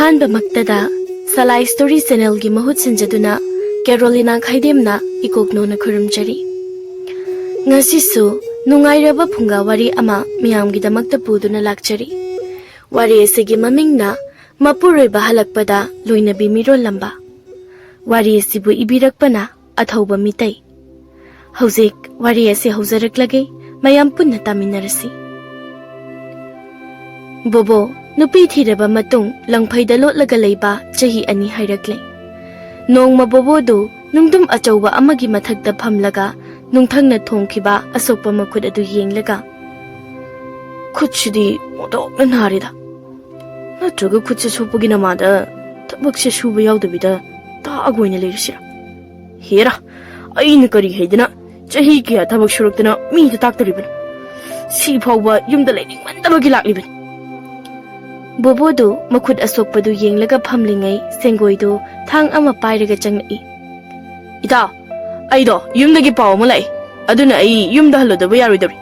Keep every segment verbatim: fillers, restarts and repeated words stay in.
ꯑꯍꯥꯟꯕꯃꯛꯇꯗ ꯁꯂꯥꯏ story ꯆꯦꯅꯦꯜꯒꯤ ꯃꯍꯨꯠ ꯁꯤꯟꯖꯗꯨꯅ ꯀꯦꯔꯣꯂꯤꯅꯥ ꯈꯥꯏꯗꯦꯝꯅ ꯏꯀꯣꯛꯅꯣꯅ ꯈꯨꯔꯨꯝꯖꯔꯤ꯫ ꯉꯁꯤꯁꯨ ꯅꯨꯡꯉꯥꯏꯔꯕ ꯐꯨꯡꯒꯥ ꯋꯥꯔꯤ ꯑꯃ ꯃꯤꯌꯥꯝꯒꯤꯗꯃꯛꯇ ꯄꯨꯗꯨꯅ ꯂꯥꯛꯆꯔꯤ꯫ ꯋꯥꯔꯤ ꯑꯁꯤꯒꯤ ꯃꯃꯤꯡꯅ ꯃꯄꯨꯔꯣꯏꯕ ꯍꯜꯂꯛꯄꯗ ꯂꯣꯏꯅꯕꯤ ꯃꯤꯔꯣꯜꯂꯝꯕ꯫ ꯋꯥꯔꯤ ꯑꯁꯤꯕꯨ ꯏꯕꯤꯔꯛꯄꯅ ꯑꯊꯧꯕ ꯃꯤꯇꯩ꯫ ꯍꯧꯖꯤꯛ ꯋꯥꯔꯤ ꯑꯁꯤ ꯍꯧꯖꯔꯛꯂꯒꯦ, ꯃꯌꯥꯝ ꯄꯨꯟꯅ ꯇꯥꯃꯤꯟꯅꯔꯁꯤ꯫ ꯕꯣꯕꯣ, ꯅꯨꯄꯤ ꯊꯤꯔꯕ ꯃꯇꯨꯡ ꯂꯪꯐꯩꯗ ꯂꯣꯠꯂꯒ ꯂꯩꯕ ꯆꯍꯤ ꯑꯅꯤ ꯍꯥꯏꯔꯛꯂꯦ꯫ ꯅꯣꯡꯃ ꯕꯣꯕꯣꯗꯨ ꯅꯨꯡꯗꯨꯝ ꯑꯆꯧꯕ ꯑꯃꯒꯤ ꯃꯊꯛꯇ ꯐꯝꯂꯒ ꯅꯨꯡꯊꯪꯅ ꯊꯣꯡꯈꯤꯕ ꯑꯁꯣꯛꯄ ꯃꯈꯨꯠ ꯑꯗꯨ ꯌꯦꯡꯂꯒ, "ꯈꯨꯠꯁꯤꯗꯤ ꯑꯣꯟꯊꯣꯛꯅ ꯅꯥꯔꯦꯗ꯫ ꯅꯠꯇ꯭ꯔꯒ ꯈꯨꯠꯁꯦ ꯁꯣꯛꯄꯒꯤ ꯅꯃꯥꯗ ꯊꯕꯛꯁꯦ ꯁꯨꯕ ꯌꯥꯎꯗꯕꯤꯗ ꯇꯥꯛꯑꯒ ꯑꯣꯏꯅ ꯂꯩꯔꯁꯤꯔ? ꯍꯦꯔꯥ, ꯑꯩꯅ ꯀꯔꯤ ꯍꯩꯗꯅ ꯆꯍꯤ ꯀꯌꯥ ꯊꯕꯛ ꯁꯨꯔꯛꯇꯅ ꯃꯤꯗ ꯇꯥꯛꯇꯣꯔꯤꯕꯅꯣ? ꯁꯤ ꯐꯥꯎꯕ ꯌꯨꯝꯗ ꯂꯩꯅꯤꯡꯃꯟꯗꯕꯒꯤ ꯂꯥꯛꯂꯤꯕꯅꯤ꯫" ꯕꯣꯕꯣꯗꯨ ꯃꯈꯨꯠ ꯑꯁꯣꯛꯄꯗꯨ ꯌꯦꯡꯂꯒ ꯐꯝꯂꯤꯉꯩ ꯁꯦꯡꯒꯣꯏꯗꯨ ꯊꯥꯡ ꯑꯃ ꯄꯥꯏꯔꯒ ꯆꯪꯂꯛꯏ꯫ "ꯏꯇꯥꯎ, ꯑꯩꯗꯣ ꯌꯨꯝꯗꯒꯤ ꯄꯥꯎ ꯑꯃ ꯂꯥꯛꯏ, ꯑꯗꯨꯅ ꯑꯩ ꯌꯨꯝꯗ ꯍꯜꯂꯨꯗꯕ ꯌꯥꯔꯣꯏꯗꯧꯔꯤ꯫"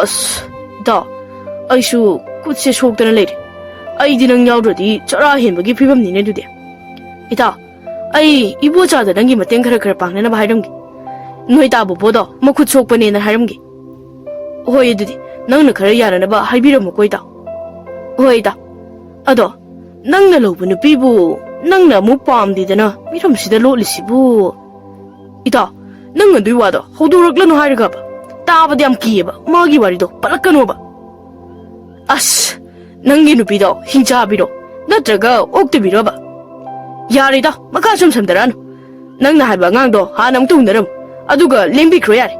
"ꯑꯁ, ꯏꯇꯥꯎ, ꯑꯩꯁꯨ ꯈꯨꯠꯁꯦ ꯁꯣꯛꯇꯅ ꯂꯩꯔꯦ꯫ ꯑꯩꯗꯤ ꯅꯪ ꯌꯥꯎꯗ꯭ꯔꯗꯤ ꯆꯔꯥ ꯍꯦꯟꯕꯒꯤ ꯐꯤꯕꯝꯅꯤꯅꯦ ꯑꯗꯨꯗꯤ꯫" "ꯏꯇꯥꯎ, ꯑꯩ ꯏꯕꯣꯆꯥꯗ ꯅꯪꯒꯤ ꯃꯇꯦꯡ ꯈꯔ ꯈꯔ ꯄꯥꯡꯅꯅꯕ ꯍꯥꯏꯔꯝꯒꯦ꯫ ꯅꯣꯏ ꯇꯥ ꯕꯣꯕꯣꯗꯣ ꯃꯈꯨꯠ ꯁꯣꯛꯄꯅꯦꯅ ꯍꯥꯏꯔꯝꯒꯦ꯫" "ꯍꯣꯏ, ꯑꯗꯨꯗꯤ ꯅꯪꯅ ꯈꯔ ꯌꯥꯅꯅꯕ ꯍꯥꯏꯕꯤꯔꯝꯃꯨꯀꯣ, ꯏꯇꯥꯎ꯫" "ꯍꯣꯏ, ꯏꯇꯥꯎ꯫ ꯑꯗꯣ ꯅꯪꯅ ꯂꯧꯕ ꯅꯨꯄꯤꯕꯨ ꯅꯪꯅ ꯑꯃꯨꯛ ꯄꯥꯝꯗꯦꯗꯅ ꯃꯤꯔꯝꯁꯤꯗ ꯂꯣꯠꯂꯤꯁꯤꯕꯨ? ꯏꯇꯥꯎ, ꯅꯪ ꯑꯗꯨꯏ ꯋꯥꯗꯣ ꯍꯧꯗꯣꯔꯛꯂꯅꯨ ꯍꯥꯏꯔꯒꯕ? ꯇꯥꯕꯗ ꯌꯥꯝ ꯀꯤꯌꯦꯕ ꯃꯥꯒꯤ ꯋꯥꯔꯤꯗꯣ ꯄꯜꯂꯛꯀꯅꯣꯕ꯫" "ꯑꯁ, ꯅꯪꯒꯤ ꯅꯨꯄꯤꯗꯣ ꯍꯤꯡꯆꯥꯕꯤꯔꯣ ꯅꯠꯇ꯭ꯔꯒ ꯑꯣꯛꯇꯕꯤꯔꯣꯕ? ꯌꯥꯔꯦꯗ, ꯃꯈꯥ ꯁꯨꯝ ꯁꯝꯊꯔꯛꯑꯅꯨ꯫ ꯅꯪꯅ ꯍꯥꯏꯕ ꯑꯉꯥꯡꯗꯣ ꯍꯥꯟꯅ ꯑꯃꯨꯛꯇ ꯎꯅꯔꯝꯃꯨ, ꯑꯗꯨꯒ ꯂꯦꯡꯕꯤꯈ꯭ꯔꯣ ꯌꯥꯔꯦ꯫"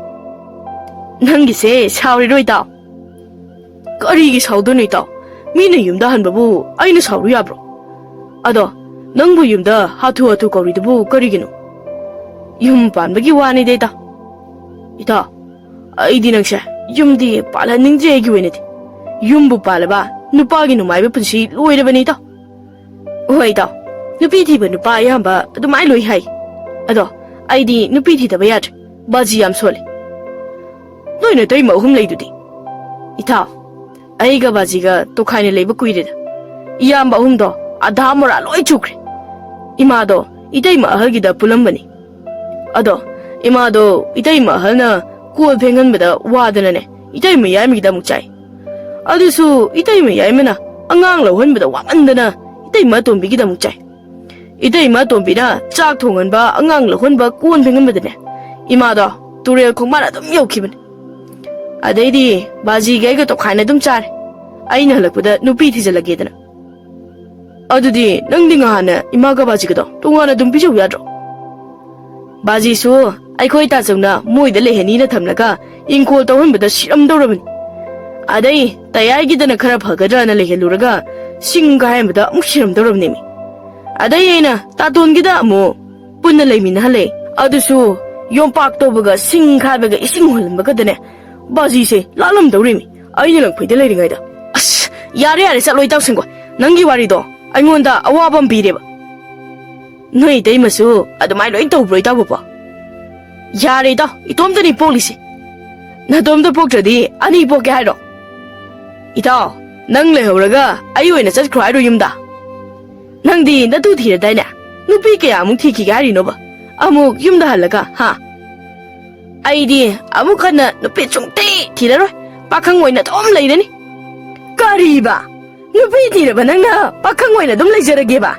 "ꯅꯪꯒꯤꯁꯦ ꯁꯥꯎꯔꯤꯔꯣ, ꯏꯇꯥꯎ?" "ꯀꯔꯤꯒꯤ ꯁꯥꯎꯗꯣꯏꯅꯣ, ꯏꯇꯥꯎ? ꯃꯤꯅ ꯌꯨꯝꯗ ꯍꯟꯕꯕꯨ ꯑꯩꯅ ꯁꯥꯎꯔꯨ ꯌꯥꯕ꯭ꯔꯣ? ꯑꯗꯣ ꯅꯪꯕꯨ ꯌꯨꯝꯗ ꯍꯥꯊꯨ ꯍꯥꯊꯨ ꯀꯧꯔꯤꯗꯨꯕꯨ ꯀꯔꯤꯒꯤꯅꯣ?" "ꯌꯨꯝ ꯄꯥꯟꯕꯒꯤ ꯋꯥꯅꯤꯗ, ꯏꯇꯥꯎ꯫" "ꯏꯇꯥꯎ, ꯑꯩꯗꯤ ꯅꯪꯁꯦ ꯌꯨꯝꯗꯤ ꯄꯥꯜꯍꯟꯅꯤꯡꯗ꯭ꯔꯦ꯫ ꯑꯩꯒꯤ ꯑꯣꯏꯅꯗꯤ ꯌꯨꯝꯕꯨ ꯄꯥꯜꯂꯕ ꯅꯨꯄꯥꯒꯤ ꯅꯨꯡꯉꯥꯏꯕ ꯄꯨꯟꯁꯤ ꯂꯣꯏꯔꯕꯅꯤ, ꯏꯇꯥꯎ꯫" "ꯍꯣꯏ, ꯏꯇꯥꯎ, ꯅꯨꯄꯤ ꯊꯤꯕ ꯅꯨꯄꯥ ꯑꯌꯥꯝꯕ ꯑꯗꯨꯃꯥꯏꯅ ꯂꯣꯏ ꯍꯥꯏ꯫ ꯑꯗꯣ ꯑꯩꯗꯤ ꯅꯨꯄꯤ ꯊꯤꯗꯕ ꯌꯥꯗ꯭ꯔꯦ, ꯕꯥꯖꯤ ꯌꯥꯝ ꯁꯣꯜꯂꯦ꯫" "ꯅꯣꯏ ꯅꯇꯩꯃ ꯑꯍꯨꯝ ꯂꯩꯗꯨꯗꯤ?" "ꯏꯇꯥꯎ, ꯑꯩꯒ ꯕꯥꯖꯤꯒ ꯇꯣꯈꯥꯏꯅ ꯂꯩꯕ ꯀꯨꯏꯔꯦꯗ꯫ ꯏꯌꯥꯝꯕ ꯑꯍꯨꯝꯗꯣ ꯑꯗꯥ ꯃꯣꯔꯥ ꯂꯣꯏ ꯆꯨꯈ꯭ꯔꯦ꯫ ꯏꯃꯥꯗꯣ ꯏꯇꯩꯃ ꯑꯍꯜꯒꯤꯗ ꯄꯨꯜꯂꯝꯕꯅꯤ꯫ ꯑꯗꯣ ꯏꯃꯥꯗꯣ ꯏꯇꯩꯃ ꯑꯍꯜꯅ ꯀꯣꯜ ꯐꯦꯡꯍꯟꯕꯗ ꯋꯥꯗꯅꯅꯦ, ꯏꯇꯩꯃ ꯌꯥꯏꯃꯒꯤꯗ ꯑꯃꯨꯛ ꯆꯥꯏ꯫ ꯑꯗꯨꯁꯨ ꯏꯇꯩꯃ ꯌꯥꯏꯃꯅ ꯑꯉꯥꯡ ꯂꯧꯍꯟꯕꯗ ꯋꯥꯃꯟꯗꯅ ꯏꯇꯩꯃ ꯑꯇꯣꯝꯕꯤꯒꯤꯗ ꯑꯃꯨꯛ ꯆꯥꯏ꯫ ꯏꯇꯩꯃ ꯑꯇꯣꯝꯕꯤꯅ ꯆꯥꯛ ꯊꯣꯡꯍꯟꯕ, ꯑꯉꯥꯡ ꯂꯧꯍꯟꯕ, ꯀꯣꯟ ꯐꯦꯡꯍꯟꯕꯗꯅꯦ, ꯏꯃꯥꯗꯣ ꯇꯨꯔꯦꯜ ꯈꯣꯡꯕꯥꯟ ꯑꯗꯨꯝ ꯌꯧꯈꯤꯕꯅꯦ꯫ ꯑꯗꯩꯗꯤ ꯕꯥꯖꯤꯒ ꯑꯩꯒ ꯇꯣꯈꯥꯏꯅ ꯑꯗꯨꯝ ꯆꯥꯔꯦ, ꯑꯩꯅ ꯍꯜꯂꯛꯄꯗ ꯅꯨꯄꯤ ꯊꯤꯖꯤꯜꯂꯒꯦꯗꯅ꯫ ꯑꯗꯨꯗꯤ ꯅꯪꯗꯤ ꯉꯍꯥꯟꯅ ꯏꯃꯥꯒ ꯕꯥꯖꯤꯒꯗꯣ ꯇꯣꯉꯥꯟꯅ ꯑꯗꯨꯝ ꯄꯤꯖꯧ ꯌꯥꯗ꯭ꯔꯣ? ꯕꯥꯖꯤꯁꯨ ꯑꯩꯈꯣꯏ ꯇꯥꯆꯧꯅ ꯃꯣꯏꯗ ꯂꯩꯍꯟꯅꯤꯅ ꯊꯝꯂꯒ ꯏꯪꯈꯣꯜ ꯇꯧꯍꯟꯕꯗ ꯁꯤꯔꯝꯗꯧꯔꯕꯅꯤ꯫ ꯑꯗꯩ ꯇꯌꯥꯏꯒꯤꯗꯅ ꯈꯔ ꯐꯒꯗ꯭ꯔꯅ ꯂꯩꯍꯜꯂꯨꯔꯒ ꯁꯤꯡ ꯀꯥꯏꯍꯟꯕꯗ ꯑꯃꯨꯛ ꯁꯤꯔꯝꯗꯧꯔꯕꯅꯦꯃꯤ꯫ ꯑꯗꯩ ꯑꯩꯅ ꯇꯥꯇꯣꯟꯒꯤꯗ ꯑꯃꯨꯛ ꯄꯨꯟꯅ ꯂꯩꯃꯤꯟꯅꯍꯜꯂꯦ꯫ ꯑꯗꯨꯁꯨ ꯌꯣꯝꯄꯥꯛ ꯇꯧꯕꯒ ꯁꯤꯡ ꯈꯥꯏꯕꯒ ꯏꯁꯤꯡ ꯍꯨꯜꯂꯝꯕꯒꯗꯅꯦ ꯕꯥꯖꯤꯁꯦ ꯂꯥꯜꯂꯝꯗꯧꯔꯤꯃꯤ, ꯑꯩꯅ ꯂꯪꯐꯩꯗ ꯂꯩꯔꯤꯉꯩꯗ꯫ ꯑꯁ, ꯌꯥꯔꯦ, ꯌꯥꯔꯦ, ꯆꯠꯂꯣ ꯏꯇꯥꯎ ꯁꯦꯡꯒꯣꯏ꯫ ꯅꯪꯒꯤ ꯋꯥꯔꯤꯗꯣ ꯑꯩꯉꯣꯟꯗ ꯑꯋꯥꯕ ꯑꯃ ꯄꯤꯔꯦꯕ꯫ ꯅꯣꯏ ꯏꯇꯩꯃꯁꯨ ꯑꯗꯨꯃꯥꯏꯅ ꯂꯣꯏ ꯇꯧꯕ꯭ꯔꯣ, ꯏꯇꯥꯎ ꯕꯣꯕꯣ? ꯌꯥꯔꯦ ꯏꯇꯥꯎ, ꯏꯇꯣꯝꯇꯅꯤ ꯄꯣꯛꯂꯤꯁꯦ꯫ ꯅꯇꯣꯝꯇ ꯄꯣꯛꯇ꯭ꯔꯗꯤ ꯑꯅꯤ ꯄꯣꯛꯀꯦ ꯍꯥꯏꯔꯣ? ꯏꯇꯥꯎ, ꯅꯪ ꯂꯩꯍꯧꯔꯒ ꯑꯩ ꯑꯣꯏꯅ ꯆꯠꯈ꯭ꯔꯣ ꯍꯥꯏꯔꯣ ꯌꯨꯝꯗ? ꯅꯪꯗꯤ ꯅꯇꯨ ꯊꯤꯔꯗꯥꯏꯅꯦ? ꯅꯨꯄꯤ ꯀꯌꯥꯃꯨꯛ ꯊꯤꯈꯤꯒꯦ ꯍꯥꯏꯔꯤꯅꯣꯕ? ꯑꯃꯨꯛ ꯌꯨꯝꯗ ꯍꯜꯂꯒ, ꯍꯥ? ꯑꯩꯗꯤ ꯑꯃꯨꯛ ꯍꯟꯅ ꯅꯨꯄꯤ ꯁꯨꯡꯊꯤ ꯊꯤꯔꯔꯣꯏ꯫ ꯄꯥꯈꯪ ꯑꯣꯏꯅ ꯑꯗꯨꯝ ꯂꯩꯔꯅꯤ꯫ ꯀꯔꯤꯕ? ꯅꯨꯄꯤ ꯊꯤꯔꯕ ꯅꯪꯅ ꯄꯥꯈꯪ ꯑꯣꯏꯅ ꯑꯗꯨꯝ ꯂꯩꯖꯔꯒꯦꯕ?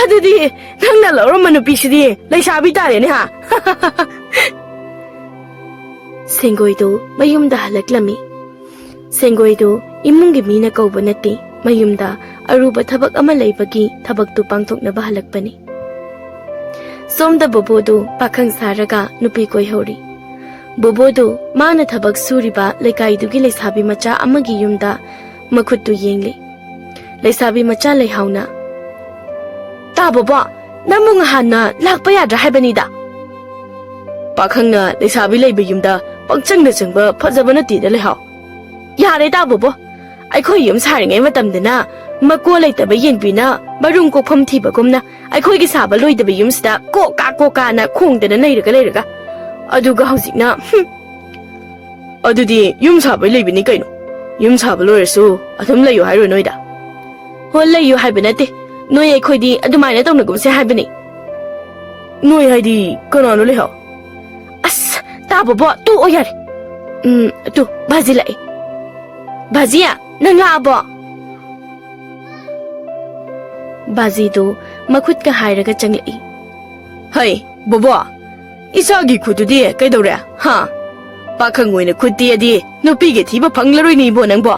ꯑꯗꯨꯗꯤ ꯅꯪꯅ ꯂꯧꯔꯝꯕ ꯅꯨꯄꯤꯁꯤꯗꯤ ꯂꯩꯁꯥꯕꯤ ꯇꯥꯔꯦꯅꯦ, ꯍꯥ? ꯁꯦꯡꯒꯣꯏꯗꯨ ꯃꯌꯨꯝꯗ ꯍꯜꯂꯛꯂꯝꯃꯤ꯫ ꯁꯦꯡꯒꯣꯏꯗꯨ ꯏꯃꯨꯡꯒꯤ ꯃꯤꯅ ꯀꯧꯕ ꯅꯠꯇꯦ, ꯃꯌꯨꯝꯗ ꯑꯔꯨꯕ ꯊꯕꯛ ꯑꯃ ꯂꯩꯕꯒꯤ ꯊꯕꯛꯇꯨ ꯄꯥꯡꯊꯣꯛꯅꯕ ꯍꯜꯂꯛꯄꯅꯤ꯫ ꯁꯣꯝꯗ ꯕꯣꯕꯣꯗꯨ ꯄꯥꯈꯪ ꯁꯥꯔꯒ ꯅꯨꯄꯤ ꯀꯣꯏꯍꯧꯔꯤ꯫ ꯕꯣꯕꯣꯗꯨ ꯃꯥꯅ ꯊꯕꯛ ꯁꯨꯔꯤꯕ ꯂꯩꯀꯥꯏꯗꯨꯒꯤ ꯂꯩꯁꯥꯕꯤ ꯃꯆꯥ ꯑꯃꯒꯤ ꯌꯨꯝꯗ ꯃꯈꯨꯠꯇꯨ ꯌꯦꯡꯂꯤ꯫ ꯂꯩꯁꯥꯕꯤ ꯃꯆꯥ ꯂꯩꯍꯥꯎꯅ, "ꯇꯥ ꯕꯣꯕꯣ, ꯅꯪꯕꯨ ꯉꯍꯥꯟꯅ ꯂꯥꯛꯄ ꯌꯥꯗ꯭ꯔꯥ ꯍꯥꯏꯕꯅꯤꯗ?" ꯄꯥꯈꯪꯅ ꯂꯩꯁꯥꯕꯤ ꯂꯩꯕ ꯌꯨꯝꯗ ꯄꯪꯆꯪꯗ ꯆꯪꯕ ꯐꯖꯕ ꯅꯠꯇꯦꯗ, ꯂꯩꯍꯥꯎ꯫ ꯌꯥꯔꯦ ꯇꯥ ꯕꯣꯕꯣ, ꯑꯩꯈꯣꯏ ꯌꯨꯝ ꯁꯥꯔꯤꯉꯩ ꯃꯇꯝꯗꯅ ꯃꯀꯣ ꯂꯩꯇꯕ ꯌꯦꯟꯕꯤꯅ ꯃꯔꯨꯝ ꯀꯣꯛꯐꯝ ꯊꯤꯕꯒꯨꯝꯅ ꯑꯩꯈꯣꯏꯒꯤ ꯁꯥꯕ ꯂꯣꯏꯗꯕ ꯌꯨꯝꯁꯤꯗ ꯀꯣꯛ ꯀꯥ ꯀꯣꯛ ꯀꯥꯅ ꯈꯣꯡꯗꯅ ꯂꯩꯔꯒ ꯂꯩꯔꯒ꯫ ꯑꯗꯨꯒ ꯍꯧꯖꯤꯛꯅ, ꯍꯨꯝ꯫ ꯑꯗꯨꯗꯤ ꯌꯨꯝ ꯁꯥꯕꯩ ꯂꯩꯕꯅꯤ ꯀꯩꯅꯣ꯫ ꯌꯨꯝ ꯁꯥꯕ ꯂꯣꯏꯔꯁꯨ ꯑꯗꯨꯝ ꯂꯩꯌꯣ ꯍꯥꯏꯔꯣ ꯅꯣꯏꯗ? ꯍꯣ, ꯂꯩꯌꯨ ꯍꯥꯏꯕ ꯅꯠꯇꯦ꯫ ꯅꯣꯏ ꯑꯩꯈꯣꯏꯗꯤ ꯑꯗꯨꯃꯥꯏꯅ ꯇꯧꯅꯒꯨꯝꯁꯦ ꯍꯥꯏꯕꯅꯤ꯫ ꯅꯣꯏ ꯍꯥꯏꯗꯤ ꯀꯅꯥꯅꯣ, ꯂꯩꯍꯥꯎ? ꯑꯁ, ꯇꯥꯕꯣꯕꯣ, ꯇꯣꯛꯑꯣ ꯌꯥꯔꯦ꯫ ꯎꯝ, ꯇꯨ, ꯕꯥꯖꯤ ꯂꯥꯛꯑꯦ꯫ ꯕꯥꯖꯤ, ꯅꯪ ꯂꯥꯛꯑꯕꯣ? ꯕꯥꯖꯤꯗꯨ ꯃꯈꯨꯠꯀ ꯍꯥꯏꯔꯒ ꯆꯪꯂꯛꯏ꯫ ꯍꯩ, ꯕꯣꯕꯣ, ꯏꯆꯥꯒꯤ ꯈꯨꯠꯇꯨꯗꯤ ꯀꯩꯗꯧꯔꯦ? ꯍꯥ? ꯄꯥꯈꯪ ꯑꯣꯏꯅ ꯈꯨꯠ ꯇꯦꯛꯑꯗꯤ ꯅꯨꯄꯤꯒ ꯊꯤꯕ ꯐꯪꯂꯔꯣꯏꯅꯦ ꯏꯕꯣ ꯅꯪꯕꯣ꯫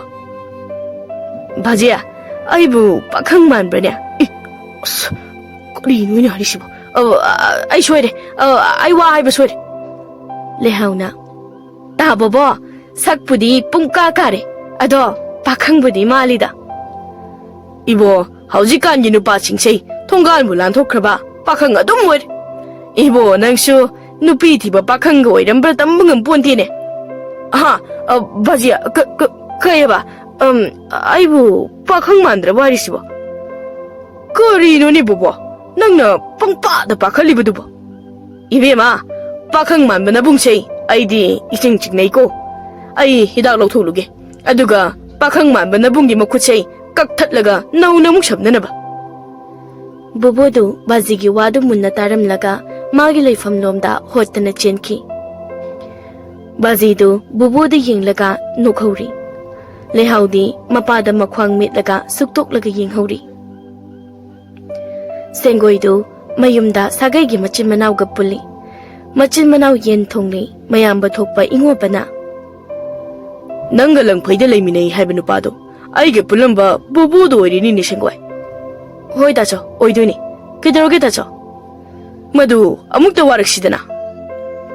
ꯕꯥꯖꯤ, ꯑꯩꯕꯨ ꯄꯥꯈꯪ ꯃꯥꯟꯕ꯭ꯔꯅꯦ? ꯏ, ꯑꯁ, ꯀꯔꯤꯅꯣ ꯑꯩꯅ ꯍꯥꯏꯔꯤꯁꯤꯕꯣ? ꯑ, ꯑ, ꯑꯩ ꯁꯣꯏꯔꯦ꯫ ꯑ, ꯑꯩ ꯋꯥ ꯍꯥꯏꯕ ꯁꯣꯏꯔꯦ꯫ ꯂꯩꯍꯥꯎꯅ, ꯇꯥꯕꯣꯕꯣ, ꯁꯛꯄꯨꯗꯤ ꯄꯨꯡꯀꯥ ꯀꯥꯔꯦ, ꯑꯗꯣ ꯄꯥꯈꯪꯕꯨꯗꯤ ꯃꯥꯜꯂꯤꯗ꯫ ꯏꯕꯣ, ꯍꯧꯖꯤꯛꯀꯥꯟꯒꯤ ꯅꯨꯄꯥꯁꯤꯡꯁꯦ ꯊꯣꯡꯒꯥꯟꯕꯨ ꯂꯥꯟꯊꯣꯛꯈ꯭ꯔꯕ ꯄꯥꯈꯪ ꯑꯗꯨꯝ ꯑꯣꯏꯔꯦ꯫ ꯏꯕꯣ, ꯅꯪꯁꯨ ꯅꯨꯄꯤ ꯊꯤꯕ ꯄꯥꯈꯪꯒ ꯑꯣꯏꯔꯝꯕ꯭ꯔꯥ ꯇꯝꯕ ꯉꯝꯄꯣꯟꯇꯦꯅꯦ꯫ ꯑꯍꯥ, ꯑ, ꯕꯥꯖꯤ, ꯀ-, ꯀ-, ꯀꯩꯑꯕ? ꯑꯝ, ꯑꯩꯕꯨ ꯄꯥꯈꯪ ꯃꯥꯟꯗ꯭ꯔꯕ ꯍꯥꯏꯔꯤꯁꯤꯕꯣ? ꯀꯔꯤꯅꯣꯅꯦ ꯕꯣꯕꯣ, ꯅꯪꯅ ꯄꯪꯄꯥꯗ ꯄꯥꯈꯠꯂꯤꯕꯗꯨꯕꯣ? ꯏꯕꯦꯝꯃ, ꯄꯥꯈꯪ ꯃꯥꯟꯕ ꯅꯕꯨꯡꯁꯦ ꯑꯩꯗꯤ ꯏꯆꯤꯡ ꯆꯤꯡꯅꯩꯀꯣ꯫ ꯑꯩ ꯍꯤꯗꯥꯛ ꯂꯧꯊꯣꯛꯂꯨꯒꯦ, ꯑꯗꯨꯒ ꯄꯥꯈꯪ ꯃꯥꯟꯕ ꯅꯕꯨꯡꯒꯤ ꯃꯈꯨꯠꯁꯦ ꯀꯛꯊꯠꯂꯒ ꯅꯧꯅ ꯑꯃꯨꯛ ꯁꯝꯅꯅꯕ꯫ ꯕꯣꯕꯣꯗꯨ ꯕꯥꯖꯤꯒꯤ ꯋꯥꯗꯨ ꯃꯨꯟꯅ ꯇꯥꯔꯝꯂꯒ ꯃꯥꯒꯤ ꯂꯩꯐꯝꯂꯣꯝꯗ ꯍꯣꯠꯇꯅ ꯆꯦꯟꯈꯤ꯫ ꯕꯥꯖꯤꯗꯨ ꯕꯣꯕꯣꯗ ꯌꯦꯡꯂꯒ ꯅꯣꯛꯍꯧꯔꯤ꯫ ꯂꯩꯍꯥꯎꯗꯤ ꯃꯄꯥꯗ ꯃꯈ꯭ꯋꯥꯡ ꯃꯦꯠꯂꯒ ꯁꯨꯛꯇꯣꯛꯂꯒ ꯌꯦꯡꯍꯧꯔꯤ꯫ ꯁꯦꯡꯒꯣꯏꯗꯨ ꯃꯌꯨꯝꯗ ꯁꯥꯒꯩꯒꯤ ꯃꯆꯤꯟ ꯃꯅꯥꯎꯒ ꯄꯨꯜꯂꯤ꯫ ꯃꯆꯤꯟ ꯃꯅꯥꯎ ꯌꯦꯟ ꯊꯣꯡꯂꯤ꯫ ꯃꯌꯥꯝꯕ ꯊꯣꯛꯄ ꯏꯉꯣꯕꯅ, "ꯅꯪꯒ ꯂꯪꯐꯩꯗ ꯂꯩꯃꯤꯟꯅꯩ ꯍꯥꯏꯕ ꯅꯨꯄꯥꯗꯣ ꯑꯩꯒ ꯄꯨꯜꯂꯝꯕ ꯕꯨꯕꯨꯗꯣ ꯑꯣꯏꯔꯤꯅꯤꯅꯦ, ꯁꯦꯡꯒꯣꯏ?" "ꯍꯣꯏ ꯇꯥꯆꯧ, ꯑꯣꯏꯗꯣꯏꯅꯤ꯫ ꯀꯩꯗꯧꯔꯒꯦ ꯇꯥꯆꯧ?" "ꯃꯗꯨ ꯑꯃꯨꯛꯇ ꯋꯥꯔꯛꯁꯤꯗꯅ꯫"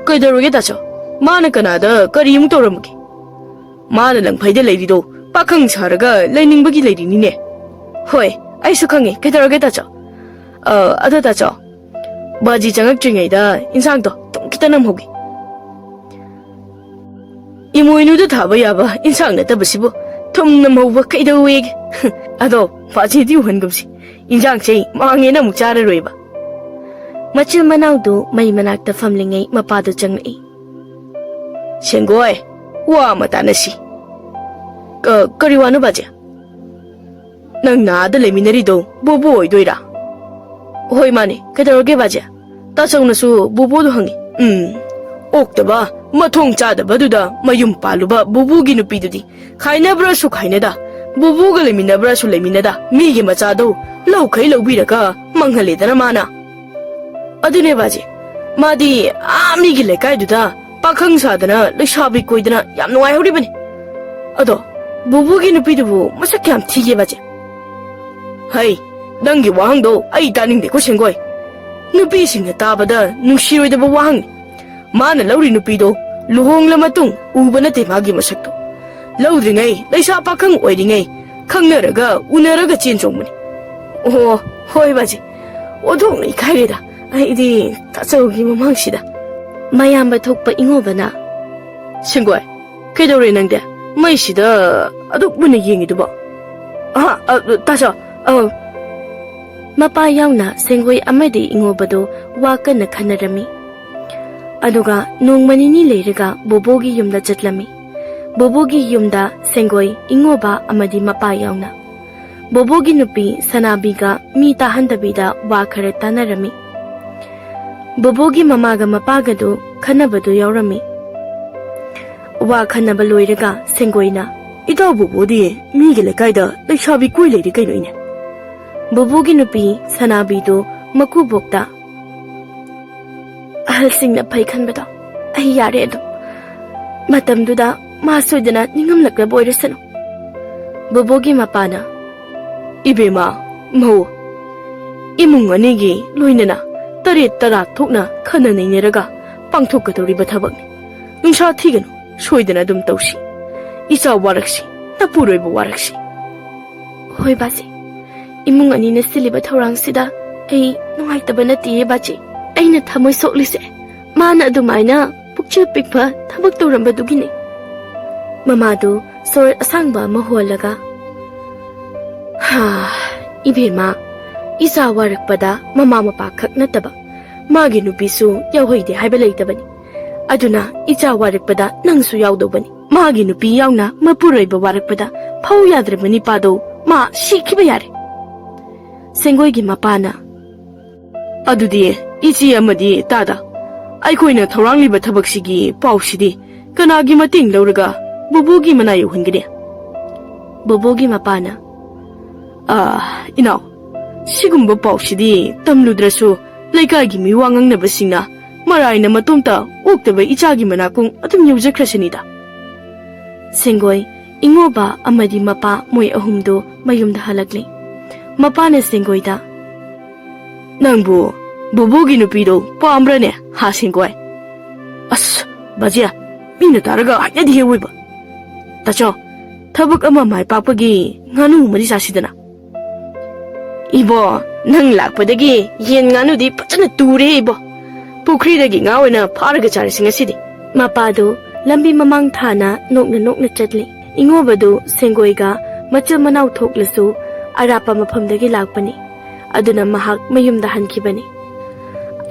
"ꯀꯩꯗꯧꯔꯒꯦ ꯇꯥꯆꯧ? ꯃꯥꯅ ꯀꯅꯥꯗ ꯀꯔꯤ ꯑꯃꯨꯛ ꯇꯧꯔꯝꯃꯒꯦ?" "ꯃꯥꯅ ꯂꯪꯐꯩꯗ ꯂꯩꯔꯤꯗꯣ ꯄꯥꯈꯪ ꯁꯥꯔꯒ ꯂꯩꯅꯤꯡꯕꯒꯤ ꯂꯩꯔꯤꯅꯤꯅꯦ꯫" "ꯍꯣꯏ, ꯑꯩꯁꯨ ꯈꯪꯉꯤ꯫ ꯀꯩꯗꯧꯔꯒꯦ ꯇꯥꯆꯧ?" "ꯑ, ꯑꯗꯣ ꯇꯥꯆꯧ, ꯕꯥꯖꯤ ꯆꯪꯉꯛꯇ꯭ꯔꯤꯉꯩꯗ ꯏꯟꯁꯥꯡꯗꯣ ꯊꯨꯝ ꯈꯤꯇ ꯅꯝꯍꯧꯒꯦ꯫" "ꯏꯃꯣꯏꯅꯨꯗ ꯊꯥꯕ ꯌꯥꯕ ꯏꯟꯁꯥꯡ ꯅꯠꯇꯕꯁꯤꯕꯨ ꯊꯨꯝ ꯅꯝꯍꯧꯕ ꯀꯩꯗꯧꯋꯦꯒꯦ?" "ꯑꯗꯣ ꯕꯥꯖꯤꯗꯤ ꯎꯍꯟꯒꯨꯝꯁꯤ, ꯏꯟꯁꯥꯡꯁꯦ ꯃꯥꯡꯉꯦꯅ ꯑꯃꯨꯛ ꯆꯥꯔꯔꯣꯏꯕ꯫" ꯃꯆꯤꯟ ꯃꯅꯥꯎꯗꯨ ꯃꯩ ꯃꯅꯥꯛꯇ ꯐꯝꯂꯤꯉꯩ ꯃꯄꯥꯗꯨ ꯆꯪꯂꯛꯏ꯫ "ꯁꯦꯡꯒꯣꯏ, ꯋꯥ ꯑꯃ ꯇꯥꯟꯅꯁꯤ꯫" "ꯀ-, ꯀꯔꯤ ꯋꯥꯅꯣ ꯕꯥꯖꯤ?" ꯅꯪꯅ ꯑꯥꯗ ꯂꯩꯃꯤꯟꯅꯔꯤꯗꯣ ꯕꯣꯕꯣ ꯑꯣꯏꯗꯣꯏꯔꯥ? ꯍꯣꯏ, ꯃꯥꯅꯦ꯫ ꯀꯩꯗꯧꯔꯒꯦ, ꯕꯥꯖꯦ? ꯇꯥꯆꯧꯅꯁꯨ ꯕꯣꯕꯣꯗꯣ ꯍꯪꯉꯤ꯫ ꯎꯝ, ꯑꯣꯛꯇꯕ, ꯃꯊꯣꯡ ꯆꯥꯗꯕꯗꯨꯗ ꯃꯌꯨꯝ ꯄꯥꯜꯂꯨꯕ ꯕꯣꯕꯣꯒꯤ ꯅꯨꯄꯤꯗꯨꯗꯤ ꯈꯥꯏꯅꯕ꯭ꯔꯥꯁꯨ ꯈꯥꯏꯅꯗ, ꯕꯣꯕꯣꯒ ꯂꯩꯃꯤꯟꯅꯕ꯭ꯔꯥꯁꯨ ꯂꯩꯃꯤꯟꯅꯗ, ꯃꯤꯒꯤ ꯃꯆꯥꯗꯣ ꯂꯧꯈꯩ ꯂꯧꯕꯤꯔꯒ ꯃꯥꯡꯍꯜꯂꯦꯗꯅ ꯃꯥꯅ꯫ ꯑꯗꯨꯅꯦ ꯕꯥꯖꯦ, ꯃꯥꯗꯤ ꯑꯥ ꯃꯤꯒꯤ ꯂꯩꯀꯥꯏꯗꯨꯗ ꯄꯥꯈꯪ ꯁꯥꯗꯅ ꯂꯩꯁꯥꯕꯤ ꯀꯣꯏꯗꯅ ꯌꯥꯝ ꯅꯨꯡꯉꯥꯏꯍꯧꯔꯤꯕꯅꯤ꯫ ꯑꯗꯣ ꯕꯨꯕꯨꯒꯤ ꯅꯨꯄꯤꯗꯨꯕꯨ ꯃꯁꯛ ꯀꯌꯥꯝ ꯊꯤꯒꯦ ꯕꯥꯖꯦ? ꯍꯩ, ꯅꯪꯒꯤ ꯋꯥꯍꯪꯗꯣ ꯑꯩ ꯇꯥꯅꯤꯡꯗꯦꯀꯣ ꯁꯦꯡꯒꯣꯏ꯫ ꯅꯨꯄꯤꯁꯤꯡꯅ ꯇꯥꯕꯗ ꯅꯨꯡꯁꯤꯔꯣꯏꯗꯕ ꯋꯥꯍꯪꯅꯤ꯫ ꯃꯥꯅ ꯂꯧꯔꯤ ꯅꯨꯄꯤꯗꯣ ꯂꯨꯍꯣꯡꯂ ꯃꯇꯨꯡ ꯎꯕ ꯅꯠꯇꯦ ꯃꯥꯒꯤ ꯃꯁꯛꯇꯣ꯫ ꯂꯧꯗ꯭ꯔꯤꯉꯩ ꯂꯩꯁꯥ ꯄꯥꯈꯪ ꯑꯣꯏꯔꯤꯉꯩ ꯈꯪꯅꯔꯒ ꯎꯅꯔꯒ ꯆꯦꯟ ꯆꯣꯡꯕꯅꯤ꯫ ꯑꯣ, ꯍꯣꯏ ꯕꯥꯖꯦ, ꯑꯣꯟꯊꯣꯛꯅ ꯏꯀꯥꯏꯔꯦꯗ꯫ ꯑꯩꯗꯤ ꯇꯥꯆꯧꯒꯤ ꯃꯃꯥꯡꯁꯤꯗ꯫ ꯃꯌꯥꯝꯕ ꯊꯣꯛꯄ ꯏꯉꯣꯕꯅ, ꯁꯦꯡꯒꯣꯏ, ꯀꯩꯗꯧꯔꯦ ꯅꯪꯗꯤ? ꯃꯩꯁꯤꯗ ꯑꯗꯨꯛ ꯃꯨꯟꯅ ꯌꯦꯡꯉꯤꯗꯨꯕꯣ? ꯑꯍꯥ, ꯑ, ꯇꯥꯆꯧ, ꯑ꯫ ꯃꯄꯥ ꯌꯥꯎꯅ ꯁꯦꯡꯒꯣꯏ ꯑꯃꯗꯤ ꯏꯉꯣꯕꯗꯨ ꯋꯥ ꯀꯟꯅ ꯈꯟꯅꯔꯝꯃꯤ꯫ ꯑꯗꯨꯒ ꯅꯣꯡꯃ ꯅꯤꯅꯤ ꯂꯩꯔꯒ ꯕꯣꯕꯣꯒꯤ ꯌꯨꯝꯗ ꯆꯠꯂꯝꯃꯤ꯫ ꯕꯣꯕꯣꯒꯤ ꯌꯨꯝꯗ ꯁꯦꯡꯒꯣꯏ, ꯏꯉꯣꯕ ꯑꯃꯗꯤ ꯃꯄꯥ ꯌꯥꯎꯅ꯫ ꯕꯣꯕꯣꯒꯤ ꯅꯨꯄꯤ ꯁꯅꯥꯕꯤꯒ ꯃꯤ ꯇꯥꯍꯟꯗꯕꯤꯗ ꯋꯥ ꯈꯔ ꯇꯥꯅꯔꯝꯃꯤ꯫ ꯕꯣꯕꯣꯒꯤ ꯃꯃꯥꯒ ꯃꯄꯥꯒꯗꯨ ꯈꯟꯅꯕꯗꯨ ꯌꯥꯎꯔꯝꯃꯤ꯫ ꯋꯥ ꯈꯟꯅꯕ ꯂꯣꯏꯔꯒ ꯁꯦꯡꯒꯣꯏꯅ, "ꯏꯇꯥꯎ ꯕꯣꯕꯣꯗꯤ ꯃꯤꯒꯤ ꯂꯩꯀꯥꯏꯗ ꯂꯩꯁꯥꯕꯤ ꯀꯣꯏ ꯂꯩꯔꯦ ꯀꯩꯅꯣ ꯏꯅꯦ?" ꯕꯣꯕꯣꯒꯤ ꯅꯨꯄꯤ ꯁꯅꯥꯕꯤꯗꯨ ꯃꯀꯨꯕꯣꯛꯇ, "ꯑꯍꯜꯁꯤꯡꯅ ꯐꯩ ꯈꯟꯕꯗꯣ ꯑꯩ ꯌꯥꯔꯦ ꯑꯗꯨꯝ꯫ ꯃꯇꯝꯗꯨꯗ ꯃꯥ ꯁꯣꯏꯗꯅ ꯅꯤꯡꯉꯝꯂꯛꯂꯕ ꯑꯣꯏꯔꯁꯅꯨ꯫" ꯕꯣꯕꯣꯒꯤ ꯃꯄꯥꯅ, "ꯏꯕꯦꯝꯃ, ꯃꯧ, ꯏꯃꯨꯡ ꯑꯅꯤꯒꯤ ꯂꯣꯏꯅꯅ ꯇꯔꯦꯠ ꯇꯔꯥ ꯊꯣꯛꯅ ꯈꯟꯅ ꯅꯩꯅꯔꯒ ꯄꯥꯡꯊꯣꯛꯀꯗꯧꯔꯤꯕ ꯊꯕꯛꯅꯤ꯫ ꯅꯨꯡꯁꯥ ꯊꯤꯒꯅꯨ, ꯁꯣꯏꯗꯅ ꯑꯗꯨꯝ ꯇꯧꯁꯤ꯫ ꯏꯆꯥ ꯋꯥꯔꯛꯁꯤ, ꯅꯄꯨꯔꯣꯏꯕ ꯋꯥꯔꯛꯁꯤ꯫" "ꯍꯣꯏ ꯕꯥꯖꯦ, ꯏꯃꯨꯡ ꯑꯅꯤꯅ ꯁꯤꯜꯂꯤꯕ ꯊꯧꯔꯥꯡꯁꯤꯗ ꯑꯩ ꯅꯨꯡꯉꯥꯏꯇꯕ ꯅꯠꯇꯤꯌꯦ ꯕꯥꯖꯦ꯫ ꯑꯩꯅ ꯊꯃꯣꯏ ꯁꯣꯛꯂꯤꯁꯦ ꯃꯥꯅ ꯑꯗꯨꯃꯥꯏꯅ ꯄꯨꯛꯆꯦꯜ ꯄꯤꯛꯄ ꯊꯕꯛ ꯇꯧꯔꯝꯕꯗꯨꯒꯤꯅꯤ꯫" ꯃꯃꯥꯗꯨ ꯁꯣꯔ ꯑꯁꯥꯡꯕ ꯑꯃ ꯍꯣꯜꯂꯒ, "ꯍꯥ, ꯏꯕꯦꯝꯃ, ꯏꯆꯥ ꯋꯥꯔꯛꯄꯗ ꯃꯃꯥ ꯃꯄꯥ ꯈꯛ ꯅꯠꯇꯕ ꯃꯥꯒꯤ ꯅꯨꯄꯤꯁꯨ ꯌꯥꯎꯍꯩꯗꯦ ꯍꯥꯏꯕ ꯂꯩꯇꯕꯅꯤ꯫ ꯑꯗꯨꯅ ꯏꯆꯥ ꯋꯥꯔꯛꯄꯗ ꯅꯪꯁꯨ ꯌꯥꯎꯗꯧꯕꯅꯤ꯫ ꯃꯥꯒꯤ ꯅꯨꯄꯤ ꯌꯥꯎꯅ ꯃꯄꯨꯔꯣꯏꯕ ꯋꯥꯔꯛꯄꯗ ꯐꯧ ꯌꯥꯗ꯭ꯔꯕ ꯅꯤꯄꯥꯗꯣ ꯃꯥ ꯁꯤꯈꯤꯕ ꯌꯥꯔꯦ꯫ ꯁꯦꯡꯒꯣꯏꯒꯤ ꯃꯄꯥꯅ, "ꯑꯗꯨꯗꯤ ꯏꯆꯦ ꯑꯃꯗꯤ ꯇꯥꯗ, ꯑꯩꯈꯣꯏꯅ ꯊꯧꯔꯥꯡꯂꯤꯕ ꯊꯕꯛꯁꯤꯒꯤ ꯄꯥꯎꯁꯤꯗꯤ ꯀꯅꯥꯒꯤ ꯃꯇꯦꯡ ꯂꯧꯔꯒ ꯕꯨꯕꯨꯒꯤ ꯃꯅꯥ ꯌꯧꯍꯟꯒꯅꯤ?" ꯕꯨꯕꯨꯒꯤ ꯃꯄꯥꯅ, "ꯑꯥ, ꯏꯅꯥꯎ, ꯁꯤꯒꯨꯝꯕ ꯄꯥꯎꯁꯤꯗꯤ ꯇꯝꯂꯨꯗ꯭ꯔꯁꯨ ꯂꯩꯀꯥꯏꯒꯤ ꯃꯤꯋꯥ ꯉꯥꯡꯅꯕꯁꯤꯡꯅ ꯃꯔꯥꯏꯅ ꯃꯇꯣꯝꯇ ꯑꯣꯛꯇꯕ ꯏꯆꯥꯒꯤ ꯃꯅꯥꯀꯣꯡ ꯑꯗꯨꯝ ꯌꯧꯖꯈ꯭ꯔꯁꯅꯤꯗ꯫" ꯁꯦꯡꯒꯣꯏ, ꯏꯉꯣꯕ ꯑꯃꯗꯤ ꯃꯄꯥ ꯃꯣꯏ ꯑꯍꯨꯝꯗꯨ ꯃꯌꯨꯝꯗ ꯍꯜꯂꯛꯂꯦ꯫ ꯃꯄꯥꯅ ꯁꯦꯡꯒꯣꯏꯗ, "ꯅꯪꯕꯨ ꯕꯨꯕꯨꯒꯤ ꯅꯨꯄꯤꯗꯣ ꯄꯥꯝꯕ꯭ꯔꯅꯦ, ꯍꯥ ꯁꯦꯡꯒꯣꯏ?" "ꯑꯁ, ꯕꯥꯖꯤ, ꯃꯤꯅ ꯇꯥꯔꯒ ꯍꯩꯅꯗꯦꯍꯦ ꯑꯋꯣꯏꯕ꯫ ꯇꯥꯆꯧ, ꯊꯕꯛ ꯑꯃ ꯃꯥꯏ ꯄꯥꯛꯄꯒꯤ ꯉꯥꯅꯨ ꯑꯃꯗꯤ ꯆꯥꯁꯤꯗꯅ꯫" "ꯏꯕꯣ, ꯅꯪ ꯂꯥꯛꯄꯗꯒꯤ ꯌꯦꯟ ꯉꯥꯅꯨꯗꯤ ꯐꯖꯅ ꯇꯨꯔꯦ ꯏꯕꯣ꯫ ꯄꯨꯈ꯭ꯔꯤꯗꯒꯤ ꯉꯥ ꯑꯣꯏꯅ ꯐꯥꯔꯒ ꯆꯥꯔꯁꯤ ꯉꯁꯤꯗꯤ꯫" ꯃꯄꯥꯗꯨ ꯂꯝꯕꯤ ꯃꯃꯥꯡ ꯊꯥꯅ ꯅꯣꯛꯅ ꯅꯣꯛꯅ ꯆꯠꯂꯤ꯫ ꯏꯉꯣꯕꯗꯨ ꯁꯦꯡꯒꯣꯏꯒ ꯃꯆꯤꯟ ꯃꯅꯥꯎ ꯊꯣꯛꯂꯁꯨ ꯑꯔꯥꯞꯄ ꯃꯐꯝꯗꯒꯤ ꯂꯥꯛꯄꯅꯤ꯫ ꯑꯗꯨꯅ ꯃꯍꯥꯛ ꯃꯌꯨꯝꯗ ꯍꯟꯈꯤꯕꯅꯤ꯫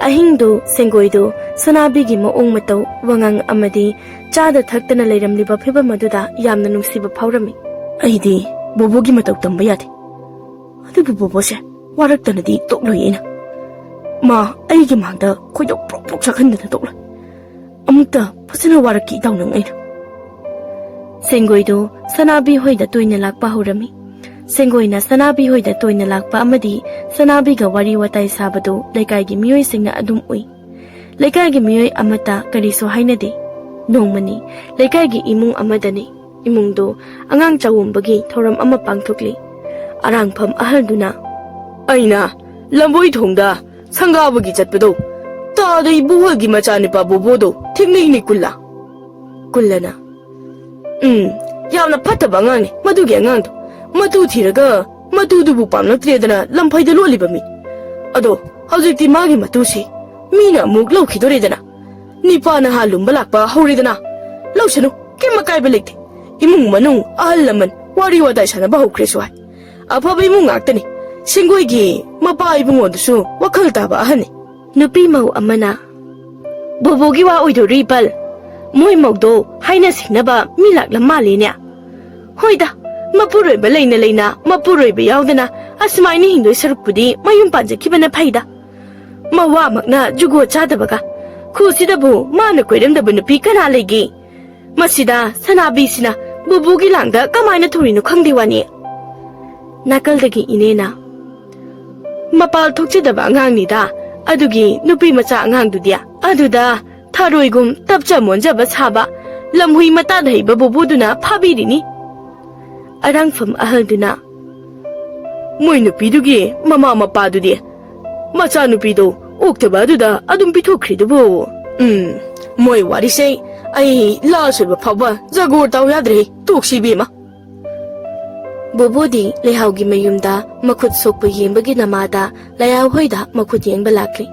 ꯑꯍꯤꯡꯗꯨ ꯁꯦꯡꯒꯣꯏꯗꯨ ꯁꯅꯥꯕꯤꯒꯤ ꯃꯑꯣꯡ ꯃꯇꯧ, ꯋꯥꯉꯥꯡ ꯑꯃꯗꯤ ꯆꯥꯗ ꯊꯛꯇꯅ ꯂꯩꯔꯝꯂꯤꯕ ꯐꯤꯕꯝ ꯑꯗꯨꯗ ꯌꯥꯝꯅ ꯅꯨꯡꯁꯤꯕ ꯐꯥꯎꯔꯝꯃꯤ꯫ "ꯑꯩꯗꯤ ꯕꯣꯕꯣꯒꯤ ꯃꯇꯧ ꯇꯝꯕ ꯌꯥꯗꯦ꯫ ꯑꯗꯨꯕꯨ ꯕꯣꯕꯣꯁꯦ ꯋꯥꯔꯛꯇꯅꯗꯤ ꯇꯣꯛꯂꯣꯏ ꯑꯩꯅ꯫ ꯃꯥ ꯑꯩꯒꯤ ꯃꯥꯡꯗ ꯈꯣꯏꯗꯧ ꯄ꯭ꯔꯣꯛ ꯄ꯭ꯔꯣꯛ ꯆꯥꯛꯍꯟꯗꯅ ꯇꯣꯛꯂꯣꯏ꯫ ꯑꯃꯨꯛꯇ ꯐꯖꯅ ꯋꯥꯔꯛꯈꯤ ꯏꯇꯥꯎ ꯅꯪ ꯑꯩꯅ꯫" ꯁꯦꯡꯒꯣꯏꯗꯨ ꯁꯅꯥꯕꯤ ꯍꯣꯏꯗ ꯇꯣꯏꯅ ꯂꯥꯛꯄ ꯍꯧꯔꯝꯃꯤ꯫ ꯁꯦꯡꯒꯣꯏꯅ ꯁꯅꯥꯕꯤ ꯍꯣꯏꯗ ꯇꯣꯏꯅ ꯂꯥꯛꯄ ꯑꯃꯗꯤ ꯁꯅꯥꯕꯤꯒ ꯋꯥꯔꯤ ꯋꯥꯇꯥꯏ ꯁꯥꯕꯗꯨ ꯂꯩꯀꯥꯏꯒꯤ ꯃꯤꯑꯣꯏꯁꯤꯡꯅ ꯑꯗꯨꯝ ꯎꯏ꯫ ꯂꯩꯀꯥꯏꯒꯤ ꯃꯤꯑꯣꯏ ꯑꯃꯠꯇ ꯀꯔꯤꯁꯨ ꯍꯥꯏꯅꯗꯦ꯫ ꯅꯣꯡꯃꯅꯤ ꯂꯩꯀꯥꯏꯒꯤ ꯏꯃꯨꯡ ꯑꯃꯗꯅꯤ꯫ ꯏꯃꯨꯡꯗꯨ ꯑꯉꯥꯡ ꯆꯥꯎꯝꯕꯒꯤ ꯊꯧꯔꯝ ꯑꯃ ꯄꯥꯡꯊꯣꯛꯂꯤ꯫ ꯑꯔꯥꯡꯐꯝ ꯑꯍꯜꯗꯨꯅ, "ꯑꯩꯅ ꯂꯝꯕꯣꯏ ꯊꯣꯡꯗ ꯁꯪꯒꯥꯕꯒꯤ ꯆꯠꯄꯗꯣ, ꯇꯥꯗ ꯏꯕꯨꯍꯜꯒꯤ ꯃꯆꯥꯅꯨꯄꯥ ꯕꯣꯕꯣꯗꯣ ꯊꯦꯡꯅꯩꯅꯦ ꯀꯨꯜꯂꯥ꯫" ꯀꯨꯜꯂꯅ, "ꯎꯝ, ꯌꯥꯝꯅ ꯐꯠꯇꯕ ꯑꯉꯥꯡꯅꯤ ꯃꯗꯨꯒꯤ ꯑꯉꯥꯡꯗꯣ꯫ ꯃꯇꯨ ꯊꯤꯔꯒ ꯃꯇꯨꯗꯨꯕꯨ ꯄꯥꯝꯂꯛꯇ꯭ꯔꯦꯗꯅ ꯂꯝꯐꯩꯗ ꯂꯣꯠꯂꯤꯕ ꯃꯤ꯫ ꯑꯗꯣ ꯍꯧꯖꯤꯛꯇꯤ ꯃꯥꯒꯤ ꯃꯇꯨꯁꯤ ꯃꯤꯅ ꯑꯃꯨꯛ ꯂꯧꯈꯤꯗꯣꯔꯦꯗꯅ꯫ ꯅꯤꯄꯥ ꯅꯍꯥ ꯂꯨꯝꯕ ꯂꯥꯛꯄ ꯍꯧꯔꯦꯗꯅ꯫ ꯂꯧꯁꯅꯨ, ꯀꯩꯝ ꯑꯀꯥꯏꯕ ꯂꯩꯇꯦ꯫ ꯏꯃꯨꯡ ꯃꯅꯨꯡ ꯑꯍꯜ ꯂꯃꯟ ꯋꯥꯔꯤ ꯋꯥꯇꯥꯏ ꯁꯥꯟꯅꯕ ꯍꯧꯈ꯭ꯔꯦꯁꯨ ꯍꯥꯏ꯫ ꯑꯐꯕ ꯏꯃꯨꯡ ꯉꯥꯛꯇꯅꯤ꯫ ꯁꯦꯡꯒꯣꯏꯒꯤ ꯃꯄꯥ ꯏꯕꯨꯡꯉꯣꯗꯨꯁꯨ ꯋꯥꯈꯜ ꯇꯥꯕ ꯑꯍꯟꯅꯤ꯫" ꯅꯨꯄꯤ ꯃꯧ ꯑꯃꯅ, "ꯕꯣꯕꯣꯒꯤ ꯋꯥ ꯑꯣꯏꯗꯣꯔꯤ ꯏꯄꯜ꯫ ꯃꯣꯏ ꯃꯧꯗꯣ ꯍꯥꯏꯅ ꯁꯤꯡꯅꯕ ꯃꯤ ꯂꯥꯛꯂꯝ ꯃꯥꯜꯂꯦꯅꯦ꯫ ꯍꯣꯏꯗ, ꯃꯄꯨꯔꯣꯏꯕ ꯂꯩꯅ ꯂꯩꯅ ꯃꯄꯨꯔꯣꯏꯕ ꯌꯥꯎꯗꯅ ꯑꯁꯨꯃꯥꯏꯅ ꯍꯤꯡꯗꯣꯏ ꯁꯔꯨꯛꯄꯨꯗꯤ ꯃꯌꯨꯝ ꯄꯥꯟꯖꯈꯤꯕꯅ ꯐꯩꯗ꯫ ꯃꯋꯥꯃꯛꯅ ꯖꯨꯒꯣꯠ ꯆꯥꯗꯕꯒ꯫ ꯈꯨꯁꯤꯗꯕꯨ ꯃꯥꯅ ꯀꯣꯏꯔꯝꯗꯕ ꯅꯨꯄꯤ ꯀꯅꯥ ꯂꯩꯒꯦ? ꯃꯁꯤꯗ ꯁꯅꯥꯕꯤꯁꯤꯅ ꯕꯨꯕꯨꯒꯤ ꯂꯥꯡꯗ ꯀꯃꯥꯏꯅ ꯊꯨꯔꯤꯅꯣ ꯈꯪꯗꯦ ꯋꯥꯅꯤ꯫ ꯅꯥꯀꯜꯗꯒꯤ ꯏꯅꯦꯅ, "ꯃꯄꯥꯜ ꯊꯣꯛꯆꯗꯕ ꯑꯉꯥꯡꯅꯤꯗ, ꯑꯗꯨꯒꯤ ꯅꯨꯄꯤ ꯃꯆꯥ ꯑꯉꯥꯡꯗꯨꯗꯤ꯫ ꯑꯗꯨꯗ ꯊꯔꯣꯏꯒꯨꯝ ꯇꯞꯆ ꯃꯣꯟꯖꯕ ꯁꯥꯕ ꯂꯝꯍꯨꯏ ꯃꯇꯥꯗ ꯍꯩꯕ ꯕꯨꯕꯨꯗꯨꯅ ꯐꯥꯕꯤꯔꯤꯅꯤ"꯫ ꯑꯔꯥꯡꯐꯝ ꯑꯍꯜꯗꯨꯅ, "ꯃꯣꯏ ꯅꯨꯄꯤꯗꯨꯒꯤ ꯃꯃꯥ ꯃꯄꯥꯗꯨꯗꯤ ꯃꯆꯥꯅꯨꯄꯤꯗꯣ ꯑꯣꯛꯇꯕ ꯑꯗꯨꯗ ꯑꯗꯨꯝ ꯄꯤꯊꯣꯛꯈ꯭ꯔꯤꯗꯨꯕꯨ꯫ ꯎꯝ, ꯃꯣꯏ ꯋꯥꯔꯤꯁꯦ ꯑꯩ ꯂꯥꯁ ꯑꯣꯏꯕ ꯐꯥꯎꯕ ꯖꯒꯣꯔ ꯇꯥꯎ ꯌꯥꯗ꯭ꯔꯦ꯫ ꯇꯣꯛꯁꯤ, ꯏꯕꯦꯝꯃ"꯫ ꯕꯣꯕꯣꯗꯤ ꯂꯩꯍꯥꯎꯒꯤ ꯃꯌꯨꯝꯗ ꯃꯈꯨꯠ ꯁꯣꯛꯄ ꯌꯦꯡꯕꯒꯤ ꯅꯃꯥꯗ ꯂꯩꯍꯥꯎ ꯍꯣꯏꯗ ꯃꯈꯨꯠ ꯌꯦꯡꯕ ꯂꯥꯛꯂꯤ꯫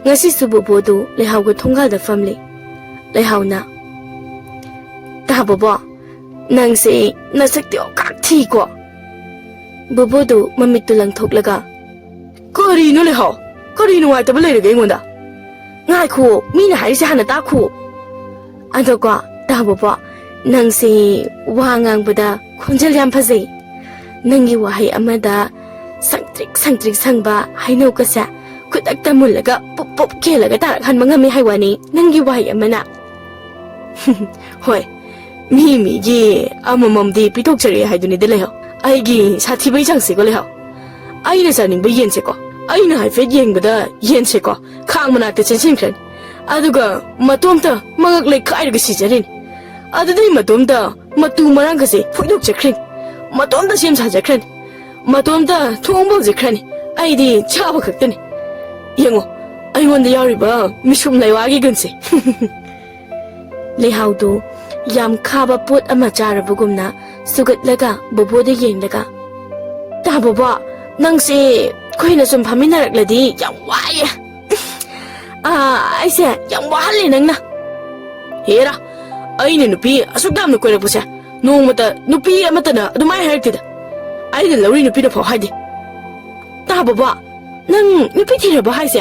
ꯉꯁꯤꯁꯨ ꯕꯣꯕꯣꯗꯨ ꯂꯩꯍꯥꯎꯒ ꯊꯣꯡꯒꯥꯜꯗ ꯐꯝꯂꯤ꯫ ꯂꯩꯍꯥꯎꯅ, "ꯇꯥ ꯕꯣꯕꯣ, ꯅꯪꯁꯦ ꯅꯁꯛꯇꯤ ꯑꯣꯀꯥꯛ ꯊꯤꯀꯣ"꯫ ꯕꯣꯕꯣꯗꯨ ꯃꯃꯤꯠꯇꯨ ꯂꯪꯊꯣꯛꯂꯒ, "ꯀꯔꯤꯅꯣ ꯂꯩꯍꯥꯎ? ꯀꯔꯤ ꯅꯨꯡꯉꯥꯏꯇꯕ ꯂꯩꯔꯒꯦ ꯑꯩꯉꯣꯟꯗ? ꯉꯥꯏꯈꯨꯑꯣ, ꯃꯤꯅ ꯍꯥꯏꯔꯤꯁꯦ ꯍꯥꯟꯅ ꯇꯥꯈꯨꯑꯣ"꯫ ꯑꯗꯣꯀꯣ, ꯇꯥ ꯕꯣꯕꯣ, ꯅꯪꯁꯦ ꯋꯥ ꯉꯥꯡꯕꯗ ꯈꯣꯟꯖꯦꯜ ꯌꯥꯝ ꯐꯖꯩ꯫ ꯅꯪꯒꯤ ꯋꯥꯍꯩ ꯑꯃꯗ ꯁꯪꯇ꯭ꯔꯤꯛ ꯁꯪꯇ꯭ꯔꯤꯛ ꯁꯪꯕ ꯍꯩꯅꯧꯒꯁꯦ ꯈꯨꯗꯛꯇ ꯃꯨꯜꯂꯒ ꯄꯨꯞ ꯄꯨꯞ ꯀꯦꯜꯂꯒ ꯇꯥꯔꯛꯍꯟꯕ ꯉꯝꯃꯤ ꯍꯥꯏ ꯋꯥꯅꯤ, ꯅꯪꯒꯤ ꯋꯥꯍꯩ ꯑꯃꯅ꯫ ꯍꯣꯏ, ꯃꯤ ꯃꯤꯒꯤ ꯑꯃꯃꯝꯗꯤ ꯄꯤꯊꯣꯛꯆꯔꯛꯑꯦ ꯍꯥꯏꯗꯨꯅꯤꯗ ꯂꯩꯍꯥꯎ꯫ ꯑꯩꯒꯤ ꯁꯥꯊꯤꯕꯩ ꯆꯥꯡꯁꯦꯀꯣ ꯂꯩꯍꯥꯎ꯫ ꯑꯩꯅ ꯆꯥꯅꯤꯡꯕ ꯌꯦꯟꯁꯦꯀꯣ, ꯑꯩꯅ ꯍꯥꯏꯐꯦꯠ ꯌꯦꯡꯕꯗ ꯌꯦꯟꯁꯦꯀꯣ ꯈꯥꯡ ꯃꯅꯥꯛꯇ ꯆꯦꯟꯁꯤꯟꯈ꯭ꯔꯅꯤ꯫ ꯑꯗꯨꯒ ꯃꯇꯣꯝꯇ ꯃꯉꯛ ꯂꯩꯈꯥꯏꯔꯒ ꯁꯤꯖꯔꯤꯅꯤ꯫ ꯑꯗꯨꯗꯩ ꯃꯇꯣꯝꯇ ꯃꯇꯨ ꯃꯔꯥꯡꯒꯁꯦ ꯐꯣꯏꯗꯣꯛꯆꯈ꯭ꯔꯅꯤ꯫ ꯃꯇꯣꯝꯇ ꯁꯦꯝ ꯁꯥꯖꯈ꯭ꯔꯅꯤ꯫ ꯃꯇꯣꯝꯇ ꯊꯣꯡ ꯍꯧꯖꯈ꯭ꯔꯅꯤ꯫ ꯑꯩꯗꯤ ꯆꯥꯕ ꯈꯛꯇꯅꯤ꯫ ꯌꯦꯡꯉꯣ, ꯑꯩꯉꯣꯟꯗ ꯌꯥꯎꯔꯤꯕ ꯃꯤꯁꯨꯝ ꯂꯩꯋꯥꯒꯤ ꯒꯨꯟꯁꯦ꯫ ꯂꯩꯍꯥꯎꯗꯨ ꯌꯥꯝ ꯈꯥꯕ ꯄꯣꯠ ꯑꯃ ꯆꯥꯔꯕꯒꯨꯝꯅ ꯁꯨꯒꯠꯂꯒ ꯕꯣꯕꯣꯗ ꯌꯦꯡꯂꯒ, "ꯇꯥ ꯕꯣꯕꯣ, ꯅꯪꯁꯦ ꯀꯨꯏꯅ ꯁꯨꯝ ꯐꯝꯃꯤꯟꯅꯔꯛꯂꯗꯤ ꯌꯥꯝ ꯋꯥꯏꯌꯦ꯫ ꯑꯥ, ꯑꯩꯁꯦ ꯌꯥꯝ ꯋꯥꯍꯜꯂꯦ ꯅꯪꯅ꯫ ꯍꯦꯔꯥ, ꯑꯩꯅ ꯅꯨꯄꯤ ꯑꯁꯨꯛ ꯌꯥꯝꯅ ꯀꯣꯏꯔꯛꯄꯁꯦ ꯅꯣꯡꯃꯇ ꯅꯨꯄꯤ ꯑꯃꯠꯇꯅ ꯑꯗꯨꯃꯥꯏꯅ ꯍꯥꯏꯔꯛꯇꯦꯗ꯫ ꯑꯩꯅ ꯂꯧꯔꯤ ꯅꯨꯄꯤꯅ ꯐꯥꯎ ꯍꯥꯏꯗꯦ꯫ ꯇꯥ ꯕꯣꯕꯣ, ꯅꯪ ꯅꯨꯄꯤ ꯊꯤꯔꯕ ꯍꯥꯏꯁꯦ?"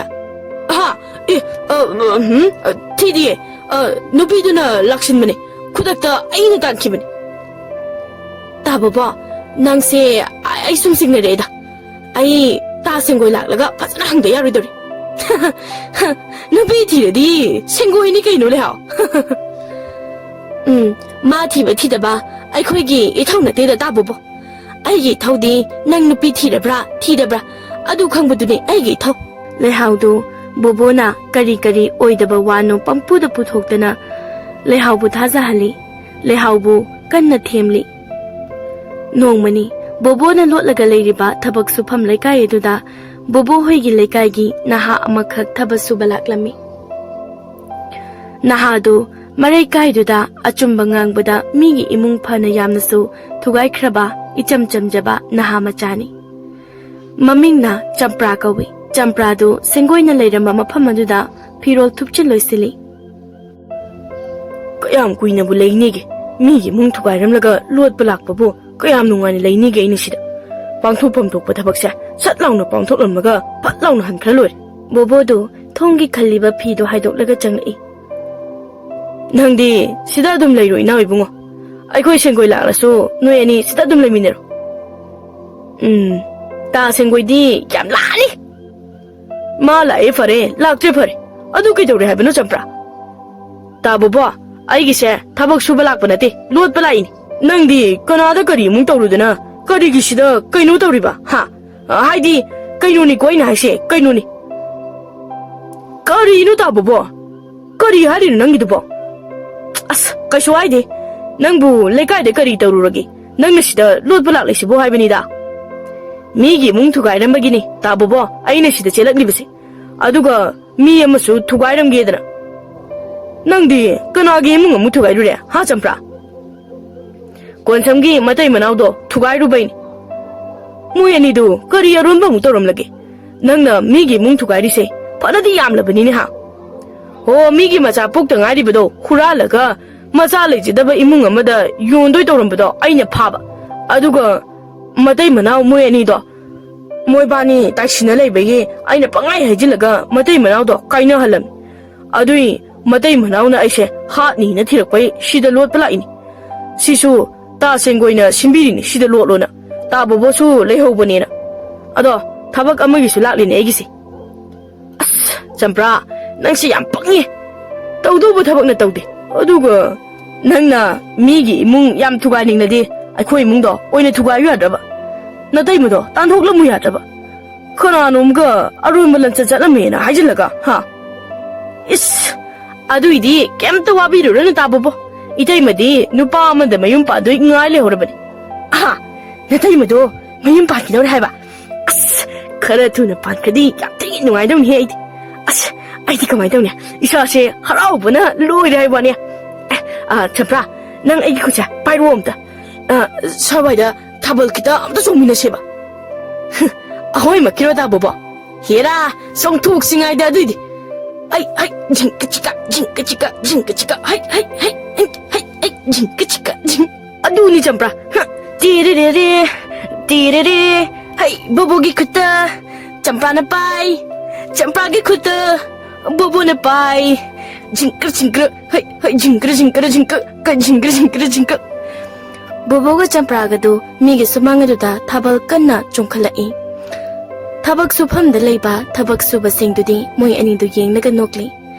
"ꯑꯍꯥ, ꯑꯦ, ꯑ, ꯎꯝ, ꯑ, ꯊꯤꯗꯤꯌꯦ꯫ ꯑ, ꯅꯨꯄꯤꯗꯨꯅ ꯂꯥꯛꯁꯤꯟꯕꯅꯦ꯫ ꯈꯨꯗꯛꯇ ꯑꯩꯅ ꯇꯥꯟꯈꯤꯕꯅꯦ"꯫ ꯇꯥ ꯕꯣꯕꯣ, ꯅꯪꯁꯦ ꯑꯩ ꯁꯨꯝ ꯆꯤꯡꯅꯔꯛꯑꯦꯗ꯫ ꯑꯩ ꯇꯥ ꯁꯦꯡꯒꯣꯏ ꯂꯥꯛꯂꯒ ꯐꯖꯅ ꯍꯪꯗ ꯌꯥꯔꯣꯏꯗꯧꯔꯤ꯫ ꯅꯨꯄꯤ ꯊꯤꯔꯗꯤ ꯁꯦꯡꯒꯣꯏꯅꯤ ꯀꯩꯅꯣ, ꯂꯩꯍꯥꯎ꯫ ꯎꯝ, ꯃꯥ ꯊꯤꯕ ꯊꯤꯗꯕ ꯑꯩꯈꯣꯏꯒꯤ ꯏꯊꯧ ꯅꯠꯇꯦꯗ, ꯇꯥ ꯕꯣꯕꯣ꯫ ꯑꯩꯒꯤ ꯏꯊꯧꯗꯤ ꯅꯪ ꯅꯨꯄꯤ ꯊꯤꯔꯕ꯭ꯔꯥ ꯊꯤꯗꯕ꯭ꯔꯥ ꯑꯗꯨ ꯈꯪꯕꯗꯨꯅꯤ ꯑꯩꯒꯤ ꯏꯊꯧ꯫ ꯂꯩꯍꯥꯎꯗꯨ ꯕꯣꯕꯣꯅ ꯀꯔꯤ ꯀꯔꯤ ꯑꯣꯏꯗꯕ ꯋꯥꯅꯣ ꯄꯪꯄꯨꯗ ꯄꯨꯊꯣꯛꯇꯅ ꯂꯩꯍꯥꯎꯕꯨ ꯊꯥꯖꯍꯜꯂꯤ꯫ ꯂꯩꯍꯥꯎꯕꯨ ꯀꯟꯅ ꯊꯦꯝꯂꯤ꯫ ꯅꯣꯡꯃꯅꯤ ꯕꯣꯕꯣꯅ ꯂꯣꯠꯂꯒ ꯂꯩꯔꯤꯕ ꯊꯕꯛ ꯁꯨꯐꯝ ꯂꯩꯀꯥꯏ ꯑꯗꯨꯗ ꯕꯣꯕꯣ ꯍꯣꯏꯒꯤ ꯂꯩꯀꯥꯏꯒꯤ ꯅꯍꯥ ꯑꯃꯈꯛ ꯊꯕꯛ ꯁꯨꯕ ꯂꯥꯛꯂꯝꯃꯤ꯫ ꯅꯍꯥꯗꯨ ꯃꯔꯩ ꯀꯥꯏꯗꯨꯗ ꯑꯆꯨꯝꯕ ꯉꯥꯡꯕꯗ ꯃꯤꯒꯤ ꯏꯃꯨꯡ ꯐꯅ ꯌꯥꯝꯅꯁꯨ ꯊꯨꯒꯥꯏꯈ꯭ꯔꯕ ꯏꯆꯝ ꯆꯝꯖꯕ ꯅꯍꯥ ꯃꯆꯥꯅꯤ꯫ ꯃꯃꯤꯡꯅ ꯆꯝꯄ꯭ꯔꯥ ꯀꯧꯏ꯫ ꯆꯝꯄ꯭ꯔꯥꯗꯨ ꯁꯦꯡꯒꯣꯏꯅ ꯂꯩꯔꯝꯕ ꯃꯐꯝ ꯑꯗꯨꯗ ꯐꯤꯔꯣꯜ ꯊꯨꯞꯆꯤꯜ ꯂꯣꯏꯁꯤꯜꯂꯤ꯫ ꯀꯌꯥꯝ ꯀꯨꯏꯅꯕꯨ ꯂꯩꯅꯤꯒꯦ? ꯃꯤꯒꯤ ꯏꯃꯨꯡ ꯊꯨꯒꯥꯏꯔꯝꯂꯒ ꯂꯣꯠꯄ ꯂꯥꯛꯄꯕꯨ ꯀꯌꯥꯝ ꯅꯨꯡꯉꯥꯏꯅ ꯂꯩꯅꯤꯒꯦ ꯑꯩꯅ ꯁꯤꯗ? ꯄꯥꯡꯊꯣꯛꯐꯝ ꯊꯣꯛꯄ ꯊꯕꯛꯁꯦ ꯁꯠ ꯂꯥꯎꯅ ꯄꯥꯡꯊꯣꯛꯂꯝꯂꯒ ꯐꯠ ꯂꯥꯎꯅ ꯍꯟꯈ꯭ꯔ ꯂꯣꯏꯔꯦ꯫ ꯕꯣꯕꯣꯗꯨ ꯊꯣꯡꯒꯤ ꯈꯜꯂꯤꯕ ꯐꯤꯗꯨ ꯍꯥꯏꯗꯣꯛꯂꯒ ꯆꯪꯂꯛꯏ꯫ ꯅꯪꯗꯤ ꯁꯤꯗ ꯑꯗꯨꯝ ꯂꯩꯔꯣ, ꯏꯅꯥꯎ ꯏꯕꯨꯡꯉꯣ꯫ ꯑꯩꯈꯣꯏ ꯁꯦꯡꯒꯣꯏ ꯂꯥꯛꯂꯁꯨ ꯅꯣꯏ ꯑꯅꯤ ꯁꯤꯗ ꯑꯗꯨꯝ ꯂꯩꯃꯤꯟꯅꯔꯣ꯫ ꯎꯝ, ꯇꯥ ꯁꯦꯡꯒꯣꯏꯗꯤ ꯌꯥꯝ ꯂꯥꯛꯑꯅꯤ꯫ ꯃꯥ ꯂꯥꯛꯑꯦ ꯐꯔꯦ, ꯂꯥꯛꯇ꯭ꯔꯦ ꯐꯔꯦ꯫ ꯑꯗꯨ ꯀꯩꯗꯧꯔꯦ ꯍꯥꯏꯕꯅꯣ, ꯆꯝꯄ꯭ꯔꯥ? ꯇꯥ ꯕꯣꯕꯣ, ꯑꯩꯒꯤꯁꯦ ꯊꯕꯛ ꯁꯨꯕ ꯂꯥꯛꯄ ꯅꯠꯇꯦ, ꯂꯣꯠꯄ ꯂꯥꯛꯏꯅꯤ꯫ ꯅꯪꯗꯤ ꯀꯅꯥꯗ ꯀꯔꯤ ꯑꯃꯨꯛ ꯇꯧꯔꯨꯗꯅ ꯀꯔꯤꯒꯤ ꯁꯤꯗ ꯀꯩꯅꯣ ꯇꯧꯔꯤꯕ, ꯍꯥ? ꯍꯥꯏꯗꯤ, ꯀꯩꯅꯣꯅꯤꯀꯣ ꯑꯩꯅ ꯍꯥꯏꯁꯦ, ꯀꯩꯅꯣꯅꯤ꯫ ꯀꯔꯤꯅꯣ ꯇꯥ ꯕꯣꯕꯣ? ꯀꯔꯤ ꯍꯥꯏꯔꯤꯅꯣ ꯅꯪꯒꯤꯗꯨꯕꯣ? ꯑꯁ, ꯀꯩꯁꯨ ꯍꯥꯏꯗꯦ꯫ ꯅꯪꯕꯨ ꯂꯩꯀꯥꯏꯗ ꯀꯔꯤ ꯇꯧꯔꯨꯔꯒꯦ? ꯅꯪꯅ ꯁꯤꯗ ꯂꯣꯠꯄ ꯂꯥꯛꯂꯤꯁꯤꯕꯨ ꯍꯥꯏꯕꯅꯤꯗ꯫ ꯃꯤꯒꯤ ꯏꯃꯨꯡ ꯊꯨꯒꯥꯏꯔꯝꯕꯒꯤꯅꯤ, ꯇꯥ ꯕꯣꯕꯣ, ꯑꯩꯅ ꯁꯤꯗ ꯆꯦꯜꯂꯛꯂꯤꯕꯁꯦ꯫ ꯑꯗꯨꯒ ꯃꯤ ꯑꯃꯁꯨ ꯊꯨꯒꯥꯏꯔꯝꯒꯦꯗꯅ꯫ ꯅꯪꯗꯤ ꯀꯅꯥꯒꯤ ꯏꯃꯨꯡ ꯑꯃꯨꯛ ꯊꯨꯒꯥꯏꯔꯨꯔꯦ, ꯍꯥ, ꯆꯝꯄ꯭ꯔꯥ? ꯀꯣꯟꯁꯝꯒꯤ ꯃꯇꯩ ꯃꯅꯥꯎꯗꯣ ꯊꯨꯒꯥꯏꯔꯨꯕꯩꯅꯤ꯫ ꯃꯣꯏ ꯑꯅꯤꯗꯨ ꯀꯔꯤ ꯑꯔꯣꯟꯕ ꯑꯃꯨꯛ ꯇꯧꯔꯝꯂꯒꯦ? ꯅꯪꯅ ꯃꯤꯒꯤ ꯏꯃꯨꯡ ꯊꯨꯒꯥꯏꯔꯤꯁꯦ ꯐꯅꯗꯤ ꯌꯥꯝꯂꯕꯅꯤꯅꯦ, ꯍꯥ? ꯍꯣ, ꯃꯤꯒꯤ ꯃꯆꯥ ꯄꯣꯛꯇ ꯉꯥꯏꯔꯤꯕꯗꯣ ꯍꯨꯔꯥꯜꯂꯒ ꯃꯆꯥ ꯂꯩꯖꯗꯕ ꯏꯃꯨꯡ ꯑꯃꯗ ꯌꯣꯟꯗꯣꯏ ꯇꯧꯔꯝꯕꯗꯣ ꯑꯩꯅ ꯐꯥꯕ꯫ ꯑꯗꯨꯒ ꯃꯇꯩ ꯃꯅꯥꯎ ꯃꯣꯏ ꯑꯅꯤꯗꯣ ꯃꯣꯏꯕꯥꯅꯤ ꯇꯥꯏꯁꯤꯟꯅ ꯂꯩꯕꯒꯤ ꯑꯩꯅ ꯄꯪꯍꯥꯏ ꯍꯥꯏꯖꯤꯜꯂꯒ ꯃꯇꯩ ꯃꯅꯥꯎꯗꯣ ꯀꯥꯏꯅꯍꯜꯂꯝꯃꯤ꯫ ꯑꯗꯨꯏ ꯃꯇꯩ ꯃꯅꯥꯎꯅ ꯑꯩꯁꯦ ꯍꯥꯠꯅꯤꯅ ꯊꯤꯔꯛꯄꯩ ꯁꯤꯗ ꯂꯣꯠꯄ ꯂꯥꯛꯏꯅꯤ꯫ ꯁꯤꯁꯨ ꯇꯥ ꯁꯦꯡꯒꯣꯏꯅ ꯁꯤꯟꯕꯤꯔꯤꯅꯤ ꯁꯤꯗ ꯂꯣꯠꯂꯣꯅ꯫ ꯇꯥ ꯕꯣꯕꯣꯁꯨ ꯂꯩꯍꯧꯕꯅꯦꯅ꯫ ꯑꯗꯣ ꯊꯕꯛ ꯑꯃꯒꯤꯁꯨ ꯂꯥꯛꯂꯤꯅꯦ ꯑꯩꯒꯤꯁꯦ꯫ ꯑꯁ, ꯆꯝꯄ꯭ꯔꯥ, ꯅꯪꯁꯦ ꯌꯥꯝ ꯄꯪꯉꯦ꯫ ꯇꯧꯗꯧꯕ ꯊꯕꯛꯅ ꯇꯧꯗꯦ꯫ ꯑꯗꯨꯒ ꯅꯪꯅ ꯃꯤꯒꯤ ꯏꯃꯨꯡ ꯌꯥꯝ ꯊꯨꯒꯥꯏꯅꯤꯡꯂꯗꯤ ꯑꯩꯈꯣꯏ ꯏꯃꯨꯡꯗꯣ ꯑꯣꯏꯅ ꯊꯨꯒꯥꯏꯌꯨ ꯌꯥꯗ꯭ꯔꯕ? ꯅꯇꯩꯃꯗꯣ ꯇꯥꯟꯊꯣꯛꯂꯝꯃꯨ ꯌꯥꯗ꯭ꯔꯕ? ꯀꯅꯥꯅꯣꯝꯒ ꯑꯔꯣꯟꯕ ꯂꯝꯆꯠ ꯆꯠꯂꯝꯃꯦꯅ ꯍꯥꯏꯖꯤꯜꯂꯒ, ꯍꯥ? ꯏꯁ, ꯑꯗꯨꯏꯗꯤ ꯀꯩꯝꯇ ꯋꯥꯕꯤꯔꯨꯔꯅꯨ ꯇꯥꯕꯣꯕꯣ꯫ ꯏꯇꯩꯃꯗꯤ ꯅꯨꯄꯥ ꯑꯃꯗ ꯃꯌꯨꯝ ꯄꯥꯟꯗꯣꯏ ꯉꯥꯏ ꯂꯩꯍꯧꯔꯕꯅꯤ꯫ ꯑꯍꯥ, ꯅꯇꯩꯃꯗꯣ ꯃꯌꯨꯝ ꯄꯥꯟꯈꯤꯗꯧꯔꯦ ꯍꯥꯏꯕ? ꯑꯁ, ꯈꯔ ꯊꯨꯅ ꯄꯥꯟꯈ꯭ꯔꯗꯤ ꯌꯥꯝ ꯊꯤ ꯅꯨꯡꯉꯥꯏꯗꯧꯅꯤꯍꯦ ꯑꯩꯗꯤ꯫ ꯑꯁ, ꯑꯩꯗꯤ ꯀꯃꯥꯏꯅ ꯇꯧꯅꯤ? ꯏꯁꯥꯁꯦ ꯍꯔꯥꯎꯕꯅ ꯂꯣꯏꯔꯦ ꯍꯥꯏꯕ ꯋꯥꯅꯤ꯫ ꯑꯦ, ꯑ, ꯆꯝꯄ꯭ꯔꯥ, ꯅꯪ ꯑꯩꯒꯤ ꯈꯨꯠꯁꯦ ꯄꯥꯏꯔꯛꯑꯣ ꯑꯝꯇ꯫ ꯑ, ꯁ꯭ꯋꯥꯏꯗ ꯊꯥꯕꯜ ꯈꯤꯇ ꯑꯝꯇ ꯆꯣꯡꯃꯤꯟꯅꯁꯦꯕ꯫ ꯍꯨꯝ, ꯑꯍꯣꯏꯃꯛꯀꯤꯔꯣ ꯇꯥꯕꯣꯕꯣ? ꯍꯦꯔꯥ, ꯆꯣꯡꯊꯣꯛꯁꯤꯉꯥꯏꯗ ꯑꯗꯨꯏꯗꯤ꯫ ꯑꯩ, ꯍꯩ, ꯖꯤꯡꯀ ꯆꯤꯀ, ꯖꯤꯡꯀ ꯆꯤꯀ, ꯖꯤꯡꯀ ꯆꯤꯀ, ꯍꯩ, ꯍꯩ, ꯍꯩ, ꯍꯩ, ꯍꯩ, ꯍꯩ, ꯖꯤꯡꯀ ꯆꯤꯀ, ꯖꯤꯡ꯫ ꯑꯗꯨꯅꯤ ꯆꯝꯄ꯭ꯔꯥ꯫ ꯍ, ꯇꯤꯔꯤꯔꯤꯔꯤ, ꯇꯤꯔꯤꯔꯤ꯫ ꯍꯩ, ꯕꯣꯕꯣꯒꯤ ꯈꯨꯠꯇ ꯆꯝꯄ꯭ꯔꯥꯅ ꯄꯥꯏ, ꯆꯝꯄ꯭ꯔꯥꯒꯤ ꯈꯨꯠꯇ ꯕꯣꯕꯣꯅ ꯄꯥꯏ꯫ ꯖꯤꯡꯀ꯭ꯔ, ꯖꯤꯡꯀ꯭ꯔ, ꯍꯩ, ꯍꯩ, ꯖꯤꯡꯀ꯭ꯔ, ꯖꯤꯡꯀ꯭ꯔ, ꯖꯤꯡꯀ꯭ꯔ, ꯀ, ꯖꯤꯡꯀ꯭ꯔ, ꯖꯤꯡꯀ꯭ꯔ, ꯖꯤꯡꯀ꯭ꯔ꯫ ꯕꯣꯕꯣꯒ ꯆꯝꯄ꯭ꯔꯥꯒꯗꯨ ꯃꯤꯒꯤ ꯁꯨꯃꯥꯡ ꯑꯗꯨꯗ ꯊꯥꯕꯜ ꯀꯟꯅ ꯆꯣꯡꯈꯠꯂꯛꯏ꯫ ꯊꯕꯛ ꯁꯨꯐꯝꯗ ꯂꯩꯕ ꯊꯕꯛ ꯁꯨꯕꯁꯤꯡꯗꯨꯗꯤ ꯃꯣꯏ ꯑꯅꯤꯗꯨ ꯌꯦꯡꯂꯒ ꯅꯣꯛꯂꯤ꯫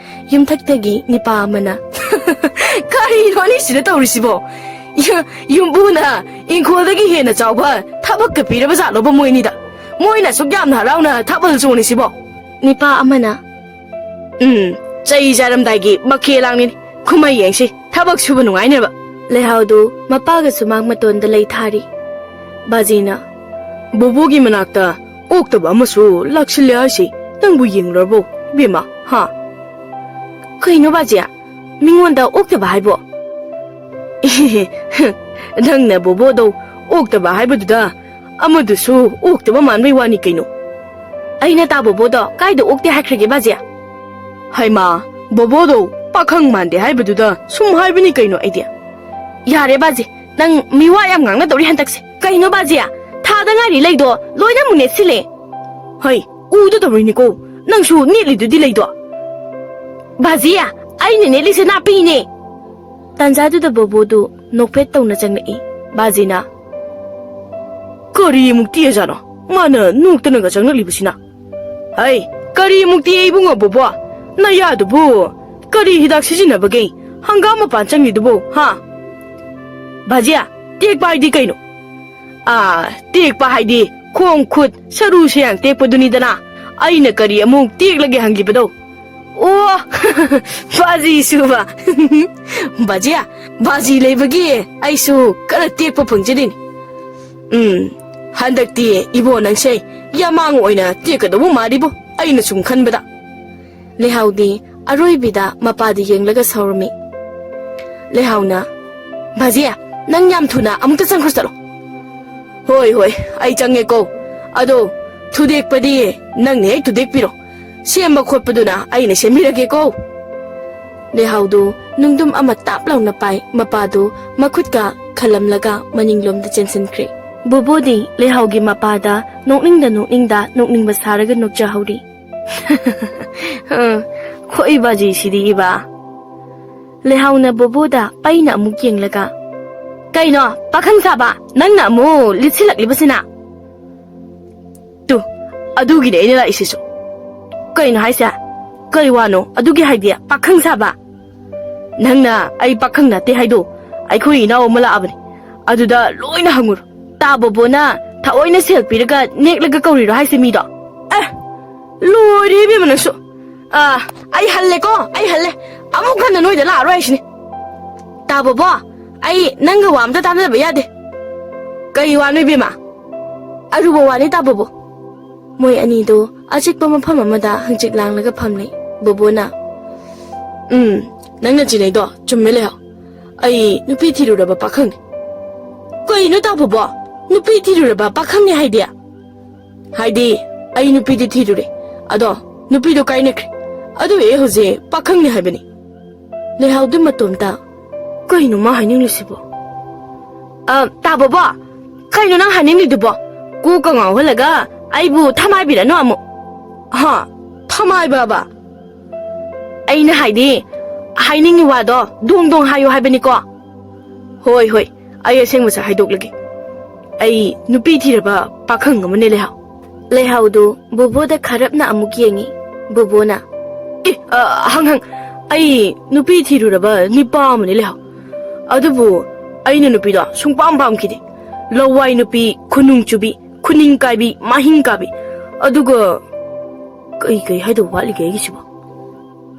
ꯌꯨꯝꯊꯛꯇꯒꯤ ꯅꯤꯄꯥ ꯑꯃꯅ, "ꯀꯔꯤꯅꯣ ꯑꯅꯤꯁꯤꯅ ꯇꯧꯔꯤꯁꯤꯕꯣ? ꯌ-, ꯌꯨꯝꯕꯨꯅ ꯏꯪꯈꯣꯜꯗꯒꯤ ꯍꯦꯟꯅ ꯆꯥꯎꯕ ꯊꯕꯛꯀ ꯄꯤꯔꯕ ꯖꯥꯠꯂꯣꯕ ꯃꯣꯏ ꯑꯅꯤꯗ? ꯃꯣꯏꯅ ꯑꯁꯨꯛ ꯌꯥꯝꯅ ꯍꯔꯥꯎꯅ ꯊꯥꯕꯜ ꯆꯣꯡꯂꯤꯁꯤꯕꯣ?" ꯅꯤꯄꯥ ꯑꯃꯅ, "ꯎꯝ, ꯆꯩ ꯆꯥꯔꯝꯗꯥꯏꯒꯤ ꯃꯈꯦ ꯂꯥꯡꯅꯤꯅꯤ꯫ ꯀꯨꯝꯍꯩ ꯌꯦꯡꯁꯤ, ꯊꯕꯛ ꯁꯨꯕ ꯅꯨꯡꯉꯥꯏꯅꯕ꯫" ꯂꯩꯍꯥꯎꯗꯨ ꯃꯄꯥꯒ ꯁꯨꯃꯥꯡ ꯃꯇꯣꯟꯗ ꯂꯩ ꯊꯥꯔꯤ꯫ ꯕꯥꯖꯤꯅ, "ꯕꯣꯕꯣꯒꯤ ꯃꯅꯥꯛꯇ ꯑꯣꯛꯇꯕ ꯑꯃꯁꯨ ꯂꯥꯛꯁꯤꯜꯂꯦ ꯍꯥꯏꯁꯤ ꯅꯪꯕꯨ ꯌꯦꯡꯂꯨꯔꯕꯣ, ꯏꯕꯦꯝꯃ? ꯍꯥ?" "ꯀꯩꯅꯣ ꯕꯥꯖꯤ? ꯃꯤꯉꯣꯟꯗ ꯑꯣꯛꯇꯕ ꯍꯥꯏꯕꯣ?" "ꯅꯪꯅ ꯕꯣꯕꯣꯗꯣ ꯑꯣꯛꯇꯕ ꯍꯥꯏꯕꯗꯨꯗ ꯑꯃꯗꯨꯁꯨ ꯑꯣꯛꯇꯕ ꯃꯥꯟꯕꯩ ꯋꯥꯅꯤ ꯀꯩꯅꯣ꯫" "ꯑꯩꯅ ꯇꯥ ꯕꯣꯕꯣꯗꯣ ꯀꯥꯏꯗ ꯑꯣꯛꯇꯦ ꯍꯥꯏꯈ꯭ꯔꯒꯦ ꯕꯥꯖꯤ?" "ꯍꯩꯃꯥ, ꯕꯣꯕꯣꯗꯣ ꯄꯥꯈꯪ ꯃꯥꯟꯗꯦ ꯍꯥꯏꯕꯗꯨꯗ ꯁꯨꯝ ꯍꯥꯏꯕꯅꯤ ꯀꯩꯅꯣ ꯑꯩꯗꯤ꯫" "ꯌꯥꯔꯦ ꯕꯥꯖꯤ, ꯅꯪ ꯃꯤꯋꯥ ꯌꯥꯝ ꯉꯥꯡꯅꯗꯧꯔꯤ ꯍꯟꯗꯛꯁꯦ꯫ ꯀꯩꯅꯣ ꯕꯥꯖꯤ? ꯊꯥꯗ ꯉꯥꯏꯔꯤ ꯂꯩꯗꯣ ꯂꯣꯏꯅ ꯑꯃꯨꯛ ꯅꯦꯠꯁꯤꯜꯂꯦ꯫" "ꯍꯩ, ꯎꯗ ꯇꯧꯔꯤꯅꯤꯀꯣ, ꯅꯪꯁꯨ ꯅꯦꯠꯂꯤꯗꯨꯗꯤ ꯂꯩꯗꯣ꯫" "ꯕꯥꯖꯤ, ꯑꯩꯅ ꯅꯦꯠꯂꯤꯁꯦ ꯅꯥꯄꯤꯅꯦ꯫" ꯇꯥꯟꯖꯥꯗꯨꯗ ꯕꯣꯕꯣꯗꯨ ꯅꯣꯛꯐꯦꯠ ꯇꯧꯅ ꯆꯪꯂꯛꯏ꯫ ꯕꯥꯖꯤꯅ, "ꯀꯔꯤ ꯑꯃꯨꯛ ꯇꯦꯛꯑꯖꯥꯠꯅꯣ? ꯃꯥꯅ ꯅꯣꯛꯇꯅꯒ ꯆꯪꯂꯛꯂꯤꯕꯁꯤꯅ?" "ꯍꯩ, ꯀꯔꯤ ꯑꯃꯨꯛ ꯇꯦꯛꯑꯦ ꯏꯕꯨꯡꯉꯣ ꯕꯣꯕꯣ? ꯅꯌꯥꯗꯨꯕꯨ ꯀꯔꯤ ꯍꯤꯗꯥꯛ ꯁꯤꯖꯤꯟꯅꯕꯒꯦ ꯍꯪꯒꯥꯝ ꯃꯄꯥꯟ ꯆꯪꯉꯤꯗꯨꯕꯨ, ꯍꯥ?" "ꯕꯥꯖꯤ, ꯇꯦꯛꯄ ꯍꯥꯏꯗꯤ ꯀꯩꯅꯣ?" "ꯑꯥ, ꯇꯦꯛꯄ ꯍꯥꯏꯗꯤ ꯈꯣꯡ ꯈꯨꯠ ꯁꯔꯨ ꯁꯌꯥꯡ ꯇꯦꯛꯄꯗꯨꯅꯤꯗꯅ꯫ ꯑꯩꯅ ꯀꯔꯤ ꯑꯃꯨꯛ ꯇꯦꯛꯂꯒꯦ ꯍꯪꯈꯤꯕꯗꯣ?" "ꯑꯣ, ꯕꯥꯖꯤ ꯁꯨꯕ꯫ ꯕꯥꯖꯤ, ꯕꯥꯖꯤ ꯂꯩꯕꯒꯤ ꯑꯩꯁꯨ ꯈꯔ ꯇꯦꯛꯄ ꯐꯪꯖꯔꯤꯅꯤ꯫ ꯎꯝ, ꯍꯟꯗꯛꯇꯤ ꯏꯕꯣ ꯅꯪꯁꯦ ꯌꯥꯃꯥꯡ ꯑꯣꯏꯅ ꯇꯦꯛꯀꯗꯧꯕ ꯃꯥꯜꯂꯤꯕꯣ, ꯑꯩꯅ ꯁꯨꯝ ꯈꯟꯕꯗ꯫" ꯂꯩꯍꯥꯎꯗꯤ ꯑꯔꯣꯏꯕꯤꯗ ꯃꯄꯥꯗ ꯌꯦꯡꯂꯒ ꯁꯥꯎꯔꯝꯃꯤ꯫ ꯂꯩꯍꯥꯎꯅ, "ꯕꯥꯖꯤ, ꯅꯪ ꯌꯥꯝ ꯊꯨꯅ ꯑꯃꯨꯛꯇ ꯆꯪꯈ꯭ꯔꯣ ꯆꯠꯂꯣ꯫" "ꯍꯣꯏ, ꯍꯣꯏ, ꯑꯩ ꯆꯪꯉꯦꯀꯣ꯫ ꯑꯗꯣ ꯊꯨꯗꯦꯛꯄꯗꯤ ꯅꯪꯅ ꯍꯦꯛ ꯊꯨꯗꯦꯛꯄꯤꯔꯣ꯫ ꯁꯦꯝꯕ ꯈꯣꯠꯄꯗꯨꯅ ꯑꯩꯅ ꯁꯦꯝꯕꯤꯔꯒꯦꯀꯣ꯫" ꯂꯩꯍꯥꯎꯗꯨ ꯅꯨꯡꯗꯨꯝ ꯑꯃ ꯇꯥꯞ ꯂꯥꯎꯅ ꯄꯥꯏ, ꯃꯄꯥꯗꯨ ꯃꯈꯨꯠꯀ ꯈꯜꯂꯝꯂꯒ ꯃꯅꯤꯡꯂꯣꯝꯗ ꯆꯦꯟꯁꯤꯟꯈ꯭ꯔꯦ꯫ ꯕꯣꯕꯣꯗꯤ ꯂꯩꯍꯥꯎꯒꯤ ꯃꯄꯥꯗ ꯅꯣꯛꯅꯤꯡꯗ ꯅꯣꯛꯅꯤꯡꯗ ꯅꯣꯛꯅꯤꯡꯕ ꯁꯥꯔꯒ ꯅꯣꯛꯆꯍꯧꯔꯤ꯫ "ꯈꯣꯏ ꯕꯥꯖꯤꯁꯤꯗꯤ ꯏꯕꯥ꯫" ꯂꯩꯍꯥꯎꯅ ꯕꯣꯕꯣꯗ ꯄꯩꯅ ꯑꯃꯨꯛ ꯌꯦꯡꯂꯒ, "ꯀꯩꯅꯣ, ꯄꯥꯈꯪ ꯁꯥꯕ, ꯅꯪꯅ ꯑꯃꯨꯛ ꯂꯤꯠꯁꯤꯜꯂꯛꯂꯤꯕꯁꯤꯅ?" "ꯇꯨ, ꯑꯗꯨꯒꯤꯅꯦ ꯑꯩꯅ ꯂꯥꯛꯏꯁꯤꯁꯨ꯫" "ꯀꯩꯅꯣ ꯍꯥꯏꯁꯦ? ꯀꯩ ꯋꯥꯅꯣ ꯑꯗꯨꯒꯤ ꯍꯥꯏꯗꯤ, ꯄꯥꯈꯪ ꯁꯥꯕ?" "ꯅꯪꯅ ꯑꯩ ꯄꯥꯈꯪ ꯅꯠꯇꯦ ꯍꯥꯏꯗꯣ, ꯑꯩꯈꯣꯏ ꯏꯅꯥꯎ ꯑꯃ ꯂꯥꯛꯑꯕꯅꯤ, ꯑꯗꯨꯗ ꯂꯣꯏꯅ ꯍꯪꯉꯨꯔꯣ꯫" "ꯇꯥ ꯕꯣꯕꯣꯅ ꯊꯑꯣꯏꯅ ꯁꯦꯜ ꯄꯤꯔꯒ ꯅꯦꯛꯂꯒ ꯀꯧꯔꯤꯔꯣ ꯍꯥꯏꯁꯦ ꯃꯤꯗꯣ?" "ꯑꯦ, ꯂꯣꯏꯔꯦ ꯏꯕꯦꯝꯃ ꯅꯪꯁꯨ꯫ ꯑꯥ, ꯑꯩ ꯍꯜꯂꯦꯀꯣ, ꯑꯩ ꯍꯜꯂꯦ꯫ ꯑꯃꯨꯛ ꯍꯟꯅ ꯅꯣꯏꯗ ꯂꯥꯛꯑꯔꯣꯏ ꯍꯥꯏꯁꯤꯅꯤ꯫" "ꯇꯥ ꯕꯣꯕꯣ, ꯑꯩ ꯅꯪꯒ ꯋꯥ ꯑꯝꯇ ꯇꯥꯟꯅꯗꯕ ꯌꯥꯗꯦ꯫" "ꯀꯩ ꯋꯥꯅꯣ ꯏꯕꯦꯝꯃ?" "ꯑꯔꯨꯕ ꯋꯥꯅꯤ ꯇꯥ ꯕꯣꯕꯣ꯫" ꯃꯣꯏ ꯑꯅꯤꯗꯨ ꯑꯆꯤꯛꯄ ꯃꯐꯝ ꯑꯃꯗ ꯍꯪꯆꯤꯠ ꯂꯥꯡꯂꯒ ꯐꯝꯂꯤ꯫ ꯕꯣꯕꯣꯅ, "ꯎꯝ, ꯅꯪꯅ ꯆꯤꯡꯅꯩꯗꯣ ꯆꯨꯝꯃꯦ ꯂꯩꯍꯥꯎ꯫ ꯑꯩ ꯅꯨꯄꯤ ꯊꯤꯔꯨꯔꯕ ꯄꯥꯈꯪꯅꯤ꯫" "ꯀꯩꯅꯣ ꯇꯥ ꯕꯣꯕꯣ? ꯅꯨꯄꯤ ꯊꯤꯔꯨꯔꯕ ꯄꯥꯈꯪꯅꯤ ꯍꯥꯏꯗꯤ?" "ꯍꯥꯏꯗꯤ, ꯑꯩ ꯅꯨꯄꯤꯗꯤ ꯊꯤꯔꯨꯔꯦ, ꯑꯗꯣ ꯅꯨꯄꯤꯗꯣ ꯀꯥꯏꯅꯈ꯭ꯔꯦ꯫ ꯑꯗꯨ ꯑꯩ ꯍꯧꯖꯤꯛ ꯄꯥꯈꯪꯅꯤ ꯍꯥꯏꯕꯅꯤ꯫" ꯂꯩꯍꯥꯎꯗꯨ ꯃꯇꯣꯝꯇ, "ꯀꯩꯅꯣ ꯃꯥ ꯍꯥꯏꯅꯤꯡꯂꯤꯁꯤꯕꯣ?" "ꯑ, ꯇꯥ ꯕꯣꯕꯣ, ꯀꯩꯅꯣ ꯅꯪ ꯍꯥꯏꯅꯤꯡꯂꯤꯗꯨꯕꯣ? ꯀꯣꯛꯀ ꯉꯥꯎꯍꯜꯂꯒ ꯑꯩꯕꯨ ꯊꯃꯥꯏꯕꯤꯔꯅꯨ ꯑꯃꯨꯛ꯫" "ꯍꯥ? ꯊꯃꯥꯏꯕꯕ?" "ꯑꯩꯅ ꯍꯥꯏꯗꯤ, ꯍꯥꯏꯅꯤꯡꯉꯤ ꯋꯥꯗꯣ ꯗꯣꯡ ꯗꯣꯡ ꯍꯥꯏꯌꯨ ꯍꯥꯏꯕꯅꯤꯀꯣ꯫" "ꯍꯣꯏ, ꯍꯣꯏ, ꯑꯩ ꯑꯁꯦꯡꯕꯁꯦ ꯍꯥꯏꯗꯣꯛꯂꯒꯦ꯫ ꯑꯩ ꯅꯨꯄꯤ ꯊꯤꯔꯕ ꯄꯥꯈꯪ ꯑꯃꯅꯦ, ꯂꯩꯍꯥꯎ꯫ ꯂꯩꯍꯥꯎꯗꯨ ꯕꯣꯕꯣꯗ ꯈꯔꯞꯅ ꯑꯃꯨꯛ ꯌꯦꯡꯉꯤ꯫ ꯕꯣꯕꯣꯅ, "ꯑꯦ, ꯑ, ꯍꯪ ꯍꯪ, ꯑꯩ ꯅꯨꯄꯤ ꯊꯤꯔꯨꯔꯕ ꯅꯤꯄꯥ ꯑꯃꯅꯤ, ꯂꯩꯍꯥꯎ꯫ ꯑꯗꯨꯕꯨ ꯑꯩꯅ ꯅꯨꯄꯤꯗꯣ ꯁꯨꯡꯄꯥꯝ ꯄꯥꯝꯈꯤꯗꯦ꯫ ꯂꯋꯥꯏ ꯅꯨꯄꯤ, ꯈꯨꯅꯨꯡ ꯆꯨꯕꯤ, ꯈꯨꯅꯤꯡ ꯀꯥꯏꯕꯤ, ꯃꯍꯤꯡ ꯀꯥꯕꯤ, ꯑꯗꯨꯒ ꯀꯩ ꯀꯩ ꯍꯥꯏꯗꯧ ꯋꯥꯠꯂꯤꯒꯦ ꯑꯩꯒꯤꯁꯤꯕꯣ?"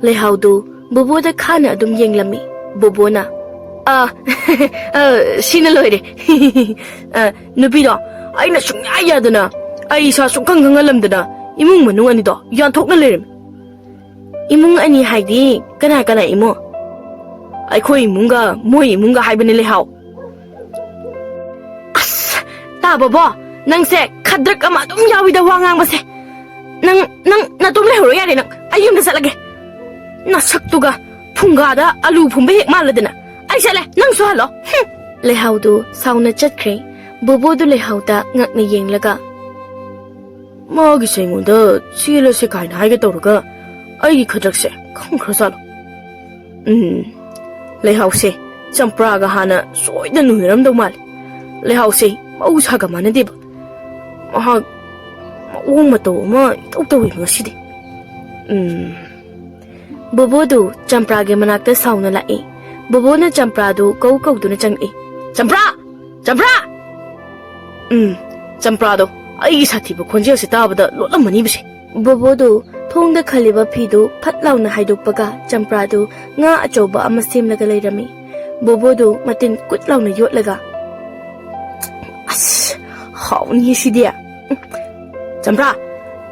ꯂꯩꯍꯥꯎꯗꯨ ꯕꯣꯕꯣꯗ ꯈꯥꯅ ꯑꯗꯨꯝ ꯌꯦꯡꯂꯝꯃꯤ꯫ ꯕꯣꯕꯣꯅ, "ꯑ, ꯑ, ꯁꯤꯅ ꯂꯣꯏꯔꯦ꯫ ꯑ, ꯅꯨꯄꯤꯗꯣ ꯑꯩꯅ ꯁꯨꯡꯌꯥ ꯌꯥꯗꯅ, ꯑꯩ ꯏꯁꯥ ꯁꯨꯡꯈꯪ ꯈꯪꯍꯜꯂꯝꯗꯅ ꯏꯃꯨꯡ ꯃꯅꯨꯡ ꯑꯅꯤꯗꯣ ꯌꯥꯟꯊꯣꯛꯅ ꯂꯩꯔꯝꯃꯤ꯫" "ꯏꯃꯨꯡ ꯑꯅꯤ ꯍꯥꯏꯗꯤ ꯀꯅꯥ ꯀꯅꯥ ꯏꯃꯨꯡ?" "ꯑꯩꯈꯣꯏ ꯏꯃꯨꯡꯒ ꯃꯣꯏ ꯏꯃꯨꯡꯒ ꯍꯥꯏꯕꯅꯦ, ꯂꯩꯍꯥꯎ꯫" "ꯑꯁ, ꯇꯥ ꯕꯣꯕꯣ, ꯅꯪꯁꯦ ꯈꯗ꯭ꯔꯛ ꯑꯃ ꯑꯗꯨꯝ ꯌꯥꯎꯏꯗ ꯋꯥ ꯉꯥꯡꯕꯁꯦ꯫ ꯅꯪ, ꯅꯪ ꯅꯇꯣꯝ ꯂꯩꯍꯧꯔꯣ ꯌꯥꯔꯦ, ꯅꯪ, ꯑꯩ ꯌꯨꯝꯗ ꯆꯠꯂꯒꯦ꯫ ꯅꯁꯛꯇꯨꯒ ꯐꯨꯡꯒꯥꯗ ꯑꯂꯨ ꯐꯨꯝꯕ ꯍꯦꯛ ꯃꯥꯜꯂꯗꯅ꯫ ꯑꯩ ꯆꯠꯂꯦ, ꯅꯪꯁꯨ ꯍꯜꯂꯣ꯫" ꯍꯨꯝ꯫ ꯂꯩꯍꯥꯎꯗꯨ ꯁꯥꯎꯅ ꯆꯠꯈ꯭ꯔꯦ꯫ ꯕꯣꯕꯣꯗꯨ ꯂꯩꯍꯥꯎꯗ ꯉꯛꯅ ꯌꯦꯡꯂꯒ, "ꯃꯥꯒꯤꯁꯦ ꯑꯩꯉꯣꯟꯗ ꯆꯦꯜꯂꯁꯦ ꯀꯥꯏꯅ ꯍꯥꯏꯒꯦ ꯇꯧꯔꯒ ꯑꯩꯒꯤ ꯈꯗ꯭ꯔꯛꯁꯦ ꯈꯪꯈ꯭ꯔꯖꯥꯠꯂꯣ?" ꯎꯝ, ꯂꯩꯍꯥꯎꯁꯦ ꯆꯝꯄ꯭ꯔꯥꯒ ꯍꯥꯟꯅ ꯁꯣꯏꯗꯅ ꯎꯅꯔꯝꯗꯧ ꯃꯥꯜꯂꯦ꯫ ꯂꯩꯍꯥꯎꯁꯦ ꯃꯍꯧꯁꯥꯒ ꯃꯥꯟꯅꯗꯦꯕ꯫ ꯃꯍꯥꯛ ꯃꯑꯣꯡ ꯃꯇꯧ ꯑꯃ ꯏꯇꯧ ꯇꯧꯏꯕ ꯉꯁꯤꯗꯤ꯫ ꯎꯝ꯫ ꯕꯣꯕꯣꯗꯨ ꯆꯝꯄ꯭ꯔꯥꯒꯤ ꯃꯅꯥꯛꯇ ꯁꯥꯎꯅ ꯂꯥꯛꯏ꯫ ꯕꯣꯕꯣꯅ ꯆꯝꯄ꯭ꯔꯥꯗꯨ ꯀꯧ ꯀꯧꯗꯨꯅ ꯆꯪꯉꯛꯏ꯫ "ꯆꯝꯄ꯭ꯔꯥ! ꯆꯝꯄ꯭ꯔꯥ!" ꯎꯝ, ꯆꯝꯄ꯭ꯔꯥꯗꯣ ꯑꯩꯒꯤ ꯁꯥꯊꯤꯕ ꯈꯣꯟꯖꯦꯜꯁꯦ ꯇꯥꯕꯗ ꯂꯣꯠꯂꯝꯃꯅꯤꯕꯁꯦ꯫ ꯕꯣꯕꯣꯗꯨ ꯊꯣꯡꯗ ꯈꯜꯂꯤꯕ ꯐꯤꯗꯨ ꯐꯠ ꯂꯥꯎꯅ ꯍꯥꯏꯗꯣꯛꯄꯒ ꯆꯝꯄ꯭ꯔꯥꯗꯨ ꯉꯥ ꯑꯆꯧꯕ ꯑꯃ ꯁꯦꯝꯂꯒ ꯂꯩꯔꯝꯃꯤ꯫ ꯕꯣꯕꯣꯗꯨ ꯃꯇꯤꯟ ꯀꯨꯠ ꯂꯥꯎꯅ ꯌꯣꯠꯂꯒ, "ꯑꯁ, ꯍꯥꯎꯅꯤꯍꯦ ꯁꯤꯗꯤ꯫ ꯆꯝꯄ꯭ꯔꯥ,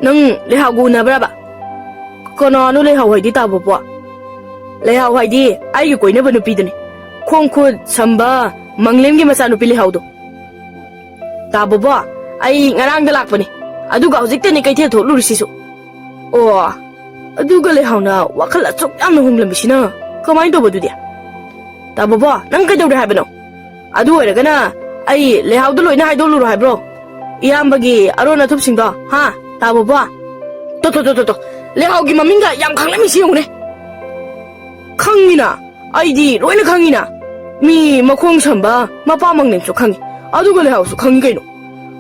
ꯅꯪ ꯂꯩꯍꯥꯎꯒ ꯎꯅꯕ꯭ꯔꯕ?" "ꯀꯅꯥꯅꯣ ꯂꯩꯍꯥꯎ ꯍꯥꯏꯗꯤ, ꯇꯥ ꯕꯣꯕꯣ?" "ꯂꯩꯍꯥꯎ ꯍꯥꯏꯗꯤ ꯑꯩꯒꯤ ꯀꯣꯏꯅꯕ ꯅꯨꯄꯤꯗꯨꯅꯤ꯫ ꯈꯣꯡ ꯈꯨꯠ ꯁꯝꯕ ꯃꯪꯂꯦꯝꯒꯤ ꯃꯆꯥꯅꯨꯄꯤ ꯂꯩꯍꯥꯎꯗꯣ꯫ ꯇꯥ ꯕꯣꯕꯣ, ꯑꯩ ꯉꯔꯥꯡꯗ ꯂꯥꯛꯄꯅꯤ, ꯑꯗꯨꯒ ꯍꯧꯖꯤꯛꯇꯅꯤ ꯀꯩꯊꯦꯜ ꯊꯣꯛꯂꯨꯔꯤꯁꯤꯁꯨ꯫" "ꯑꯣ, ꯑꯗꯨꯒ ꯂꯩꯍꯥꯎꯅ ꯋꯥꯈꯜ ꯑꯁꯨꯛ ꯌꯥꯝꯅ ꯍꯣꯡꯂꯝꯃꯤꯁꯤꯅ ꯀꯃꯥꯏꯅ ꯇꯧꯕ ꯑꯗꯨꯗꯤ?" "ꯇꯥ ꯕꯣꯕꯣ, ꯅꯪ ꯀꯩꯗꯧꯔꯦ ꯍꯥꯏꯕꯅꯣ? ꯑꯗꯨ ꯑꯣꯏꯔꯒꯅ ꯑꯩ ꯂꯩꯍꯥꯎꯗ ꯂꯣꯏꯅ ꯍꯥꯏꯗꯣꯛꯂꯨꯔꯣ ꯍꯥꯏꯕ꯭ꯔꯣ? ꯏꯌꯥꯝꯕꯒꯤ ꯑꯔꯣꯟ ꯑꯊꯨꯞꯁꯤꯡꯗꯣ, ꯍꯥ, ꯇꯥ ꯕꯣꯕꯣ?" "ꯇꯣ, ꯇꯣ, ꯇꯣ, ꯇꯣ, ꯇꯣ, ꯂꯩꯍꯥꯎꯒꯤ ꯃꯃꯤꯡꯒ ꯌꯥꯝ ꯈꯪꯂꯝꯃꯤꯁꯤ ꯌꯦꯡꯉꯨꯅꯦ꯫ ꯈꯪꯉꯤꯅ, ꯑꯩꯗꯤ ꯂꯣꯏꯅ ꯈꯪꯉꯤꯅ꯫ ꯃꯤ ꯃꯈꯣꯡ ꯁꯝꯕ ꯃꯄꯥ ꯃꯪꯂꯦꯝꯁꯨ ꯈꯪꯉꯤ, ꯑꯗꯨꯒ ꯂꯩꯍꯥꯎꯁꯨ ꯈꯪꯉꯤ ꯀꯩꯅꯣ꯫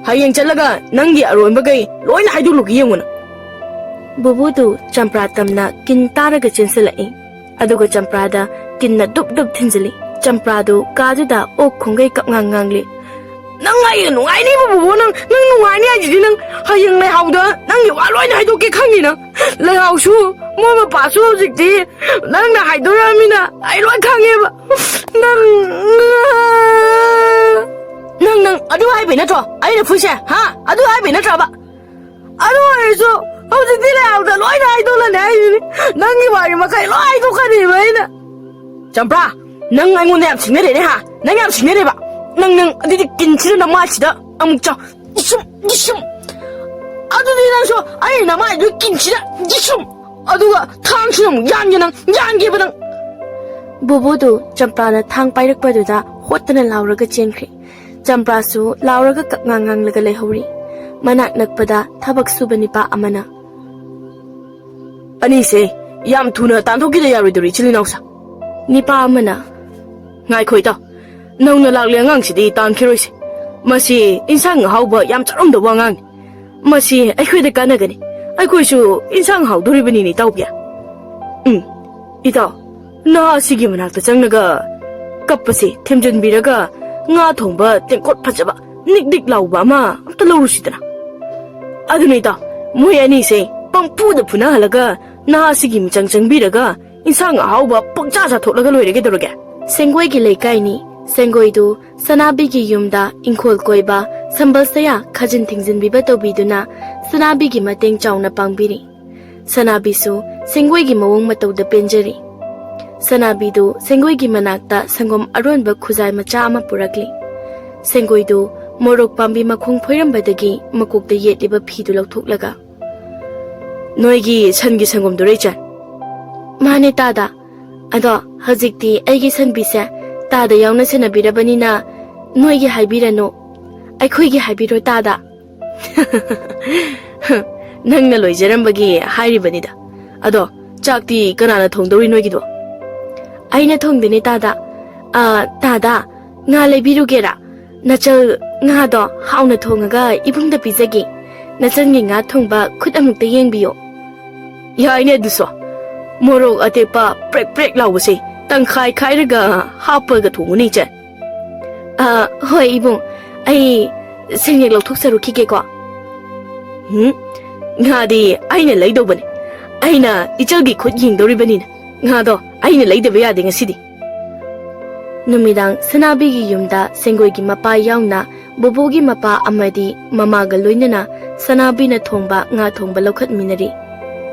ꯍꯌꯦꯡ ꯆꯠꯂꯒ ꯅꯪꯒꯤ ꯑꯔꯣꯟꯕꯈꯩ ꯂꯣꯏꯅ ꯍꯥꯏꯗꯣꯛꯂꯨꯒꯦ ꯌꯦꯡꯉꯨꯅ꯫ ꯕꯨꯕꯨꯗꯨ ꯆꯝꯄ꯭ꯔꯥ ꯇꯝꯅ ꯀꯤꯟ ꯇꯥꯔꯒ ꯆꯦꯟꯁꯤꯜꯂꯛꯏ꯫ ꯑꯗꯨꯒ ꯆꯝꯄ꯭ꯔꯥꯗ ꯀꯤꯟꯅ ꯗꯨꯞ ꯗꯨꯞ ꯊꯤꯟꯖꯤꯜꯂꯤ꯫ ꯆꯝꯄ꯭ꯔꯥꯗꯨ ꯀꯥꯗꯨꯗ ꯑꯣꯛ ꯈꯣꯡꯒꯩ ꯀꯞꯉꯥꯡ ꯉꯥꯡꯂꯤ꯫ "ꯅꯪ ꯑꯩꯅ ꯅꯨꯡꯉꯥꯏꯅꯤꯕ ꯕꯨꯕꯨ, ꯅꯪ, ꯅꯪ ꯅꯨꯡꯉꯥꯏꯅꯤ ꯍꯥꯏꯁꯤꯗꯤ ꯅꯪ꯫ ꯍꯌꯦꯡ ꯂꯩꯍꯥꯎꯗ ꯅꯪꯒꯤ ꯋꯥ ꯂꯣꯏꯅ ꯍꯥꯏꯗꯣꯛꯀꯦ ꯈꯪꯉꯤ ꯅꯪ꯫ ꯂꯩꯍꯥꯎꯁꯨ ꯃꯣꯏ ꯃꯄꯥꯁꯨ ꯍꯧꯖꯤꯛꯇꯤ ꯅꯪꯅ ꯍꯥꯏꯗꯣꯔꯛꯑꯃꯤꯅ ꯑꯩ ꯂꯣꯏ ꯈꯪꯉꯦꯕ꯫ ꯅꯪ, ꯅꯪ, ꯅꯪ ꯑꯗꯨ ꯍꯥꯏꯕꯩ ꯅꯠꯇ꯭ꯔꯣ ꯑꯩꯅ ꯐꯨꯏꯁꯦ? ꯍꯥ? ꯑꯗꯨ ꯍꯥꯏꯕꯩ ꯅꯠꯇ꯭ꯔꯕ? ꯑꯗꯨ ꯑꯣꯏꯔꯁꯨ ꯍꯧꯖꯤꯛꯇꯤ ꯂꯩꯍꯥꯎꯗ ꯂꯣꯏꯅ ꯍꯥꯏꯗꯣꯛꯂꯅꯤ ꯍꯥꯏꯁꯤꯅꯤ꯫ ꯅꯪꯒꯤ ꯋꯥꯔꯤ ꯃꯈꯩ ꯂꯣꯏ ꯍꯥꯏꯗꯣꯛꯀꯅꯤꯕ ꯑꯩꯅ꯫ ꯆꯝꯄ꯭ꯔꯥ, ꯅꯪ ꯑꯩꯉꯣꯟꯗ ꯌꯥꯝ ꯁꯤꯡꯅꯔꯦꯅꯦ ꯍꯥ? ꯅꯪ ꯌꯥꯝ ꯁꯤꯡꯅꯔꯦꯕ꯫ ꯅꯪ, ꯅꯪ ꯑꯗꯨꯗꯤ ꯀꯤꯟꯁꯤꯗ ꯅꯃꯥꯏꯁꯤꯗ ꯑꯃꯨꯛ ꯆꯥꯎ꯫ ꯏꯁꯨꯝ, ꯏꯁꯨꯝ꯫ ꯑꯗꯨꯗꯤ ꯅꯪꯁꯨ ꯑꯩ ꯅꯃꯥꯏꯗꯨ ꯀꯤꯟꯁꯤꯗ ꯏꯁꯨꯝ꯫ ꯑꯗꯨꯒ ꯊꯥꯡꯁꯤꯅ ꯑꯃꯨꯛ ꯌꯥꯟꯒꯦ ꯅꯪ, ꯌꯥꯟꯒꯦꯕ ꯅꯪ꯫ ꯕꯨꯕꯨꯗꯨ ꯆꯝꯄ꯭ꯔꯥꯅ ꯊꯥꯡ ꯄꯥꯏꯔꯛꯄꯗꯨꯗ ꯍꯣꯠꯇꯅ ꯂꯥꯎꯔꯒ ꯆꯦꯟꯈ꯭ꯔꯦ꯫ ꯆꯝꯄ꯭ꯔꯥꯁꯨ ꯂꯥꯎꯔꯒ ꯀꯞꯉꯥꯡ ꯉꯥꯡꯂꯒ ꯂꯩꯍꯧꯔꯤ꯫ ꯃꯅꯥꯛ ꯅꯛꯄꯗ ꯊꯕꯛ ꯁꯨꯕ ꯅꯤꯄꯥ ꯑꯃꯅ, "ꯑꯅꯤꯁꯦ ꯌꯥꯝ ꯊꯨꯅ ꯇꯥꯟꯊꯣꯛꯈꯤꯗ ꯌꯥꯔꯣꯏꯗꯧꯔꯤ, ꯏꯆꯤꯜ ꯏꯅꯥꯎꯁꯥ꯫" ꯅꯤꯄꯥ ꯑꯃꯅ, "ꯉꯥꯏꯈꯣ ꯏꯇꯥꯎ, ꯅꯧꯅ ꯂꯥꯛꯂꯤ ꯑꯉꯥꯡꯁꯤꯗꯤ ꯇꯥꯟꯈꯤꯔꯣꯏꯁꯦ꯫ ꯃꯁꯤ ꯏꯟꯁꯥꯡ ꯑꯍꯥꯎꯕ ꯌꯥꯝ ꯆꯥꯔꯝꯗꯧꯕ ꯑꯉꯥꯡꯅꯤ꯫ ꯃꯁꯤ ꯑꯩꯈꯣꯏꯗ ꯀꯥꯟꯅꯒꯅꯤ꯫ ꯑꯩꯈꯣꯏꯁꯨ ꯏꯟꯁꯥꯡ ꯍꯥꯎꯗꯣꯔꯤꯕꯅꯤꯅꯦ, ꯏꯇꯥꯎꯕꯤ꯫" "ꯎꯝ, ꯏꯇꯥꯎ, ꯅꯍꯥ ꯑꯁꯤꯒꯤ ꯃꯅꯥꯛꯇ ꯆꯪꯂꯒ ꯀꯞꯄꯁꯦ ꯊꯦꯝꯖꯤꯟꯕꯤꯔꯒ ꯉꯥ ꯊꯣꯡꯕ ꯇꯦꯡꯀꯣꯠ ꯐꯖꯕ ꯅꯤꯛ ꯅꯤꯛ ꯂꯥꯎꯕ ꯑꯃ ꯑꯝꯇ ꯂꯧꯔꯨꯁꯤꯗꯅ꯫" "ꯑꯗꯨꯅꯦ ꯏꯇꯥꯎ, ꯃꯣꯏ ꯑꯅꯤꯁꯦ ꯄꯪꯐꯨꯗ ꯐꯨꯅꯍꯜꯂꯒ ꯅꯍꯥꯁꯤꯒꯤ ꯃꯤꯆꯪ ꯆꯪꯕꯤꯔꯒ ꯏꯟꯁꯥꯡ ꯑꯍꯥꯎꯕ ꯄꯪꯆꯥ ꯆꯥꯊꯣꯛꯂꯒ ꯂꯣꯏꯔꯦ, ꯀꯩꯗꯧꯔꯒꯦ?" ꯁꯦꯡꯒꯣꯏꯒꯤ ꯂꯩꯀꯥꯏꯅꯤ꯫ ꯁꯦꯡꯒꯣꯏꯗꯨ ꯁꯅꯥꯕꯤꯒꯤ ꯌꯨꯝꯗ ꯏꯪꯈꯣꯜ ꯀꯣꯏꯕ ꯁꯝꯕꯜ ꯁꯌꯥ ꯈꯥꯖꯤꯟ ꯊꯤꯡꯖꯤꯟꯕꯤꯕ ꯇꯧꯕꯤꯗꯨꯅ ꯁꯅꯥꯕꯤꯒꯤ ꯃꯇꯦꯡ ꯆꯥꯎꯅ ꯄꯥꯡꯕꯤꯔꯤ꯫ ꯁꯅꯥꯕꯤꯁꯨ ꯁꯦꯡꯒꯣꯏꯒꯤ ꯃꯑꯣꯡ ꯃꯇꯧꯗ ꯄꯦꯟꯖꯔꯤ꯫ ꯁꯅꯥꯕꯤꯗꯨ ꯁꯦꯡꯒꯣꯏꯒꯤ ꯃꯅꯥꯛꯇ ꯁꯪꯒꯣꯝ ꯑꯔꯣꯟꯕ ꯈꯨꯖꯥꯏ ꯃꯆꯥ ꯑꯃ ꯄꯨꯔꯛꯂꯤ꯫ ꯁꯦꯡꯒꯣꯏꯗꯨ ꯃꯣꯔꯣꯛ ꯄꯥꯝꯕꯤ ꯃꯈꯣꯡ ꯐꯣꯏꯔꯝꯕꯗꯒꯤ ꯃꯀꯣꯛꯇ ꯌꯦꯠꯂꯤꯕ ꯐꯤꯗꯨ ꯂꯧꯊꯣꯛꯂꯒ, "ꯅꯣꯏꯒꯤ ꯁꯟꯒꯤ ꯁꯪꯒꯣꯝꯗꯨꯔ, ꯏꯆꯟ?" "ꯃꯥꯅꯦ ꯇꯥꯗ꯫ ꯑꯗꯣ ꯍꯧꯖꯤꯛꯇꯤ ꯑꯩꯒꯤ ꯁꯟꯕꯤꯁꯦ ꯇꯥꯗ ꯌꯥꯎꯅ ꯁꯦꯟꯅꯕꯤꯔꯕꯅꯤꯅ ꯅꯣꯏꯒꯤ ꯍꯥꯏꯕꯤꯔꯅꯨ, ꯑꯩꯈꯣꯏꯒꯤ ꯍꯥꯏꯕꯤꯔꯣ ꯇꯥꯗ꯫" "ꯅꯪꯅ ꯂꯣꯏꯖꯔꯝꯕꯒꯤ ꯍꯥꯏꯔꯤꯕꯅꯤꯗ꯫ ꯑꯗꯣ ꯆꯥꯛꯇꯤ ꯀꯅꯥꯅ ꯊꯣꯡꯗꯧꯔꯤ ꯅꯣꯏꯒꯤꯗꯣ?" "ꯑꯩꯅ ꯊꯣꯡꯗꯣꯏꯅꯦ ꯇꯥꯗ꯫ ꯑꯥ, ꯇꯥꯗꯥ, ꯉꯥ ꯂꯩꯕꯤꯔꯨꯒꯦꯔꯥ? ꯅꯆꯜ, ꯉꯥꯗꯣ ꯍꯥꯎꯅ ꯊꯣꯡꯉꯒ ꯏꯕꯨꯡꯗ ꯄꯤꯖꯒꯦ꯫ ꯅꯆꯜꯒꯤ ꯉꯥ ꯊꯣꯡꯕ ꯈꯨꯠ ꯑꯃꯨꯛꯇ ꯌꯦꯡꯕꯤꯌꯣ꯫ ꯌꯥꯏꯅꯦ ꯑꯗꯨꯁꯨ꯫ ꯃꯣꯔꯣꯛ ꯑꯇꯦꯛꯄ ꯄ꯭ꯔꯦꯛ ꯄ꯭ꯔꯦꯛ ꯂꯥꯎꯕꯁꯦ ꯇꯪꯈꯥꯏ ꯈꯥꯏꯔꯒ ꯍꯥꯞꯄꯒ ꯊꯣꯡꯉꯨꯅꯦ, ꯏꯆꯦ꯫ ꯑꯥ, ꯍꯣꯏ, ꯏꯕꯨꯡ꯫ ꯑꯩ ꯁꯦꯟꯌꯦꯛ ꯂꯧꯊꯣꯛꯆꯔꯨꯈꯤꯒꯦꯀꯣ꯫ ꯎꯝ, ꯉꯥꯗꯤ ꯑꯩꯅ ꯂꯩꯗꯧꯕꯅꯤ꯫ ꯑꯩꯅ ꯏꯆꯜꯒꯤ ꯈꯨꯠ ꯌꯦꯡꯗꯧꯔꯤꯕꯅꯤꯅ ꯉꯥꯗꯣ ꯑꯩꯅ ꯂꯩꯗꯕ ꯌꯥꯗꯦ ꯉꯁꯤꯗꯤ꯫ ꯅꯨꯃꯤꯗꯥꯡ ꯁꯅꯥꯕꯤꯒꯤ ꯌꯨꯝꯗ ꯁꯦꯡꯒꯣꯏꯒꯤ ꯃꯄꯥ ꯌꯥꯎꯅ ꯕꯣꯕꯣꯒꯤ ꯃꯄꯥ ꯑꯃꯗꯤ ꯃꯃꯥꯒ ꯂꯣꯏꯅꯅ ꯁꯅꯥꯕꯤꯅ ꯊꯣꯡꯕ ꯉꯥ ꯊꯣꯡꯕ ꯂꯧꯈꯠꯃꯤꯟꯅꯔꯤ꯫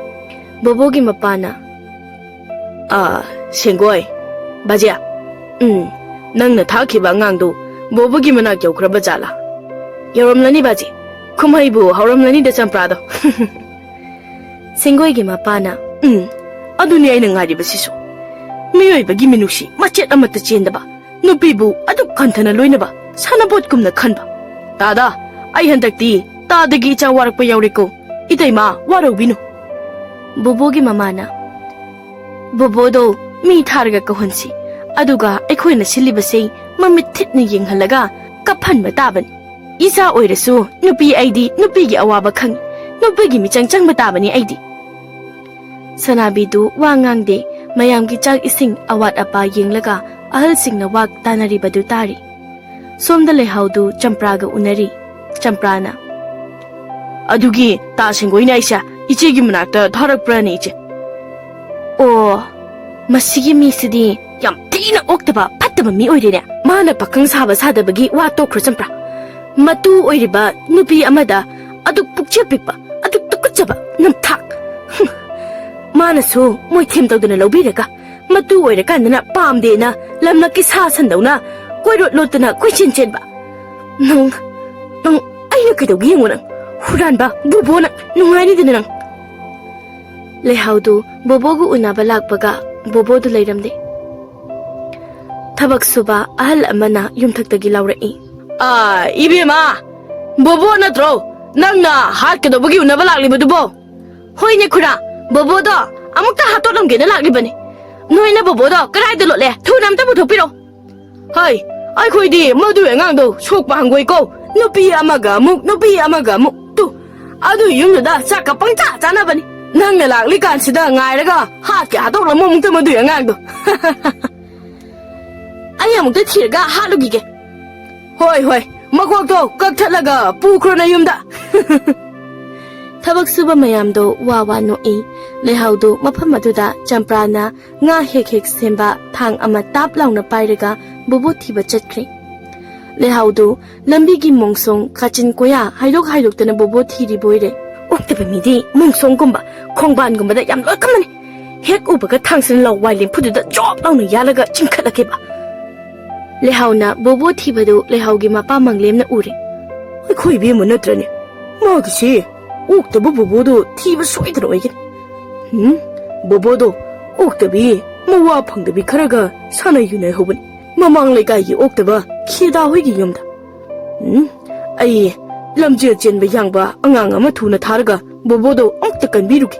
ꯕꯣꯕꯣꯒꯤ ꯃꯄꯥꯅ, "ꯑꯥ, ꯁꯦꯡꯒꯣꯏ, ꯕꯥꯖꯦ, ꯎꯝ, ꯅꯪꯅ ꯊꯥꯈꯤꯕ ꯑꯉꯥꯡꯗꯨ ꯕꯣꯕꯣꯒꯤ ꯃꯅꯥꯛ ꯌꯧꯈ꯭ꯔꯕ ꯖꯥꯠꯂꯥ?" "ꯌꯧꯔꯝꯂꯅꯤ ꯕꯥꯖꯦ, ꯀꯨꯝꯍꯩꯕꯨ ꯍꯧꯔꯝꯂꯅꯤꯗ ꯆꯝꯄ꯭ꯔꯥꯗꯣ꯫" ꯁꯦꯡꯒꯣꯏꯒꯤ ꯃꯄꯥꯅ, "ꯎꯝ, ꯑꯗꯨꯅꯤ ꯑꯩꯅ ꯉꯥꯏꯔꯤꯕꯁꯤꯁꯨ꯫ ꯃꯤꯑꯣꯏꯕꯒꯤ ꯃꯤꯅꯨꯡꯁꯤ ꯃꯆꯦꯠ ꯑꯃꯠꯇ ꯆꯦꯟꯗꯕ, ꯅꯨꯄꯤꯕꯨ ꯑꯗꯨꯛ ꯍꯟꯊꯅ ꯂꯣꯏꯅꯕ ꯁꯥꯟꯅꯄꯣꯠꯀꯨꯝꯅ ꯈꯟꯕ꯫ ꯇꯥꯗ, ꯑꯩ ꯍꯟꯗꯛꯇꯤ ꯇꯥꯗꯒꯤ ꯏꯆꯥ ꯋꯥꯔꯛꯄ ꯌꯥꯎꯔꯦꯀꯣ꯫ ꯏꯇꯩꯃ, ꯋꯥꯔꯧꯕꯤꯅꯨ꯫" ꯕꯣꯕꯣꯒꯤ ꯃꯃꯥꯅ, "ꯕꯣꯕꯣꯗꯣ ꯃꯤ ꯊꯥꯔꯒ ꯀꯧꯍꯟꯁꯤ, ꯑꯗꯨꯒ ꯑꯩꯈꯣꯏꯅ ꯁꯤꯜꯂꯤꯕꯁꯦ ꯃꯃꯤꯠ ꯊꯤꯠꯅ ꯌꯦꯡꯍꯜꯂꯒ ꯀꯞꯍꯟꯕ ꯇꯥꯕꯅꯤ꯫ ꯏꯆꯥ ꯑꯣꯏꯔꯁꯨ ꯅꯨꯄꯤ ꯑꯩꯗꯤ ꯅꯨꯄꯤꯒꯤ ꯑꯋꯥꯕ ꯈꯪꯏ, ꯅꯨꯄꯤꯒꯤ ꯃꯤꯆꯪ ꯆꯪꯕ ꯇꯥꯕꯅꯤ ꯑꯩꯗꯤ꯫" ꯁꯅꯥꯕꯤꯗꯨ ꯋꯥ ꯉꯥꯡꯗꯦ꯫ ꯃꯌꯥꯝꯒꯤ ꯆꯥꯛ ꯏꯁꯤꯡ ꯑꯋꯥꯠ ꯑꯄꯥ ꯌꯦꯡꯂꯒ ꯑꯍꯜꯁꯤꯡꯅ ꯋꯥ ꯇꯥꯅꯔꯤꯕꯗꯨ ꯇꯥꯔꯤ꯫ ꯁꯣꯝꯗ ꯂꯩꯍꯥꯎꯗꯨ ꯆꯝꯄ꯭ꯔꯥꯒ ꯎꯅꯔꯤ꯫ ꯆꯝꯄ꯭ꯔꯥꯅ, "ꯑꯗꯨꯒꯤ ꯇꯥ ꯁꯦꯡꯒꯣꯏꯅ ꯑꯩꯁꯦ ꯏꯆꯦꯒꯤ ꯃꯅꯥꯛꯇ ꯊꯥꯔꯛꯄ꯭ꯔꯥꯅꯦ, ꯏꯆꯦ?" "ꯑꯣ, ꯃꯁꯤꯒꯤ ꯃꯤꯁꯤꯗꯤ ꯌꯥꯝ ꯊꯤꯅ ꯑꯣꯛꯇꯕ ꯐꯠꯇꯕ ꯃꯤ ꯑꯣꯏꯔꯦꯅꯦ꯫ ꯃꯥꯅ ꯄꯥꯈꯪ ꯁꯥꯕ ꯁꯥꯗꯕꯒꯤ ꯋꯥ ꯇꯣꯛꯈ꯭ꯔꯣ, ꯆꯝꯄ꯭ꯔꯥ꯫ ꯃꯇꯨ ꯑꯣꯏꯔꯤꯕ ꯅꯨꯄꯤ ꯑꯃꯗ ꯑꯗꯨꯛ ꯄꯨꯛꯆꯦꯜ ꯄꯤꯛꯄ, ꯑꯗꯨꯛ ꯇꯨꯀꯠꯆꯕ ꯅꯝꯊꯥꯛ꯫ ꯍꯨꯝ꯫ ꯃꯥꯅꯁꯨ ꯃꯣꯏꯊꯦꯝ ꯇꯧꯗꯅ ꯂꯧꯕꯤꯔꯒ ꯃꯇꯨ ꯑꯣꯏꯔꯀꯥꯟꯗꯅ ꯄꯥꯝꯗꯦꯅ ꯂꯝꯂꯛꯀꯤ ꯁꯥ ꯁꯟꯗꯧꯅ ꯀꯣꯏꯔꯣꯠ ꯂꯣꯠꯇꯅ ꯀꯣꯏꯆꯦꯟ ꯆꯦꯟꯕ꯫ ꯅꯪ, ꯅꯪ ꯑꯩꯅ ꯀꯩꯗꯧꯒꯦ ꯌꯦꯡꯉꯣ ꯅꯪ꯫ ꯍꯨꯔꯥꯟꯕ, ꯕꯣꯕꯣ ꯅꯪ, ꯅꯨꯡꯉꯥꯏꯅꯤꯗꯅ ꯅꯪ꯫" ꯂꯩꯍꯥꯎꯗꯨ ꯕꯣꯕꯣꯒ ꯎꯅꯕ ꯂꯥꯛꯄꯒ ꯕꯣꯕꯣꯗꯨ ꯂꯩꯔꯝꯗꯦ꯫ ꯊꯕꯛ ꯁꯨꯕ ꯑꯍꯜ ꯑꯃꯅ ꯌꯨꯝꯊꯛꯇꯒꯤ ꯂꯥꯎꯔꯛꯏ꯫ "ꯑꯥ, ꯏꯕꯦꯝꯃ, ꯕꯣꯕꯣ ꯅꯠꯇ꯭ꯔꯣ? ꯅꯪꯅ ꯍꯥꯠꯀꯗꯧꯕꯒꯤ ꯎꯅꯕ ꯂꯥꯛꯂꯤꯕꯗꯨꯕꯣ?" "ꯍꯣꯏꯅꯦ ꯈꯨꯔꯥ, ꯕꯣꯕꯣꯗꯣ ꯑꯃꯨꯛꯇ ꯍꯥꯠꯇꯣꯛꯂꯝꯒꯦꯅ ꯂꯥꯛꯂꯤꯕꯅꯤ꯫ ꯅꯣꯏꯅ ꯕꯣꯕꯣꯗꯣ ꯀꯗꯥꯏꯗ ꯂꯣꯠꯂꯦ? ꯊꯨꯅ ꯑꯝꯇ ꯄꯨꯊꯣꯛꯄꯤꯔꯣ꯫" ꯍꯩ, ꯑꯩꯈꯣꯏꯗꯤ ꯃꯗꯨ ꯑꯉꯥꯡꯗꯣ ꯁꯣꯛꯄ ꯍꯪꯒꯣꯏ ꯀꯧ꯫ ꯅꯨꯄꯤ ꯑꯃꯒ ꯑꯃꯨꯛ, ꯅꯨꯄꯤ ꯑꯃꯒ ꯑꯃꯨꯛ꯫ ꯇꯨ, ꯑꯗꯨ ꯌꯨꯝꯗꯨꯗ ꯆꯥꯛꯀ ꯄꯪꯆꯥ ꯆꯥꯅꯕꯅꯤ꯫ ꯅꯪꯅ ꯂꯥꯛꯂꯤꯀꯥꯟꯁꯤꯗ ꯉꯥꯏꯔꯒ ꯍꯥꯠꯀꯦ ꯍꯥꯠꯇꯣꯛꯂꯝꯃꯣ ꯑꯃꯨꯛꯇ ꯃꯗꯨ ꯑꯉꯥꯡꯗꯣ꯫ ꯑꯩ ꯑꯃꯨꯛꯇ ꯊꯤꯔꯒ ꯍꯥꯠꯂꯨꯈꯤꯒꯦ꯫ ꯍꯣꯏ, ꯍꯣꯏ, ꯃꯀꯣꯛꯇꯣ ꯀꯛꯊꯠꯂꯒ ꯄꯨꯈ꯭ꯔꯣ ꯅꯌꯨꯝꯗ꯫ ꯊꯕꯛ ꯁꯨꯕ ꯃꯌꯥꯝꯗꯣ ꯋꯥ ꯋꯥ ꯅꯣꯛꯏ꯫ ꯂꯩꯍꯥꯎꯗꯨ ꯃꯐꯝ ꯑꯗꯨꯗ ꯆꯝꯄ꯭ꯔꯥꯅ ꯉꯥ ꯍꯦꯛ ꯍꯦꯛ ꯁꯦꯝꯕ ꯊꯥꯡ ꯑꯃ ꯇꯥꯞ ꯂꯥꯎꯅ ꯄꯥꯏꯔꯒ ꯕꯣꯕꯣ ꯊꯤꯕ ꯆꯠꯈ꯭ꯔꯦ꯫ ꯂꯩꯍꯥꯎꯗꯨ ꯂꯝꯕꯤꯒꯤ ꯃꯣꯡꯁꯣꯡ, ꯀꯥꯆꯤꯟ ꯀꯣꯌꯥ ꯍꯥꯏꯗꯣꯛ ꯍꯥꯏꯗꯣꯛꯇꯅ ꯕꯣꯕꯣ ꯊꯤꯔꯤꯕ ꯑꯣꯏꯔꯦ꯫ ꯑꯣꯛꯇꯕ ꯃꯤꯗꯤ ꯃꯣꯡꯁꯣꯡꯒꯨꯝꯕ, ꯈꯣꯡꯕꯥꯟꯒꯨꯝꯕꯗ ꯌꯥꯝ ꯂꯣꯠꯀꯟꯕꯅꯤ꯫ ꯍꯦꯛ ꯎꯕꯒ ꯊꯥꯡꯁꯤꯅ ꯂꯥꯎ ꯋꯥꯏ ꯂꯦꯝꯐꯨꯗꯨꯗ ꯖꯣꯞ ꯂꯥꯎꯅ ꯌꯥꯜꯂꯒ ꯆꯤꯡꯈꯠꯂꯛꯀꯦꯕ꯫ ꯂꯩꯍꯥꯎꯅ ꯕꯣꯕꯣ ꯊꯤꯕꯗꯨ ꯂꯩꯍꯥꯎꯒꯤ ꯃꯄꯥ ꯃꯪꯂꯦꯝꯅ ꯎꯔꯦ꯫ ꯑꯩꯈꯣꯏ ꯏꯕꯦꯝꯃ ꯅꯠꯇ꯭ꯔꯅꯦ? ꯃꯥꯒꯤꯁꯤ ꯑꯣꯛꯇꯕ ꯕꯣꯕꯣꯗꯣ ꯊꯤꯕ ꯁꯣꯏꯗꯅ ꯑꯣꯏꯒꯅꯤ꯫ ꯎꯝ, ꯕꯣꯕꯣꯗꯣ ꯑꯣꯛꯇꯕꯤ, ꯃꯋꯥ ꯐꯪꯗꯕꯤ ꯈꯔꯒ ꯁꯥꯟꯅ ꯌꯨꯅꯩ ꯍꯧꯕꯅꯤ꯫ ꯃꯃꯥꯡ ꯂꯩꯀꯥꯏꯒꯤ ꯑꯣꯛꯇꯕ ꯈꯦꯗꯥ ꯍꯣꯏꯒꯤ ꯌꯨꯝꯗ꯫ ꯎꯝ, ꯑꯩ ꯂꯝꯖꯦꯜ ꯆꯦꯟꯕ ꯌꯥꯡꯕ ꯑꯉꯥꯡ ꯑꯃ ꯊꯨꯅ ꯊꯥꯔꯒ ꯕꯣꯕꯣꯗꯣ ꯑꯃꯨꯛꯇ ꯀꯟꯕꯤꯔꯨꯒꯦ꯫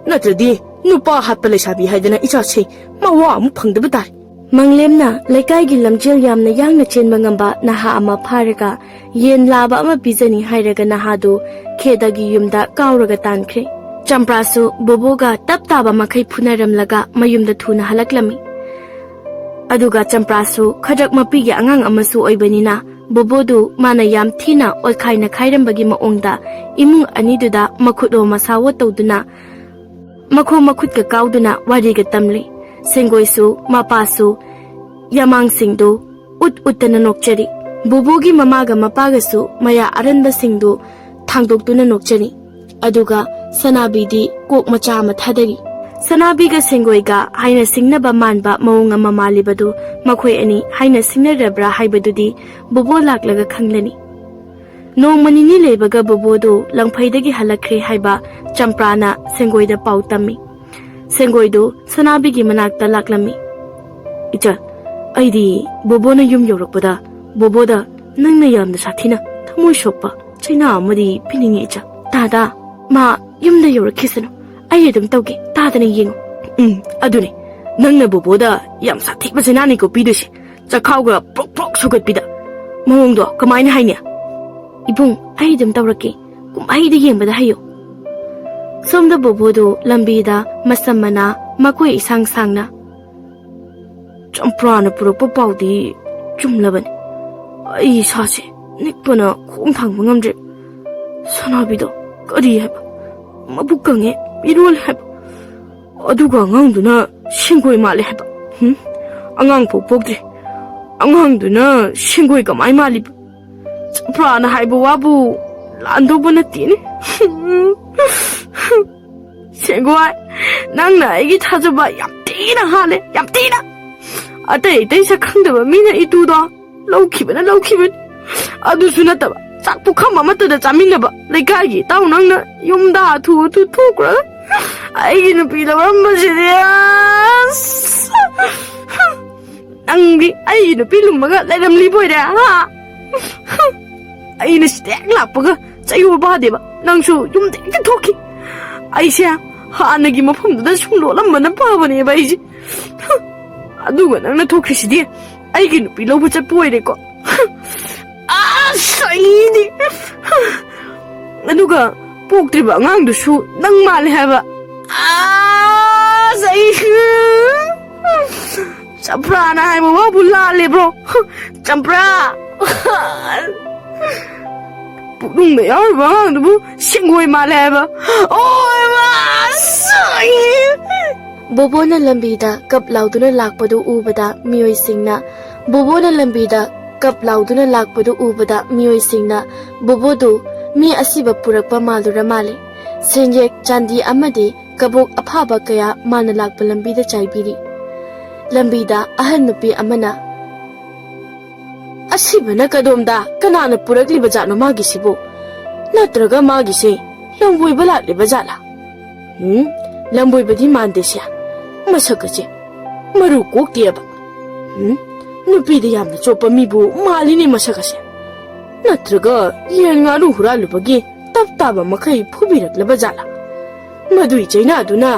ꯅꯠꯇ꯭ꯔꯗꯤ ꯅꯨꯄꯥ ꯍꯥꯠꯄ ꯂꯩꯁꯥꯕꯤ ꯍꯥꯏꯗꯅ ꯏꯆꯥꯁꯦ ꯃꯋꯥ ꯑꯃꯨꯛ ꯐꯪꯗꯕ ꯇꯥꯔꯦ꯫ ꯃꯪꯂꯦꯝꯅ ꯂꯩꯀꯥꯏꯒꯤ ꯂꯝꯖꯦꯜ ꯌꯥꯝꯅ ꯌꯥꯡꯅ ꯆꯦꯟꯕ ꯉꯝꯕ ꯅꯍꯥ ꯑꯃ ꯐꯥꯔꯒ ꯌꯦꯟ ꯂꯥꯕ ꯑꯃ ꯄꯤꯖꯅꯤ ꯍꯥꯏꯔꯒ ꯅꯍꯥꯗꯨ ꯈꯦꯗꯒꯤ ꯌꯨꯝꯗ ꯀꯥꯎꯔꯒ ꯇꯥꯟꯈ꯭ꯔꯦ꯫ ꯆꯝꯄ꯭ꯔꯥꯁꯨ ꯕꯣꯕꯣꯒ ꯇꯞ ꯇꯥꯕ ꯃꯈꯩ ꯐꯨꯅꯔꯝꯂꯒ ꯃꯌꯨꯝꯗ ꯊꯨꯅ ꯍꯜꯂꯛꯂꯝꯃꯤ꯫ ꯑꯗꯨꯒ ꯆꯝꯄ꯭ꯔꯥꯁꯨ ꯈꯗ꯭ꯔꯛ ꯃꯄꯤꯒꯤ ꯑꯉꯥꯡ ꯑꯃꯁꯨ ꯑꯣꯏꯕꯅꯤꯅ ꯕꯣꯕꯣꯗꯨ ꯃꯥꯅ ꯌꯥꯝ ꯊꯤꯅ ꯑꯣꯠꯈꯥꯏ ꯅꯈꯥꯏꯔꯝꯕꯒꯤ ꯃꯑꯣꯡꯗ ꯏꯃꯨꯡ ꯑꯅꯤꯗꯨꯗ ꯃꯈꯨꯠ ꯑꯣ ꯃꯁꯥꯋꯣ ꯇꯧꯗꯨꯅ ꯃꯈꯣꯡ ꯃꯈꯨꯠꯀ ꯀꯥꯎꯗꯨꯅ ꯋꯥꯔꯤꯒ ꯇꯝꯂꯤ꯫ ꯁꯦꯡꯒꯣꯏꯁꯨ ꯃꯄꯥꯁꯨ ꯌꯥꯃꯥꯡꯁꯤꯡꯗꯨ ꯎꯠ ꯎꯠꯇꯅ ꯅꯣꯛꯆꯔꯤ꯫ ꯕꯣꯕꯣꯒꯤ ꯃꯃꯥꯒ ꯃꯄꯥꯒꯁꯨ ꯃꯌꯥ ꯑꯔꯟꯕꯁꯤꯡꯗꯨ ꯊꯥꯡꯗꯣꯛꯇꯨꯅ ꯅꯣꯛꯆꯔꯤ꯫ ꯑꯗꯨꯒ ꯁꯅꯥꯕꯤꯗꯤ ꯀꯣꯛ ꯃꯆꯥ ꯑꯃ ꯊꯥꯗꯔꯤ꯫ ꯁꯅꯥꯕꯤꯒ ꯁꯦꯡꯒꯣꯏꯒ ꯍꯥꯏꯅ ꯁꯤꯡꯅꯕ ꯃꯥꯟꯕ ꯃꯑꯣꯡ ꯑꯃ ꯃꯥꯜꯂꯤꯕꯗꯨ ꯃꯈꯣꯏ ꯑꯅꯤ ꯍꯥꯏꯅ ꯁꯤꯡꯅꯔꯕ꯭ꯔꯥ ꯍꯥꯏꯕꯗꯨꯗꯤ ꯕꯣꯕꯣ ꯂꯥꯛꯂꯒ ꯈꯪꯂꯅꯤ꯫ ꯅꯣꯡꯃ ꯅꯤꯅꯤ ꯂꯩꯕꯒ ꯕꯣꯕꯣꯗꯨ ꯂꯪꯐꯩꯗꯒꯤ ꯍꯜꯂꯛꯈ꯭ꯔꯦ ꯍꯥꯏꯕ ꯆꯝꯄ꯭ꯔꯥꯅ ꯁꯦꯡꯒꯣꯏꯗ ꯄꯥꯎ ꯇꯝꯃꯤ꯫ ꯁꯦꯡꯒꯣꯏꯗꯨ ꯁꯅꯥꯕꯤꯒꯤ ꯃꯅꯥꯛꯇ ꯂꯥꯛꯂꯝꯃꯤ꯫ "ꯏꯆꯥ, ꯑꯩꯗꯤ ꯕꯣꯕꯣꯅ ꯌꯨꯝ ꯌꯧꯔꯛꯄꯗ ꯕꯣꯕꯣꯗ ꯅꯪꯅ ꯌꯥꯝꯅ ꯁꯥꯊꯤꯅ ꯊꯃꯣꯏ ꯁꯣꯛꯄ ꯆꯩꯅꯥ ꯑꯃꯗꯤ ꯄꯤꯅꯤꯡꯉꯤ ꯏꯆꯥ꯫ ꯇꯥꯗ, ꯃꯥ ꯌꯨꯝꯗ ꯌꯧꯔꯛꯈꯤꯁꯅꯨ, ꯑꯩ ꯑꯗꯨꯝ ꯇꯧꯒꯦ, ꯇꯥꯗꯅ ꯌꯦꯡꯉꯨ꯫" "ꯎꯝ, ꯑꯗꯨꯅꯦ, ꯅꯪꯅ ꯕꯣꯕꯣꯗ ꯌꯥꯝ ꯁꯥꯊꯤꯕ ꯆꯩꯅꯥꯅꯤꯀꯣ ꯄꯤꯗꯣꯏꯁꯦ꯫ ꯆꯈꯥꯎꯒ ꯄ꯭ꯔꯣꯛ ꯄ꯭ꯔꯣꯛ ꯁꯧꯒꯠꯄꯤꯗ꯫ ꯃꯑꯣꯡꯗꯣ ꯀꯃꯥꯏꯅ ꯍꯥꯏꯅꯤ? "ꯏꯕꯨꯡ, ꯑꯩ ꯑꯗꯨꯝ ꯇꯧꯔꯛꯀꯦ꯫ ꯀꯨꯝꯍꯩꯗ ꯌꯦꯡꯕꯗ ꯍꯩꯌꯨ꯫" ꯁꯣꯝꯗ ꯕꯣꯕꯣꯗꯨ ꯂꯝꯕꯤꯗ ꯃꯁꯝ ꯃꯅꯥ ꯃꯀꯣꯏ ꯏꯁꯥꯡ ꯁꯥꯡꯅ, "ꯆꯝꯄ꯭ꯔꯥꯅ ꯄꯨꯔꯛꯄ ꯄꯥꯎꯗꯤ ꯆꯨꯝꯂꯕꯅꯤ꯫ ꯑꯩ ꯏꯁꯥꯁꯦ ꯅꯤꯛꯄꯅ ꯈꯣꯡ ꯊꯥꯡꯕ ꯉꯝꯗ꯭ꯔꯦ꯫ ꯁꯅꯥꯕꯤꯗꯣ ꯀꯔꯤ ꯍꯥꯏꯕ? ꯃꯕꯨꯛ ꯀꯪꯉꯦ, ꯃꯤꯔꯣꯜ ꯍꯥꯏꯕ꯫ ꯑꯗꯨꯒ ꯑꯉꯥꯡꯗꯨꯅ ꯁꯦꯡꯒꯣꯏ ꯃꯥꯜꯂꯦ ꯍꯥꯏꯕ꯫ ꯍꯨꯝ? ꯑꯉꯥꯡ ꯐꯥꯎ ꯄꯣꯛꯇ꯭ꯔꯤ꯫ ꯑꯉꯥꯡꯗꯨꯅ ꯁꯦꯡꯒꯣꯏ ꯀꯃꯥꯏ ꯃꯥꯜꯂꯤꯕ? ꯆꯝꯄ꯭ꯔꯥꯅ ꯍꯥꯏꯕ ꯋꯥꯕꯨ ꯂꯥꯟꯗꯧꯕ ꯅꯠꯇꯦꯅꯦ꯫" "ꯁꯦꯡꯒꯣꯏ, ꯅꯪꯅ ꯑꯩꯒꯤ ꯊꯥꯖꯕ ꯌꯥꯝ ꯊꯤꯅ ꯍꯥꯜꯂꯦ, ꯌꯥꯝ ꯊꯤꯅ꯫ ꯑꯇꯩ ꯑꯇꯩ ꯁꯛ ꯈꯪꯗꯕ ꯃꯤꯅ ꯏꯇꯨꯗꯣ ꯂꯧꯈꯤꯕꯅ ꯂꯧꯈꯤꯕꯅꯤ꯫ ꯑꯗꯨꯁꯨ ꯅꯠꯇꯕ, ꯆꯥꯛ ꯄꯨꯈꯝ ꯑꯃꯠꯇꯗ ꯆꯥꯃꯤꯟꯅꯕ ꯂꯩꯀꯥꯏꯒꯤ ꯏꯇꯥꯎ ꯅꯪꯅ ꯌꯨꯝꯗ ꯍꯥꯊꯨ ꯍꯥꯊꯨ ꯊꯣꯛꯈ꯭ꯔꯒ ꯑꯩꯒꯤ ꯅꯨꯄꯤ ꯂꯧꯔꯝꯕꯁꯤꯗꯤ, ꯑꯁ!" "ꯅꯪꯗꯤ ꯑꯩꯒꯤ ꯅꯨꯄꯤ ꯂꯨꯝꯃꯒ ꯂꯩꯔꯝꯂꯤꯕꯣꯏꯔꯦ, ꯍꯥ?" "ꯑꯩꯅ ꯁꯤꯗ ꯍꯦꯛ ꯂꯥꯛꯄꯒ ꯆꯌꯣꯜ ꯐꯥꯗꯦꯕ, ꯅꯪꯁꯨ ꯌꯨꯝꯗ ꯍꯦꯛꯇ ꯊꯣꯛꯈꯤ꯫ ꯑꯩꯁꯦ ꯍꯥꯟꯅꯒꯤ ꯃꯐꯝꯗꯨꯗ ꯁꯨꯝ ꯂꯣꯠꯂꯝꯕꯅ ꯐꯕꯅꯦꯕ ꯑꯩꯁꯦ꯫ ꯑꯗꯨꯒ ꯅꯪꯅ ꯊꯣꯛꯈ꯭ꯔꯤꯁꯤꯗꯤ ꯑꯩꯒꯤ ꯅꯨꯄꯤ ꯂꯧꯕ ꯆꯠꯄ ꯑꯣꯏꯔꯦꯀꯣ꯫ ꯑꯁ, ꯑꯩꯗꯤ꯫ ꯑꯗꯨꯒ ꯄꯣꯛꯇ꯭ꯔꯤꯕ ꯑꯉꯥꯡꯗꯨꯁꯨ ꯅꯪ ꯃꯥꯜꯂꯦ ꯍꯥꯏꯕ꯫ ꯑꯁ, ꯑꯩ꯫ ꯆꯝꯄ꯭ꯔꯥꯅ ꯍꯥꯏꯕ ꯋꯥꯕꯨ ꯂꯥꯜꯂꯦꯕ꯭ꯔꯣ? ꯆꯝꯄ꯭ꯔꯥ!" ꯄꯨꯛꯅꯨꯡꯗ ꯌꯥꯎꯔꯤꯕ ꯑꯉꯥꯡꯗꯨꯕꯨ ꯁꯦꯡꯒꯣꯏ ꯃꯥꯜꯂꯦ ꯍꯥꯏꯕ꯫ ꯑꯣ, ꯏꯃꯥ! ꯑꯁ, ꯑꯩ꯫ ꯕꯣꯕꯣꯅ ꯂꯝꯕꯤꯗ ꯀꯞ ꯂꯥꯎꯗꯨꯅ ꯂꯥꯛꯄꯗꯨ ꯎꯕꯗ ꯃꯤꯑꯣꯏꯁꯤꯡꯅ, ꯕꯣꯕꯣꯅ ꯂꯝꯕꯤꯗ ꯀꯞ ꯂꯥꯎꯗꯨꯅ ꯂꯥꯛꯄꯗꯨ ꯎꯕꯗ ꯃꯤꯑꯣꯏꯁꯤꯡꯅ ꯕꯣꯕꯣꯗꯨ ꯃꯤ ꯑꯁꯤꯕ ꯄꯨꯔꯛꯄ ꯃꯥꯜꯂꯨꯔ ꯃꯥꯜꯂꯦ꯫ ꯁꯦꯟꯌꯦꯛ, ꯆꯥꯟꯗꯤ ꯑꯃꯗꯤ ꯀꯕꯣꯛ ꯑꯐꯕ ꯀꯌꯥ ꯃꯥꯅ ꯂꯥꯛꯄ ꯂꯝꯕꯤꯗ ꯆꯥꯏꯕꯤꯔꯤ꯫ ꯂꯝꯕꯤꯗ ꯑꯍꯟ ꯅꯨꯄꯤ ꯑꯃꯅ, "ꯑꯁꯤꯕꯅ ꯀꯗꯣꯝꯗ ꯀꯅꯥꯅ ꯄꯨꯔꯛꯂꯤꯕ ꯖꯥꯠꯅꯣ ꯃꯥꯒꯤꯁꯤꯕꯨ? ꯅꯠꯇ꯭ꯔꯒ ꯃꯥꯒꯤꯁꯦ ꯂꯝꯕꯣꯏꯕ ꯂꯥꯛꯂꯤꯕ ꯖꯥꯠꯂꯥ? ꯎꯝ, ꯂꯝꯕꯣꯏꯕꯗꯤ ꯃꯥꯟꯗꯦꯁꯦ꯫ ꯃꯁꯛ ꯑꯁꯦ ꯃꯔꯨ ꯀꯣꯛꯇꯦꯕ꯫ ꯎꯝ, ꯅꯨꯄꯤꯗ ꯌꯥꯝꯅ ꯆꯣꯞꯄ ꯃꯤꯕꯨ ꯃꯥꯜꯂꯤꯅꯦ ꯃꯁꯛ ꯑꯁꯦ꯫ ꯅꯠꯇ꯭ꯔꯒ ꯌꯦꯟ ꯉꯥꯅꯨ ꯍꯨꯔꯥꯜꯂꯨꯕꯒꯤ ꯇꯞ ꯇꯥꯕ ꯃꯈꯩ ꯐꯨꯕꯤꯔꯛꯂꯕ ꯖꯥꯠꯂꯥ? ꯃꯗꯨꯏ ꯆꯩꯅꯥꯗꯨꯅ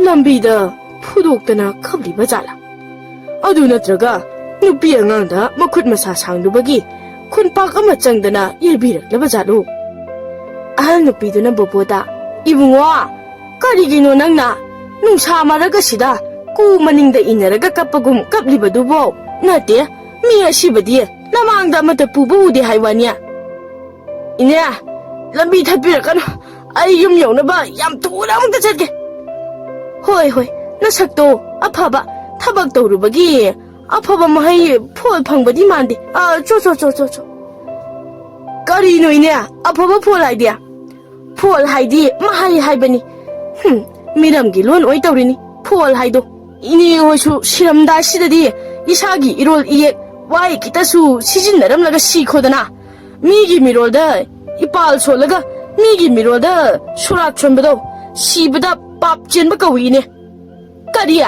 ꯂꯝꯕꯤꯗ ꯐꯨꯗꯣꯛꯇꯅ ꯈꯞꯂꯤꯕ ꯖꯥꯠꯂꯥ? ꯑꯗꯨ ꯅꯠꯇ꯭ꯔꯒ ꯅꯨꯄꯤ ꯑꯉꯥꯡꯗ ꯃꯈꯨꯠ ꯃꯁꯥ ꯁꯥꯡꯂꯨꯕꯒꯤ ꯈꯨꯟꯄꯥꯛ ꯑꯃ ꯆꯪꯗꯅ ꯌꯩꯕꯤꯔꯛꯂꯕ ꯖꯥꯠꯂꯣ? ꯑꯍꯜ ꯅꯨꯄꯤꯗꯨꯅ ꯕꯣꯕꯣꯗ, "ꯏꯕꯨꯡꯉꯣ, ꯀꯔꯤꯒꯤꯅꯣ ꯅꯪꯅ ꯅꯨꯡꯁꯥ ꯃꯔꯛ ꯑꯁꯤꯗ ꯀꯨ ꯃꯅꯤꯡꯗ ꯏꯟꯅꯔꯒ ꯀꯞꯄꯒꯨꯝ ꯀꯞꯂꯤꯕꯗꯨꯕꯣ? ꯅꯠꯇꯦ, ꯃꯤ ꯑꯁꯤꯕꯗꯤ ꯅꯃꯥꯡꯗ ꯑꯃꯠꯇ ꯄꯨꯕ ꯎꯗꯦ ꯍꯥꯏ ꯋꯥꯅꯤ꯫ ꯏꯅꯦ, ꯂꯝꯕꯤ ꯊꯠꯄꯤꯔꯛꯀꯅꯨ, ꯑꯩ ꯌꯨꯝ ꯌꯧꯅꯕ ꯌꯥꯝ ꯊꯨꯅ ꯑꯃꯨꯛꯇ ꯆꯠꯀꯦ꯫" "ꯍꯣꯏ, ꯍꯣꯏ, ꯅꯁꯛꯇꯣ ꯑꯐꯕ ꯊꯕꯛ ꯇꯧꯔꯨꯕꯒꯤ ꯑꯐꯕ ꯃꯍꯩ ꯐꯣꯜ ꯐꯪꯕꯗꯤ ꯃꯥꯟꯗꯦ꯫ ꯑ, ꯆꯣ, ꯆꯣ, ꯆꯣ, ꯆꯣ, ꯆꯣ꯫" "ꯀꯔꯤꯅꯣ ꯏꯅꯦ, ꯑꯐꯕ ꯐꯣꯜ ꯍꯥꯏꯗꯤ?" "ꯐꯣꯜ ꯍꯥꯏꯗꯤ ꯃꯍꯩ ꯍꯥꯏꯕꯅꯤ꯫ ꯍꯨꯝ, ꯃꯤꯔꯝꯒꯤ ꯂꯣꯟ ꯑꯣꯏ ꯇꯧꯔꯤꯅꯤ ꯐꯣꯜ ꯍꯥꯏꯗꯣ꯫ ꯏꯅꯦ ꯍꯣꯏꯁꯨ ꯁꯤꯔꯝꯗꯥꯏꯁꯤꯗꯗꯤ ꯏꯁꯥꯒꯤ ꯏꯔꯣꯜ ꯏꯌꯦꯛ ꯋꯥꯍꯩ ꯈꯤꯇꯁꯨ ꯁꯤꯖꯤꯟꯅꯔꯝꯂꯒ ꯁꯤꯈꯣꯗꯅ꯫ ꯃꯤꯒꯤ ꯃꯤꯔꯣꯜꯗ ꯏꯄꯥꯜ ꯁꯣꯜꯂꯒ ꯃꯤꯒꯤ ꯃꯤꯔꯣꯜꯗ ꯁꯨꯔꯥꯠ ꯁꯣꯟꯕꯗꯣ ꯁꯤꯕꯗ ꯄꯥꯞ ꯆꯦꯟꯕ ꯀꯧꯏ ꯏꯅꯦ꯫" "ꯀꯔꯤ?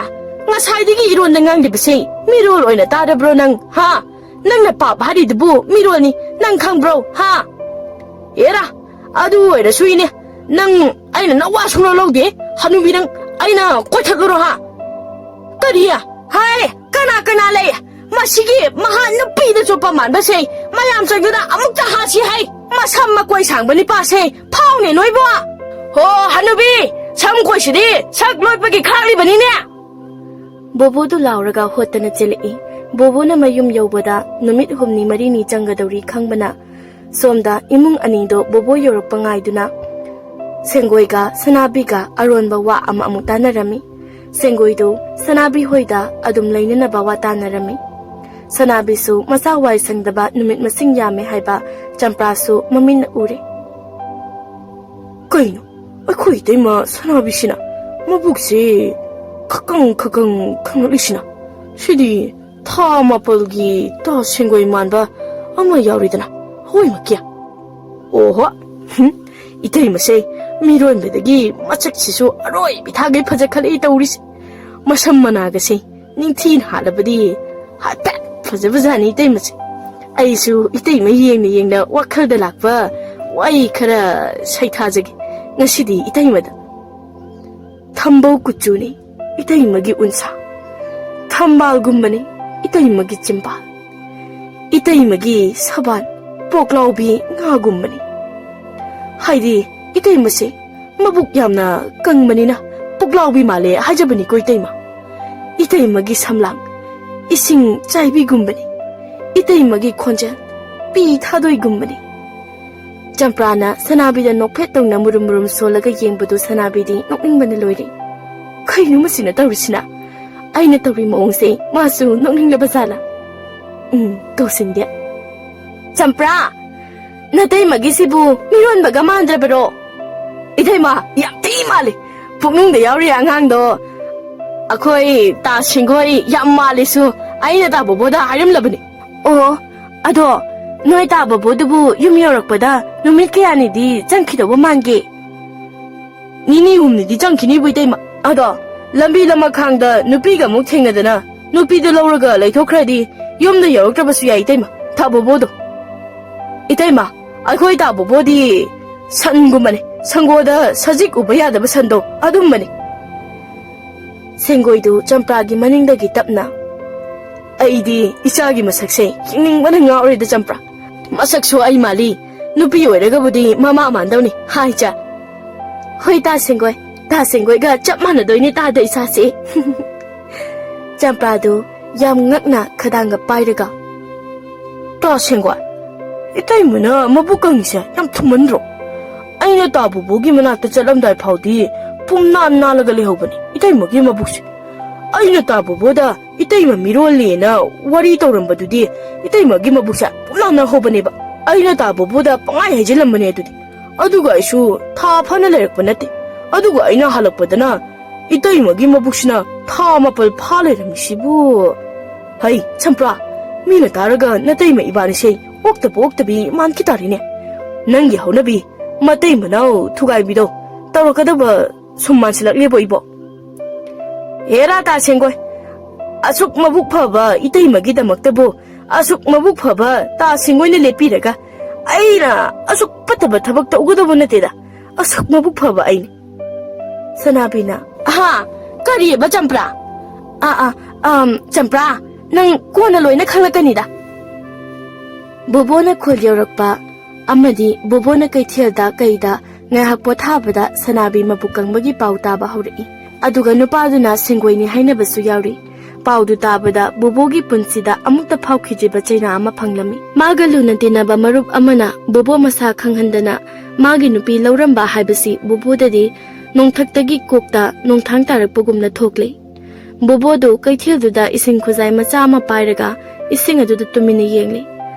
ꯉꯁꯥꯏꯗꯒꯤ ꯏꯔꯣꯟꯗ ꯉꯥꯡꯂꯤꯕꯁꯤ ꯃꯤꯔꯣꯜ ꯑꯣꯏꯅ ꯇꯥꯔꯕ꯭ꯔꯣ ꯅꯪ, ꯍꯥ? ꯅꯪꯅ ꯄꯥꯞ ꯍꯥꯏꯔꯤꯗꯨꯕꯨ ꯃꯤꯔꯣꯜꯅꯤ, ꯅꯪ ꯈꯪꯕ꯭ꯔꯣ, ꯍꯥ?" "ꯑꯦꯔꯥ, ꯑꯗꯨ ꯑꯣꯏꯔꯁꯨ ꯏꯅꯦ, ꯅꯪ ꯑꯩꯅ ꯅꯋꯥ ꯁꯨꯡꯂꯧ ꯂꯧꯗꯦ꯫ ꯍꯅꯨꯕꯤ ꯅꯪ ꯑꯩꯅ ꯀꯣꯏꯊꯠꯂꯨꯔꯣ, ꯍꯥ?" "ꯀꯔꯤ? ꯍꯥꯏ, ꯀꯅꯥ ꯀꯅꯥ ꯂꯩ? ꯃꯁꯤꯒꯤ ꯃꯍꯥ ꯅꯨꯄꯤꯗ ꯆꯣꯞꯄ ꯃꯥꯟꯕꯁꯦ ꯃꯌꯥꯝ ꯆꯪꯗꯨꯅ ꯑꯃꯨꯛꯇ ꯍꯥꯠꯁꯤ ꯍꯥꯏ꯫ ꯃꯁꯝ ꯃꯀꯣꯏ ꯁꯥꯡꯕ ꯅꯤꯄꯥꯁꯦ ꯐꯥꯎꯅꯦ ꯅꯣꯏꯕꯣ꯫ ꯍꯣ, ꯍꯅꯨꯕꯤ, ꯁꯝ ꯀꯣꯏꯁꯤꯗꯤ ꯁꯛ ꯂꯣꯠꯄꯒꯤ ꯈꯥꯛꯂꯤꯕꯅꯤꯅꯦ꯫" ꯕꯣꯕꯣꯗꯨ ꯂꯥꯎꯔꯒ ꯍꯣꯠꯇꯅ ꯆꯦꯜꯂꯛꯏ꯫ ꯕꯣꯕꯣꯅ ꯃꯌꯨꯝ ꯌꯧꯕꯗ ꯅꯨꯃꯤꯠ ꯍꯨꯝꯅꯤ ꯃꯔꯤꯅꯤ ꯆꯪꯒꯗꯧꯔꯤ ꯈꯪꯕꯅ, ꯁꯣꯝꯗ ꯏꯃꯨꯡ ꯑꯅꯤꯗꯣ ꯕꯣꯕꯣ ꯌꯧꯔꯛꯄ ꯉꯥꯏꯗꯨꯅ ꯁꯦꯡꯒꯣꯏꯒ ꯁꯅꯥꯕꯤꯒ ꯑꯔꯣꯟꯕ ꯋꯥ ꯑꯃ ꯑꯃꯨꯛ ꯇꯥꯟꯅꯔꯝꯃꯤ꯫ ꯁꯦꯡꯒꯣꯏꯗꯨ ꯁꯅꯥꯕꯤ ꯍꯣꯏꯗ ꯑꯗꯨꯝ ꯂꯩꯅꯅꯕ ꯋꯥ ꯇꯥꯟꯅꯔꯝꯃꯤ꯫ ꯁꯅꯥꯕꯤꯁꯨ ꯃꯆꯥ ꯋꯥꯏ ꯁꯪꯗꯕ ꯅꯨꯃꯤꯠ ꯃꯁꯤꯡ ꯌꯥꯝꯃꯦ ꯍꯥꯏꯕ ꯆꯝꯄ꯭ꯔꯥꯁꯨ ꯃꯃꯤꯠꯅ ꯎꯔꯦ꯫ "ꯀꯩꯅꯣ, ꯑꯩꯈꯣꯏ ꯏꯇꯩꯃ ꯁꯅꯥꯕꯤꯁꯤꯅ ꯃꯕꯨꯛꯁꯦ ꯈꯀꯪ ꯈꯀꯪ ꯈꯪꯂꯛꯂꯤꯁꯤꯅ? ꯁꯤꯗꯤ ꯊꯥ ꯃꯥꯄꯜꯒꯤ ꯇꯥ ꯁꯦꯡꯒꯣꯏ ꯃꯥꯟꯕ ꯑꯃ ꯌꯥꯎꯔꯤꯗꯅ, ꯍꯣꯏ ꯃꯀꯤꯌꯥ꯫ ꯑꯣꯍꯣ, ꯍꯨꯝ, ꯏꯇꯩꯃꯁꯦ ꯃꯤꯔꯣꯟꯕꯗꯒꯤ ꯃꯁꯛꯁꯤꯁꯨ ꯑꯔꯣꯏꯕꯤ ꯊꯥꯒꯩ ꯐꯖꯈꯠꯂꯛꯏ ꯇꯧꯔꯤꯁꯦ꯫ ꯃꯁꯝ ꯃꯅꯥꯒꯁꯦ ꯅꯤꯡꯊꯤꯅ ꯍꯥꯠꯂꯕꯗꯤ ꯍꯥꯏꯐꯦꯠ ꯐꯖꯕꯖꯥꯠꯅꯤ ꯏꯇꯩꯃꯁꯦ꯫" ꯑꯩꯁꯨ ꯏꯇꯩꯃ ꯌꯦꯡꯅ ꯌꯦꯡꯅ ꯋꯥꯈꯜꯗ ꯂꯥꯛꯄ ꯋꯥꯍꯩ ꯈꯔ ꯁꯩꯊꯥꯖꯒꯦ ꯉꯁꯤꯗꯤ ꯏꯇꯩꯃꯗ꯫ ꯊꯝꯕꯧ ꯀꯨꯆꯨꯅꯤ ꯏꯇꯩꯃꯒꯤ ꯎꯟꯁꯥ, ꯊꯝꯕꯥꯜꯒꯨꯝꯕꯅꯤ ꯏꯇꯩꯃꯒꯤ ꯆꯤꯝꯕꯥꯜ, ꯏꯇꯩꯃꯒꯤ ꯁꯕꯥꯟ ꯄꯣꯛꯂꯥꯎꯕꯤ ꯉꯥꯒꯨꯝꯕꯅꯤ꯫ ꯍꯥꯏꯗꯤ ꯏꯇꯩꯃꯁꯦ ꯃꯕꯨꯛ ꯌꯥꯝꯅ ꯀꯪꯕꯅꯤꯅ ꯄꯣꯛꯂꯥꯎꯕꯤ ꯃꯥꯜꯂꯦ ꯍꯥꯏꯖꯕꯅꯤꯀꯣ ꯏꯇꯩꯃ꯫ ꯏꯇꯩꯃꯒꯤ ꯁꯝꯂꯥꯡ ꯏꯁꯤꯡ ꯆꯥꯏꯕꯤꯒꯨꯝꯕꯅꯤ꯫ ꯏꯇꯩꯃꯒꯤ ꯈꯣꯟꯖꯦꯜ ꯄꯤ ꯊꯥꯗꯣꯏꯒꯨꯝꯕꯅꯤ꯫ ꯆꯝꯄ꯭ꯔꯥꯅ ꯁꯅꯥꯕꯤꯗ ꯅꯣꯛꯐꯦꯠ ꯇꯧꯅ ꯃꯨꯔꯨꯝ ꯃꯨꯔꯨꯝ ꯁꯣꯜꯂꯒ ꯌꯦꯡꯕꯗꯨ ꯁꯅꯥꯕꯤꯗꯤ ꯅꯣꯛꯅꯤꯡꯕꯅ ꯂꯣꯏꯔꯦ꯫ ꯀꯩꯅꯣ ꯃꯁꯤꯅ ꯇꯧꯔꯤꯁꯤꯅ? ꯑꯩꯅ ꯇꯧꯔꯤ ꯃꯑꯣꯡꯁꯦ ꯃꯥꯁꯨ ꯅꯣꯛꯅꯤꯡꯂꯕ ꯖꯥꯠꯂ? ꯎꯝ, ꯇꯧꯁꯤꯟꯒꯦ꯫ ꯆꯝꯄ꯭ꯔꯥ! ꯅꯇꯩꯃꯒꯤꯁꯤꯕꯨ ꯃꯤꯔꯣꯟꯕꯒ ꯃꯥꯟꯗ꯭ꯔꯕꯔꯣ? ꯏꯇꯩꯃ, ꯌꯥꯝ ꯊꯤ ꯃꯥꯜꯂꯤ꯫ ꯄꯨꯛꯅꯨꯡꯗ ꯌꯥꯎꯔꯤ ꯑꯉꯥꯡꯗꯣ꯫ ꯑꯩꯈꯣꯏ ꯇꯥ ꯁꯦꯡꯒꯣꯏ ꯌꯥꯝ ꯃꯥꯜꯂꯤꯁꯨ ꯑꯩꯅ ꯇꯥ ꯕꯣꯕꯣꯗ ꯍꯥꯏꯔꯝꯂꯕꯅꯤ꯫ ꯑꯣ, ꯑꯗꯣ ꯅꯣꯏ ꯇꯥ ꯕꯣꯕꯣꯗꯨꯕꯨ ꯌꯨꯝ ꯌꯧꯔꯛꯄꯗ ꯅꯨꯃꯤꯠ ꯀꯌꯥꯅꯤꯗꯤ ꯆꯪꯈꯤꯗꯧꯕ ꯃꯥꯟꯒꯦ? ꯅꯤꯅꯤ ꯍꯨꯝꯅꯤꯗꯤ ꯆꯪꯈꯤꯅꯤꯕꯨ ꯏꯇꯩꯃ꯫ ꯑꯗꯣ ꯂꯝꯕꯤ ꯂꯝꯃꯈꯥꯡꯗ ꯅꯨꯄꯤꯒ ꯑꯃꯨꯛ ꯊꯦꯡꯅꯗꯅ ꯅꯨꯄꯤꯗꯨ ꯂꯧꯔꯒ ꯂꯩꯊꯣꯛꯈ꯭ꯔꯗꯤ ꯌꯨꯝꯗ ꯌꯧꯔꯛꯇ꯭ꯔꯕꯁꯨ ꯌꯥꯏ ꯏꯇꯩꯃ꯫ ꯇꯥ ꯕꯣꯕꯣꯗꯣ꯫ ꯏꯇꯩꯃ, ꯑꯩꯈꯣꯏ ꯇꯥ ꯕꯣꯕꯣꯗꯤ ꯁꯟꯒꯨꯝꯕꯅꯦ꯫ ꯁꯪꯒꯣꯗ ꯁꯖꯤꯛ ꯎꯕ ꯌꯥꯗꯕ ꯁꯟꯗꯣ ꯑꯗꯨꯝꯕꯅꯦ꯫ ꯁꯦꯡꯒꯣꯏꯗꯨ ꯆꯝꯄ꯭ꯔꯥꯒꯤ ꯃꯅꯤꯡꯗꯒꯤ ꯇꯞꯅ, "ꯑꯩꯗꯤ ꯏꯆꯥꯒꯤ ꯃꯁꯛꯁꯦ ꯌꯦꯡꯅꯤꯡꯕꯅ ꯉꯥꯎꯔꯦꯗ ꯆꯝꯄ꯭ꯔꯥ꯫ ꯃꯁꯛꯁꯨ ꯑꯩ ꯃꯥꯜꯂꯤ, ꯅꯨꯄꯤ ꯑꯣꯏꯔꯒꯕꯨꯗꯤ ꯃꯃꯥ ꯃꯥꯟꯗꯧꯅꯤ ꯍꯥꯏ ꯆꯥ"꯫ "ꯍꯣꯏ ꯇꯥ ꯁꯦꯡꯒꯣꯏ, ꯇꯥ ꯁꯦꯡꯒꯣꯏꯒ ꯆꯞ ꯃꯥꯟꯅꯗꯣꯏꯅꯦ ꯇꯥꯗ ꯏꯆꯥꯁꯦ"꯫ ꯆꯝꯄ꯭ꯔꯥꯗꯨ ꯌꯥꯝ ꯉꯛꯅ ꯈꯗꯥꯡꯒ ꯄꯥꯏꯔꯒ, "ꯇꯥ ꯁꯦꯡꯒꯣꯏ, ꯏꯇꯩꯃꯅ ꯃꯕꯨꯛ ꯀꯪꯉꯤꯁꯦ ꯌꯥꯝ ꯊꯨꯃꯟꯗ꯭ꯔꯣ? ꯑꯩꯅ ꯇꯥ ꯕꯣꯕꯣꯒꯤ ꯃꯅꯥꯛꯇ ꯆꯠꯂꯝꯗꯥꯏ ꯐꯥꯎꯗꯤ ꯄꯨꯝ ꯅꯥꯟ ꯅꯥꯜꯂꯒ ꯂꯩꯍꯧꯕꯅꯤ ꯏꯇꯩꯃꯒꯤ ꯃꯕꯨꯛꯁꯦ꯫ ꯑꯩꯅ ꯇꯥ ꯕꯣꯕꯣꯗ ꯏꯇꯩꯃ ꯃꯤꯔꯣꯜꯂꯦꯅ ꯋꯥꯔꯤ ꯇꯧꯔꯝꯕꯗꯨꯗꯤ ꯏꯇꯩꯃꯒꯤ ꯃꯕꯨꯛꯁꯦ ꯄꯨꯝ ꯅꯥꯟꯅꯍꯧꯕꯅꯦꯕ꯫ ꯑꯩꯅ ꯇꯥ ꯕꯣꯕꯣꯗ ꯄꯪꯍꯥꯏ ꯍꯥꯏꯖꯤꯜꯂꯝꯕꯅꯦ ꯑꯗꯨꯗꯤ꯫ ꯑꯗꯨꯒ ꯑꯩꯁꯨ ꯊꯥ ꯐꯥꯅ ꯂꯩꯔꯛꯄ ꯅꯠꯇꯦ꯫ ꯑꯗꯨꯒ ꯑꯩꯅ ꯍꯜꯂꯛꯄꯗꯅ ꯏꯇꯩꯃꯒꯤ ꯃꯕꯨꯛꯁꯤꯅ ꯊꯥ ꯃꯥꯄꯜ ꯐꯥ ꯂꯩꯔꯝꯃꯤꯁꯤꯕꯨ꯫ ꯍꯩ, ꯆꯝꯄ꯭ꯔꯥ, ꯃꯤꯅ ꯇꯥꯔꯒ ꯅꯇꯩꯃ ꯏꯕꯥꯅꯤꯁꯦ ꯑꯣꯛꯇꯕ ꯑꯣꯛꯇꯕꯤ ꯃꯥꯟꯈꯤ ꯇꯥꯔꯦꯅꯦ꯫ ꯅꯪꯒꯤ ꯍꯧꯅꯕꯤ, ꯃꯇꯩ ꯃꯅꯥꯎ ꯊꯨꯒꯥꯏꯕꯤꯗꯣ ꯇꯧꯔꯛꯀꯗꯕ ꯁꯨꯝ ꯃꯥꯟꯁꯤꯜꯂꯛꯂꯦꯕꯣ ꯏꯕꯣ"꯫ ꯍꯦꯔꯥ ꯇꯥ ꯁꯦꯡꯒꯣꯏ, ꯑꯁꯨꯛ ꯃꯕꯨꯛ ꯐꯕ ꯏꯇꯩꯃꯒꯤꯗꯃꯛꯇꯕꯨ ꯑꯁꯨꯛ ꯃꯕꯨꯛ ꯐꯕ ꯇꯥ ꯁꯦꯡꯒꯣꯏꯅ ꯂꯦꯞꯄꯤꯔꯒ ꯑꯩꯅ ꯑꯁꯨꯛ ꯐꯠꯇꯕ ꯊꯕꯛ ꯇꯧꯒꯗꯧꯕ ꯅꯠꯇꯦꯗ꯫ ꯑꯁꯨꯛ ꯃꯕꯨꯛ ꯐꯕ ꯑꯩꯅꯤ꯫ ꯁꯅꯥꯕꯤꯅ, "ꯍꯥ? ꯀꯔꯤꯑꯕ ꯆꯝꯄ꯭ꯔꯥ? ꯑꯥ, ꯑꯥ, ꯑꯝ, ꯆꯝꯄ꯭ꯔꯥ, ꯅꯪ ꯀꯣꯟꯅ ꯂꯣꯏꯅ ꯈꯪꯂꯛꯀꯅꯤꯗ꯫ ꯕꯣꯕꯣꯅ ꯈꯨꯜ ꯌꯧꯔꯛꯄ ꯑꯃꯗꯤ ꯕꯣꯕꯣꯅ ꯀꯩꯊꯦꯜꯗ ꯀꯩꯗ ꯉꯥꯏꯍꯥꯛ ꯄꯣꯊꯥꯕꯗ ꯁꯅꯥꯕꯤ ꯃꯕꯨꯛ ꯀꯪꯕꯒꯤ ꯄꯥꯎ ꯇꯥꯕ ꯍꯧꯔꯛꯏ꯫ ꯑꯗꯨꯒ ꯅꯨꯄꯥꯗꯨꯅ ꯁꯦꯡꯒꯣꯏꯅꯤ ꯍꯥꯏꯅꯕꯁꯨ ꯌꯥꯎꯔꯤ꯫ ꯄꯥꯎꯗꯨ ꯇꯥꯕꯗ ꯕꯣꯕꯣꯒꯤ ꯄꯨꯟꯁꯤꯗ ꯑꯃꯨꯛꯇ ꯐꯥꯎꯈꯤꯗ꯭ꯔꯤꯕ ꯆꯩꯅꯥ ꯑꯃ ꯐꯪꯂꯝꯃꯤ꯫ ꯃꯥꯒ ꯂꯨꯅ ꯇꯤꯟꯅꯕ ꯃꯔꯨꯞ ꯑꯃꯅ ꯕꯣꯕꯣ ꯃꯁꯥ ꯈꯪꯍꯟꯗꯅ ꯃꯥꯒꯤ ꯅꯨꯄꯤ ꯂꯧꯔꯝꯕ ꯍꯥꯏꯕꯁꯤ ꯕꯣꯕꯣꯗꯗꯤ ꯅꯣꯡꯊꯛꯇꯒꯤ ꯀꯣꯛꯇ ꯅꯣꯡꯊꯥꯡ ꯇꯥꯔꯛꯄꯒꯨꯝꯅ ꯊꯣꯛꯂꯦ꯫ ꯕꯣꯕꯣꯗꯨ ꯀꯩꯊꯦꯜꯗꯨꯗ ꯏꯁꯤꯡ ꯈꯨꯖꯥꯏ ꯃꯆꯥ ꯑꯃ ꯄꯥꯏꯔꯒ ꯏꯁꯤꯡ ꯑꯗꯨꯗ ꯇꯨꯃꯤꯟꯅ ꯌꯦꯡꯂꯤ꯫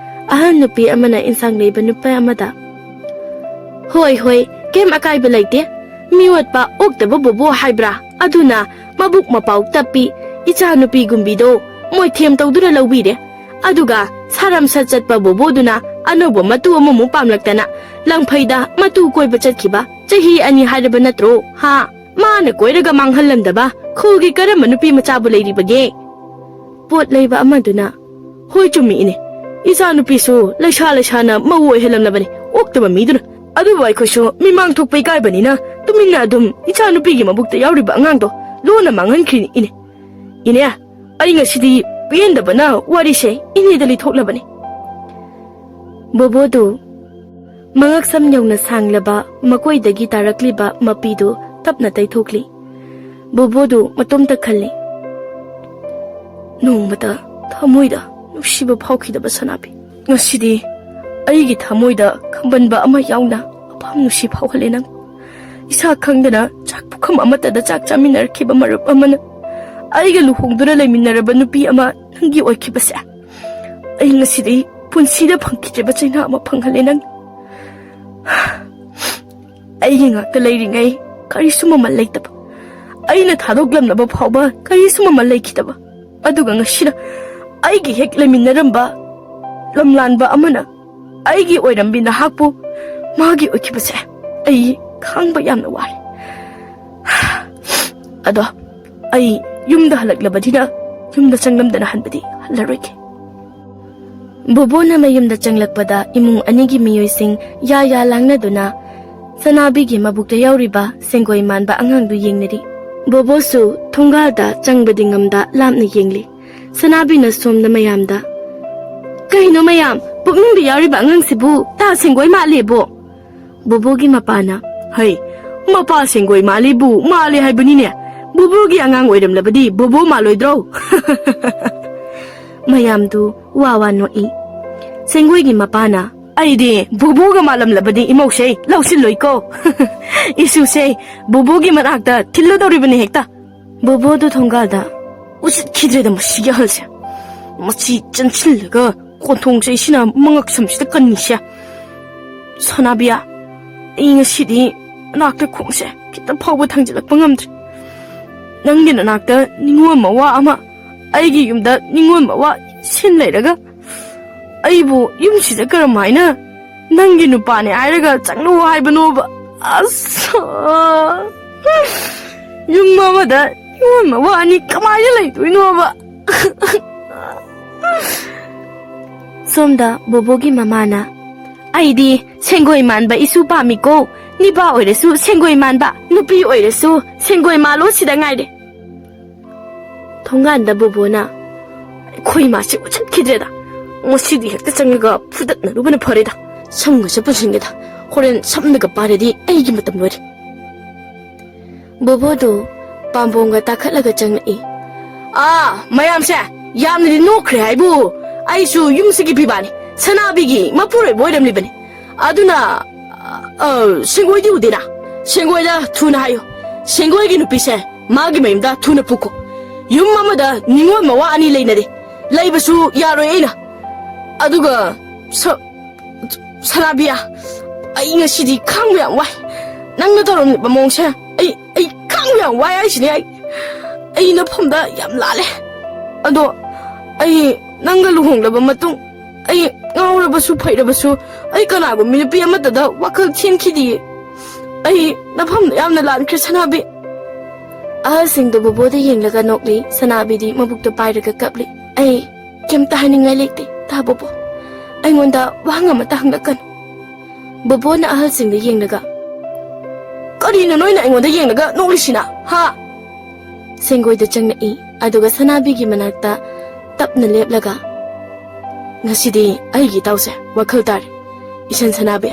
ꯑꯍꯟ ꯅꯨꯄꯤ ꯑꯃꯅ ꯏꯟꯁꯥꯡ ꯂꯩꯕ ꯅꯨꯄꯥ ꯑꯃꯗ, "ꯍꯣꯏ, ꯍꯣꯏ, ꯀꯩꯝ ꯑꯀꯥꯏꯕ ꯂꯩꯇꯦ꯫ ꯃꯤ ꯑꯣꯠꯄ ꯑꯣꯛꯇꯕ ꯕꯣꯕꯣ ꯍꯥꯏꯕ꯭ꯔꯥ? ꯑꯗꯨꯅ ꯃꯕꯨꯛ ꯃꯄꯥꯎ ꯇꯞꯄꯤ ꯏꯆꯥ ꯅꯨꯄꯤ ꯒꯨꯝꯕꯤꯗꯣ ꯃꯣꯏꯊꯦꯝ ꯇꯧꯗꯨꯅ ꯂꯧꯕꯤꯔꯦ꯫ ꯑꯗꯨꯒ ꯁꯥꯔꯝ ꯁꯠ ꯆꯠꯄ ꯕꯣꯕꯣꯗꯨꯅ ꯑꯅꯧꯕ ꯃꯇꯨ ꯑꯃꯃꯨꯛ ꯄꯥꯝꯂꯛꯇꯅ ꯂꯪꯐꯩꯗ ꯃꯇꯨ ꯀꯣꯏꯕ ꯆꯠꯈꯤꯕ ꯆꯍꯤ ꯑꯅꯤ ꯍꯥꯏꯔꯕ ꯅꯠꯇ꯭ꯔꯣ? ꯍꯥ? ꯃꯥꯅ ꯀꯣꯏꯔꯒ ꯃꯥꯡꯍꯜꯂꯝꯗꯕ ꯈꯨꯜꯒꯤ ꯀꯔꯝꯕ ꯅꯨꯄꯤ ꯃꯆꯥꯕꯨ ꯂꯩꯔꯤꯕꯒꯦ?" ꯄꯣꯠ ꯂꯩꯕ ꯑꯃꯗꯨꯅ, "ꯍꯣꯏ, ꯆꯨꯝꯃꯤ ꯏꯅꯦ꯫ ꯏꯆꯥ ꯅꯨꯄꯤꯁꯨ ꯂꯩꯁꯥ ꯂꯩꯁꯥꯅ ꯃꯧ ꯑꯣꯏꯍꯜꯂꯝꯂꯕꯅꯤ, ꯑꯣꯛꯇꯕ ꯃꯤꯗꯨꯅ꯫ ꯑꯗꯨꯕꯨ ꯑꯩꯈꯣꯏꯁꯨ ꯃꯤꯃꯥꯡ ꯊꯣꯛꯄ ꯏꯀꯥꯏꯕꯅꯤꯅ ꯇꯨꯃꯤꯟꯅ ꯑꯗꯨꯝ ꯏꯆꯥ ꯅꯨꯄꯤꯒꯤ ꯃꯕꯨꯛꯇ ꯌꯥꯎꯔꯤꯕ ꯑꯉꯥꯡꯗꯣ ꯂꯣꯟꯅ ꯃꯥꯡꯍꯟꯈ꯭ꯔꯤꯅꯤ ꯏꯅꯦ꯫ ꯏꯅꯦ, ꯑꯩ ꯉꯁꯤꯗꯤ ꯄꯦꯟꯗꯕꯅ ꯋꯥꯔꯤꯁꯦ ꯏꯅꯦꯗ ꯂꯤꯊꯣꯛꯂꯕꯅꯤ꯫" ꯕꯣꯕꯣꯗꯨ ꯃꯉꯛꯁꯝ ꯌꯧꯅ ꯁꯥꯡꯂꯕ ꯃꯀꯣꯏꯗꯒꯤ ꯇꯥꯔꯛꯂꯤꯕ ꯃꯄꯤꯗꯨ ꯇꯞꯅ ꯇꯩꯊꯣꯛꯂꯤ꯫ ꯕꯣꯕꯣꯗꯨ ꯃꯇꯣꯝꯇ ꯈꯜꯂꯤ, "ꯅꯣꯡꯃꯇ ꯊꯃꯣꯏꯗ ꯅꯨꯡꯁꯤꯕ ꯐꯥꯎꯈꯤꯗꯕ ꯁꯅꯥꯕꯤ, ꯉꯁꯤꯗꯤ ꯑꯩꯒꯤ ꯊꯃꯣꯏꯗ ꯈꯝꯕꯟꯕ ꯑꯃ ꯌꯥꯎꯅ ꯑꯄꯥꯝ ꯅꯨꯡꯁꯤ ꯐꯥꯎꯍꯜꯂꯦ ꯅꯪ꯫ ꯏꯁꯥ ꯈꯪꯗꯅ ꯆꯥꯛ ꯄꯨꯈꯝ ꯑꯃꯠꯇꯗ ꯆꯥꯛ ꯆꯥꯃꯤꯟꯅꯔꯛꯈꯤꯕ ꯃꯔꯨꯞ ꯑꯃꯅ ꯑꯩꯒ ꯂꯨꯍꯣꯡꯗꯨꯅ ꯂꯩꯃꯤꯟꯅꯔꯕ ꯅꯨꯄꯤ ꯑꯃ ꯅꯪꯒꯤ ꯑꯣꯏꯈꯤꯕꯁꯦ, ꯑꯩ ꯉꯁꯤꯗꯤ ꯄꯨꯟꯁꯤꯗ ꯐꯪꯈꯤꯗ꯭ꯔꯤꯕ ꯆꯩꯅꯥ ꯑꯃ ꯐꯪꯍꯜꯂꯦ ꯅꯪ꯫ ꯑꯩꯒꯤ ꯉꯥꯛꯇ ꯂꯩꯔꯤꯉꯩ ꯀꯔꯤꯁꯨ ꯃꯃꯜ ꯂꯩꯇꯕ, ꯑꯩꯅ ꯊꯥꯗꯣꯛꯂꯝꯂꯕ ꯐꯥꯎꯕ ꯀꯔꯤꯁꯨ ꯃꯃꯜ ꯂꯩꯈꯤꯗꯕ, ꯑꯗꯨꯒ ꯉꯁꯤꯅ ꯑꯩꯒꯤ ꯍꯦꯛ ꯂꯩꯃꯤꯟꯅꯔꯝꯕ ꯂꯝꯂꯥꯟꯕ ꯑꯃꯅ ꯑꯩꯒꯤ ꯑꯣꯏꯔꯝꯕꯤ ꯅꯍꯥꯛꯄꯨ ꯃꯥꯒꯤ ꯑꯣꯏꯈꯤꯕꯁꯦ ꯑꯩ ꯈꯥꯡꯕ ꯌꯥꯝꯅ ꯋꯥꯔꯦ꯫ ꯑꯗꯣ ꯑꯩ ꯌꯨꯝꯗ ꯍꯜꯂꯛꯂꯕꯅꯤꯅ ꯌꯨꯝꯗ ꯆꯪꯂꯝꯗꯅ ꯍꯟꯕꯗꯤ ꯍꯜꯂꯔꯣꯏꯒꯦ꯫" ꯕꯣꯕꯣꯅ ꯃꯌꯨꯝꯗ ꯆꯪꯂꯛꯄꯗ ꯏꯃꯨꯡ ꯑꯅꯤꯒꯤ ꯃꯤꯑꯣꯏꯁꯤꯡ ꯌꯥ ꯌꯥ ꯂꯥꯡꯅꯗꯨꯅ ꯁꯅꯥꯕꯤꯒꯤ ꯃꯕꯨꯛꯇ ꯌꯥꯎꯔꯤꯕ ꯁꯦꯡꯒꯣꯏ ꯃꯥꯟꯕ ꯑꯉꯥꯡꯗꯨ ꯌꯦꯡꯅꯔꯤ꯫ ꯕꯣꯕꯣꯁꯨ ꯊꯣꯡꯒꯥꯜꯗ ꯆꯪꯕꯗꯤ ꯉꯝꯗ ꯂꯥꯞꯅ ꯌꯦꯡꯂꯤ꯫ ꯁꯅꯥꯕꯤꯅ ꯁꯣꯝꯗ ꯃꯌꯥꯝꯗ, "ꯀꯩꯅꯣ ꯃꯌꯥꯝ, ꯄꯨꯛꯅꯤꯡꯗ ꯌꯥꯎꯔꯤꯕ ꯑꯉꯥꯡꯁꯤꯕꯨ ꯇꯥ ꯁꯦꯡꯒꯣꯏ ꯃꯥꯜꯂꯦꯕꯣ?" ꯕꯣꯕꯣꯒꯤ ꯃꯄꯥꯅ, "ꯍꯩ, ꯃꯄꯥ ꯁꯦꯡꯒꯣꯏ ꯃꯥꯜꯂꯤꯕꯨ ꯃꯥꯜꯂꯦ ꯍꯥꯏꯕꯅꯤꯅꯦ꯫ ꯕꯣꯕꯣꯒꯤ ꯑꯉꯥꯡ ꯑꯣꯏꯔꯝꯂꯕꯗꯤ ꯕꯣꯕꯣ ꯃꯥꯜꯂꯣꯏꯗ꯭ꯔꯣ?" ꯃꯌꯥꯝꯗꯨ ꯋꯥ ꯋꯥ ꯅꯣꯛꯏ꯫ ꯁꯦꯡꯒꯣꯏꯒꯤ ꯃꯄꯥꯅ, "ꯑꯩꯗꯤ ꯕꯣꯕꯣꯒ ꯃꯥꯜꯂꯝꯂꯕꯗꯤ ꯏꯃꯧꯁꯦ ꯂꯧꯁꯤꯜꯂꯣꯏꯀꯣ꯫ ꯏꯁꯨꯁꯦ ꯕꯣꯕꯣꯒꯤ ꯃꯅꯥꯛꯇ ꯊꯤꯜꯂꯨꯗꯧꯔꯤꯕꯅꯤ ꯍꯦꯛꯇ꯫ ꯕꯣꯕꯣꯗꯨ ꯊꯣꯡꯒꯥꯜꯗ ꯎꯁꯤꯠꯈꯤꯗ꯭ꯔꯦꯗ ꯃꯁꯤꯒꯤ ꯑꯍꯜꯁꯦ꯫ ꯃꯁꯤ ꯆꯪꯁꯤꯜꯂꯒ ꯀꯣꯟꯊꯣꯡꯁꯦ ꯁꯤꯅ ꯃꯉꯛ ꯁꯝꯁꯤꯗ ꯀꯟꯅꯤꯁꯦ꯫ ꯁꯅꯥꯕꯤꯌꯥ, ꯑꯩ ꯉꯁꯤꯗꯤ ꯅꯥꯛꯇ ꯈꯣꯡꯁꯦ ꯈꯤꯇ ꯐꯥꯎꯕ ꯊꯥꯡꯖꯤꯜꯂꯛꯄ ꯉꯝꯗ꯭ꯔꯦ꯫ ꯅꯪꯒꯤ ꯅꯅꯥꯛꯇ ꯅꯤꯡꯉꯣꯜ ꯃꯋꯥ ꯑꯃ, ꯑꯩꯒꯤ ꯌꯨꯝꯗ ꯅꯤꯡꯉꯣꯜ ꯃꯋꯥ ꯁꯤꯟ ꯂꯩꯔꯒ ꯑꯩꯕꯨ ꯌꯨꯝꯁꯤꯗ ꯀꯔꯝ ꯍꯥꯏꯅ ꯅꯪꯒꯤ ꯅꯨꯄꯥꯅꯦ ꯍꯥꯏꯔꯒ ꯆꯪꯂꯨ ꯍꯥꯏꯕꯅꯣꯕ? ꯑꯁ, ꯌꯨꯝ ꯑꯃꯗ ꯅꯤꯡꯉꯣꯜ ꯃꯋꯥ ꯑꯅꯤ ꯀꯃꯥꯏꯅ ꯂꯩꯗꯣꯏꯅꯣꯕ?" ꯁꯣꯝꯗ ꯕꯣꯕꯣꯒꯤ ꯃꯃꯥꯅ, "ꯑꯩꯗꯤ ꯁꯦꯡꯒꯣꯏ ꯃꯥꯟꯕ ꯏꯁꯨ ꯄꯥꯝꯃꯤꯀꯣ꯫ ꯅꯤꯄꯥ ꯑꯣꯏꯔꯁꯨ ꯁꯦꯡꯒꯣꯏ ꯃꯥꯟꯕ, ꯅꯨꯄꯤ ꯑꯣꯏꯔꯁꯨ ꯁꯦꯡꯒꯣꯏ ꯃꯥꯜꯂꯣ ꯁꯤꯗ ꯉꯥꯏꯔꯦ꯫" ꯊꯣꯡꯒꯥꯟꯗ ꯕꯣꯕꯣꯅ, "ꯑꯩꯈꯣꯏ ꯏꯃꯥꯁꯤ ꯎꯁꯤꯠꯈꯤꯗ꯭ꯔꯦꯗ꯫ ꯉꯁꯤꯗꯤ ꯍꯦꯛꯇ ꯆꯪꯉꯒ ꯐꯨꯗꯠꯅꯔꯨꯕꯅ ꯐꯔꯦꯗ꯫ ꯁꯝꯒꯁꯦ ꯄꯨꯟꯁꯤꯟꯒꯦꯗ꯫ ꯍꯣꯔꯦꯟ ꯁꯝꯅꯒ ꯄꯥꯏꯔꯗꯤ ꯑꯩꯒꯤ ꯃꯇꯝ ꯂꯣꯏꯔꯦ꯫" ꯕꯣꯕꯣꯗꯨ ꯄꯥꯝꯕꯣꯝꯒ ꯇꯥꯈꯠꯂꯒ ꯆꯪꯂꯛꯏ꯫ "ꯑꯥ, ꯃꯌꯥꯝꯁꯦ ꯌꯥꯝꯅꯗꯤ ꯅꯣꯛꯈ꯭ꯔꯦ ꯍꯥꯏꯕꯨ, ꯑꯩꯁꯨ ꯌꯨꯝꯁꯤꯒꯤ ꯐꯤꯕꯥꯅꯤ, ꯁꯅꯥꯕꯤꯒꯤ ꯃꯄꯨꯔꯣꯏꯕ ꯑꯣꯏꯔꯝꯂꯤꯕꯅꯤ꯫ ꯑꯗꯨꯅ, ꯑ, ꯁꯦꯡꯒꯣꯏꯗꯤ ꯎꯗꯦꯅ? ꯁꯦꯡꯒꯣꯏꯗ ꯊꯨꯅ ꯍꯥꯏꯌꯨ꯫ ꯁꯦꯡꯒꯣꯏꯒꯤ ꯅꯨꯄꯤꯁꯦ ꯃꯥꯒꯤ ꯃꯌꯨꯝꯗ ꯊꯨꯅ ꯄꯨꯈꯣ꯫ ꯌꯨꯝ ꯑꯃꯗ ꯅꯤꯡꯉꯣꯜ ꯃꯋꯥ ꯑꯅꯤ ꯂꯩꯅꯔꯦ꯫ ꯂꯩꯕꯁꯨ ꯌꯥꯔꯣꯏ ꯑꯩꯅ꯫ ꯑꯗꯨꯒ ꯁ-, ꯁꯅꯥꯕꯤꯌꯥ, ꯑꯩ ꯉꯁꯤꯗꯤ ꯈꯥꯡꯕ ꯌꯥꯝ ꯋꯥꯏ꯫ ꯅꯪꯅ ꯇꯧꯔꯝꯂꯤꯕ ꯃꯑꯣꯡꯁꯦ ꯑꯩ, ꯑꯩ ꯈꯥꯡꯕ ꯌꯥꯝ ꯋꯥꯏ ꯍꯥꯏꯁꯤꯅꯦ꯫ ꯑꯩ, ꯑꯩ ꯅꯐꯝꯗ ꯌꯥꯝ ꯂꯥꯜꯂꯦ꯫ ꯑꯗꯣ ꯑꯩ ꯅꯪꯒ ꯂꯨꯍꯣꯡꯂꯕ ꯃꯇꯨꯡ ꯑꯩ ꯉꯥꯎꯔꯕꯁꯨ ꯐꯩꯔꯕꯁꯨ ꯑꯩ ꯀꯅꯥꯒꯨꯝꯕꯤ ꯅꯨꯄꯤ ꯑꯃꯠꯇꯗ ꯋꯥꯈꯜ ꯈꯦꯟꯈꯤꯗꯤꯌꯦ꯫ ꯑꯩ ꯅꯐꯝꯗ ꯌꯥꯝꯅ ꯂꯥꯟꯈ꯭ꯔꯦ ꯁꯅꯥꯕꯤ꯫" ꯑꯍꯜꯁꯤꯡꯗꯨ ꯕꯣꯕꯣꯗ ꯌꯦꯡꯂꯒ ꯅꯣꯛꯂꯤ꯫ ꯁꯅꯥꯕꯤꯗꯤ ꯃꯕꯨꯛꯇꯣ ꯄꯥꯏꯔꯒ ꯀꯞꯂꯤ꯫ "ꯑꯩ ꯀꯩꯝꯇ ꯍꯥꯏꯅꯤꯡꯉꯥꯏ ꯂꯩꯇꯦ, ꯇꯥ ꯕꯣꯕꯣ꯫ ꯑꯩꯉꯣꯟꯗ ꯋꯥꯍꯪ ꯑꯃꯇ ꯍꯪꯂꯛꯀꯅꯨ꯫" ꯕꯣꯕꯣꯅ ꯑꯍꯜꯁꯤꯡꯗ ꯌꯦꯡꯂꯒ, "ꯀꯔꯤꯅꯣ ꯅꯣꯏꯅ ꯑꯩꯉꯣꯟꯗ ꯌꯦꯡꯂꯒ ꯅꯣꯛꯂꯤꯁꯤꯅ, ꯍꯥ?" ꯁꯦꯡꯒꯣꯏꯗ ꯆꯪꯂꯛꯏ, ꯑꯗꯨꯒ ꯁꯅꯥꯕꯤꯒꯤ ꯃꯅꯥꯛꯇ ꯇꯞꯅ ꯂꯦꯞꯂꯒ, "ꯉꯁꯤꯗꯤ ꯑꯩꯒꯤ ꯏꯇꯥꯎꯁꯦ ꯋꯥꯈꯜ ꯇꯥꯔꯦ꯫ ꯏꯁꯟ ꯁꯅꯥꯕꯤ,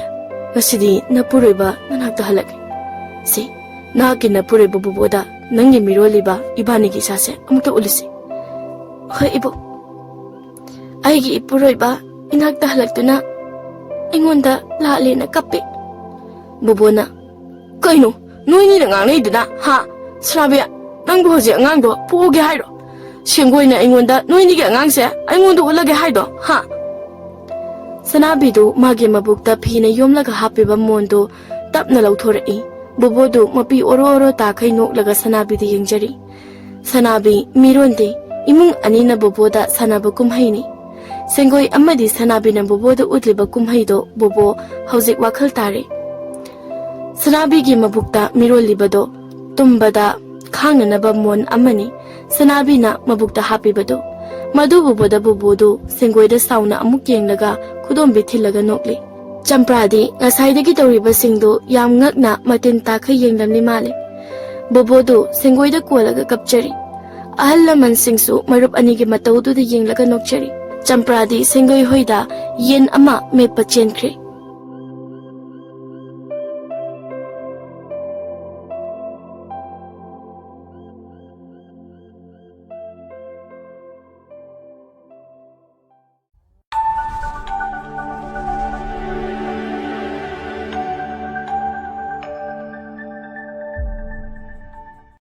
ꯉꯁꯤꯗꯤ ꯅꯄꯨꯔꯣꯏꯕ ꯅꯅꯥꯛꯇ ꯍꯜꯂꯛꯀꯦ꯫ ꯁꯤ, ꯅꯍꯥꯛꯀꯤ ꯅꯄꯨꯔꯣꯏꯕ ꯕꯣꯕꯣꯗ ꯅꯪꯒꯤ ꯃꯤꯔꯣꯜꯂꯤꯕ ꯏꯕꯥꯅꯤꯒꯤ ꯏꯁꯥꯁꯦ ꯑꯃꯨꯛꯇ ꯎꯠꯂꯨꯁꯤ꯫" "ꯍꯣꯏ ꯏꯕꯣꯛ꯫" ꯑꯩꯒꯤ ꯏꯄꯨꯔꯣꯏꯕ ꯏꯅꯥꯛꯇ ꯍꯜꯂꯛꯇꯨꯅ ꯑꯩꯉꯣꯟꯗ ꯂꯥꯛꯂꯦꯅ ꯀꯞꯄꯦ꯫ ꯕꯣꯕꯣꯅ, "ꯀꯩꯅꯣ ꯅꯣꯏꯅꯤꯅ ꯉꯥꯡꯅꯩꯗꯨꯅ, ꯍꯥ? ꯁꯅꯥꯕꯤ, ꯅꯪꯕꯨ ꯍꯧꯖꯤꯛ ꯑꯉꯥꯡꯗꯣ ꯄꯣꯛꯑꯒꯦ ꯍꯥꯏꯔꯣ? ꯁꯦꯡꯒꯣꯏꯅ ꯑꯩꯉꯣꯟꯗ ꯅꯣꯏꯅꯤꯒꯤ ꯑꯉꯥꯡꯁꯦ ꯑꯩꯉꯣꯟꯗ ꯎꯠꯂꯒꯦ ꯍꯥꯏꯗꯣ, ꯍꯥ?" ꯁꯅꯥꯕꯤꯗꯨ ꯃꯥꯒꯤ ꯃꯕꯨꯛꯇ ꯐꯤꯅ ꯌꯣꯝꯂꯒ ꯍꯥꯞꯄꯤꯕ ꯃꯣꯟꯗꯨ ꯇꯞꯅ ꯂꯧꯊꯣꯔꯛꯏ꯫ ꯕꯣꯕꯣꯗꯨ ꯃꯄꯤ ꯑꯣꯔꯣ ꯑꯣꯔꯣ ꯇꯥꯈꯩ ꯅꯣꯛꯂꯒ ꯁꯅꯥꯕꯤꯗ ꯌꯦꯡꯖꯔꯤ꯫ ꯁꯅꯥꯕꯤ, ꯃꯤꯔꯣꯟꯗꯦ, ꯏꯃꯨꯡ ꯑꯅꯤꯅ ꯕꯣꯕꯣꯗ ꯁꯥꯟꯅꯕ ꯀꯨꯝꯍꯩꯅꯤ꯫ ꯁꯦꯡꯒꯣꯏ ꯑꯃꯗꯤ ꯁꯅꯥꯕꯤꯅ ꯕꯣꯕꯣꯗ ꯎꯠꯂꯤꯕ ꯀꯨꯝꯍꯩꯗꯣ ꯕꯣꯕꯣ ꯍꯧꯖꯤꯛ ꯋꯥꯈꯜ ꯇꯥꯔꯦ꯫ ꯁꯅꯥꯕꯤꯒꯤ ꯃꯕꯨꯛꯇ ꯃꯤꯔꯣꯜꯂꯤꯕꯗꯣ ꯇꯨꯝꯕꯗ ꯈꯥꯡꯅꯅꯕ ꯃꯣꯟ ꯑꯃꯅꯤ꯫ ꯁꯅꯥꯕꯤꯅ ꯃꯕꯨꯛꯇ ꯍꯥꯞꯄꯤꯕꯗꯣ, ꯃꯗꯨ ꯎꯕꯗ ꯕꯣꯕꯣꯗꯨ ꯁꯦꯡꯒꯣꯏꯗ ꯁꯥꯎꯅ ꯑꯃꯨꯛ ꯌꯦꯡꯂꯒ ꯈꯨꯗꯣꯝꯕꯤ ꯊꯤꯜꯂꯒ ꯅꯣꯛꯂꯤ꯫ ꯆꯝꯄ꯭ꯔꯥꯗꯤ ꯉꯁꯥꯏꯗꯒꯤ ꯇꯧꯔꯤꯕꯁꯤꯡꯗꯨ ꯌꯥꯝ ꯉꯛꯅ ꯃꯇꯤꯟ ꯇꯥꯈꯩ ꯌꯦꯡꯂꯝꯂꯤ ꯃꯥꯜꯂꯦ꯫ ꯕꯣꯕꯣꯗꯨ ꯁꯦꯡꯒꯣꯏꯗ ꯀꯣꯜꯂꯒ ꯀꯞꯆꯔꯤ꯫ ꯑꯍꯜ ꯂꯃꯟꯁꯤꯡꯁꯨ ꯃꯔꯨꯞ ꯑꯅꯤꯒꯤ ꯃꯇꯧꯗꯨꯗ ꯌꯦꯡꯂꯒ ꯅꯣꯛꯆꯔꯤ꯫ ꯆꯝꯄ꯭ꯔꯥꯗꯤ ꯁꯦꯡꯒꯣꯏ ꯍꯣꯏꯗ ꯌꯦꯟ ꯑꯃ ꯃꯦꯠꯄ ꯆꯦꯟꯈ꯭ꯔꯦ꯫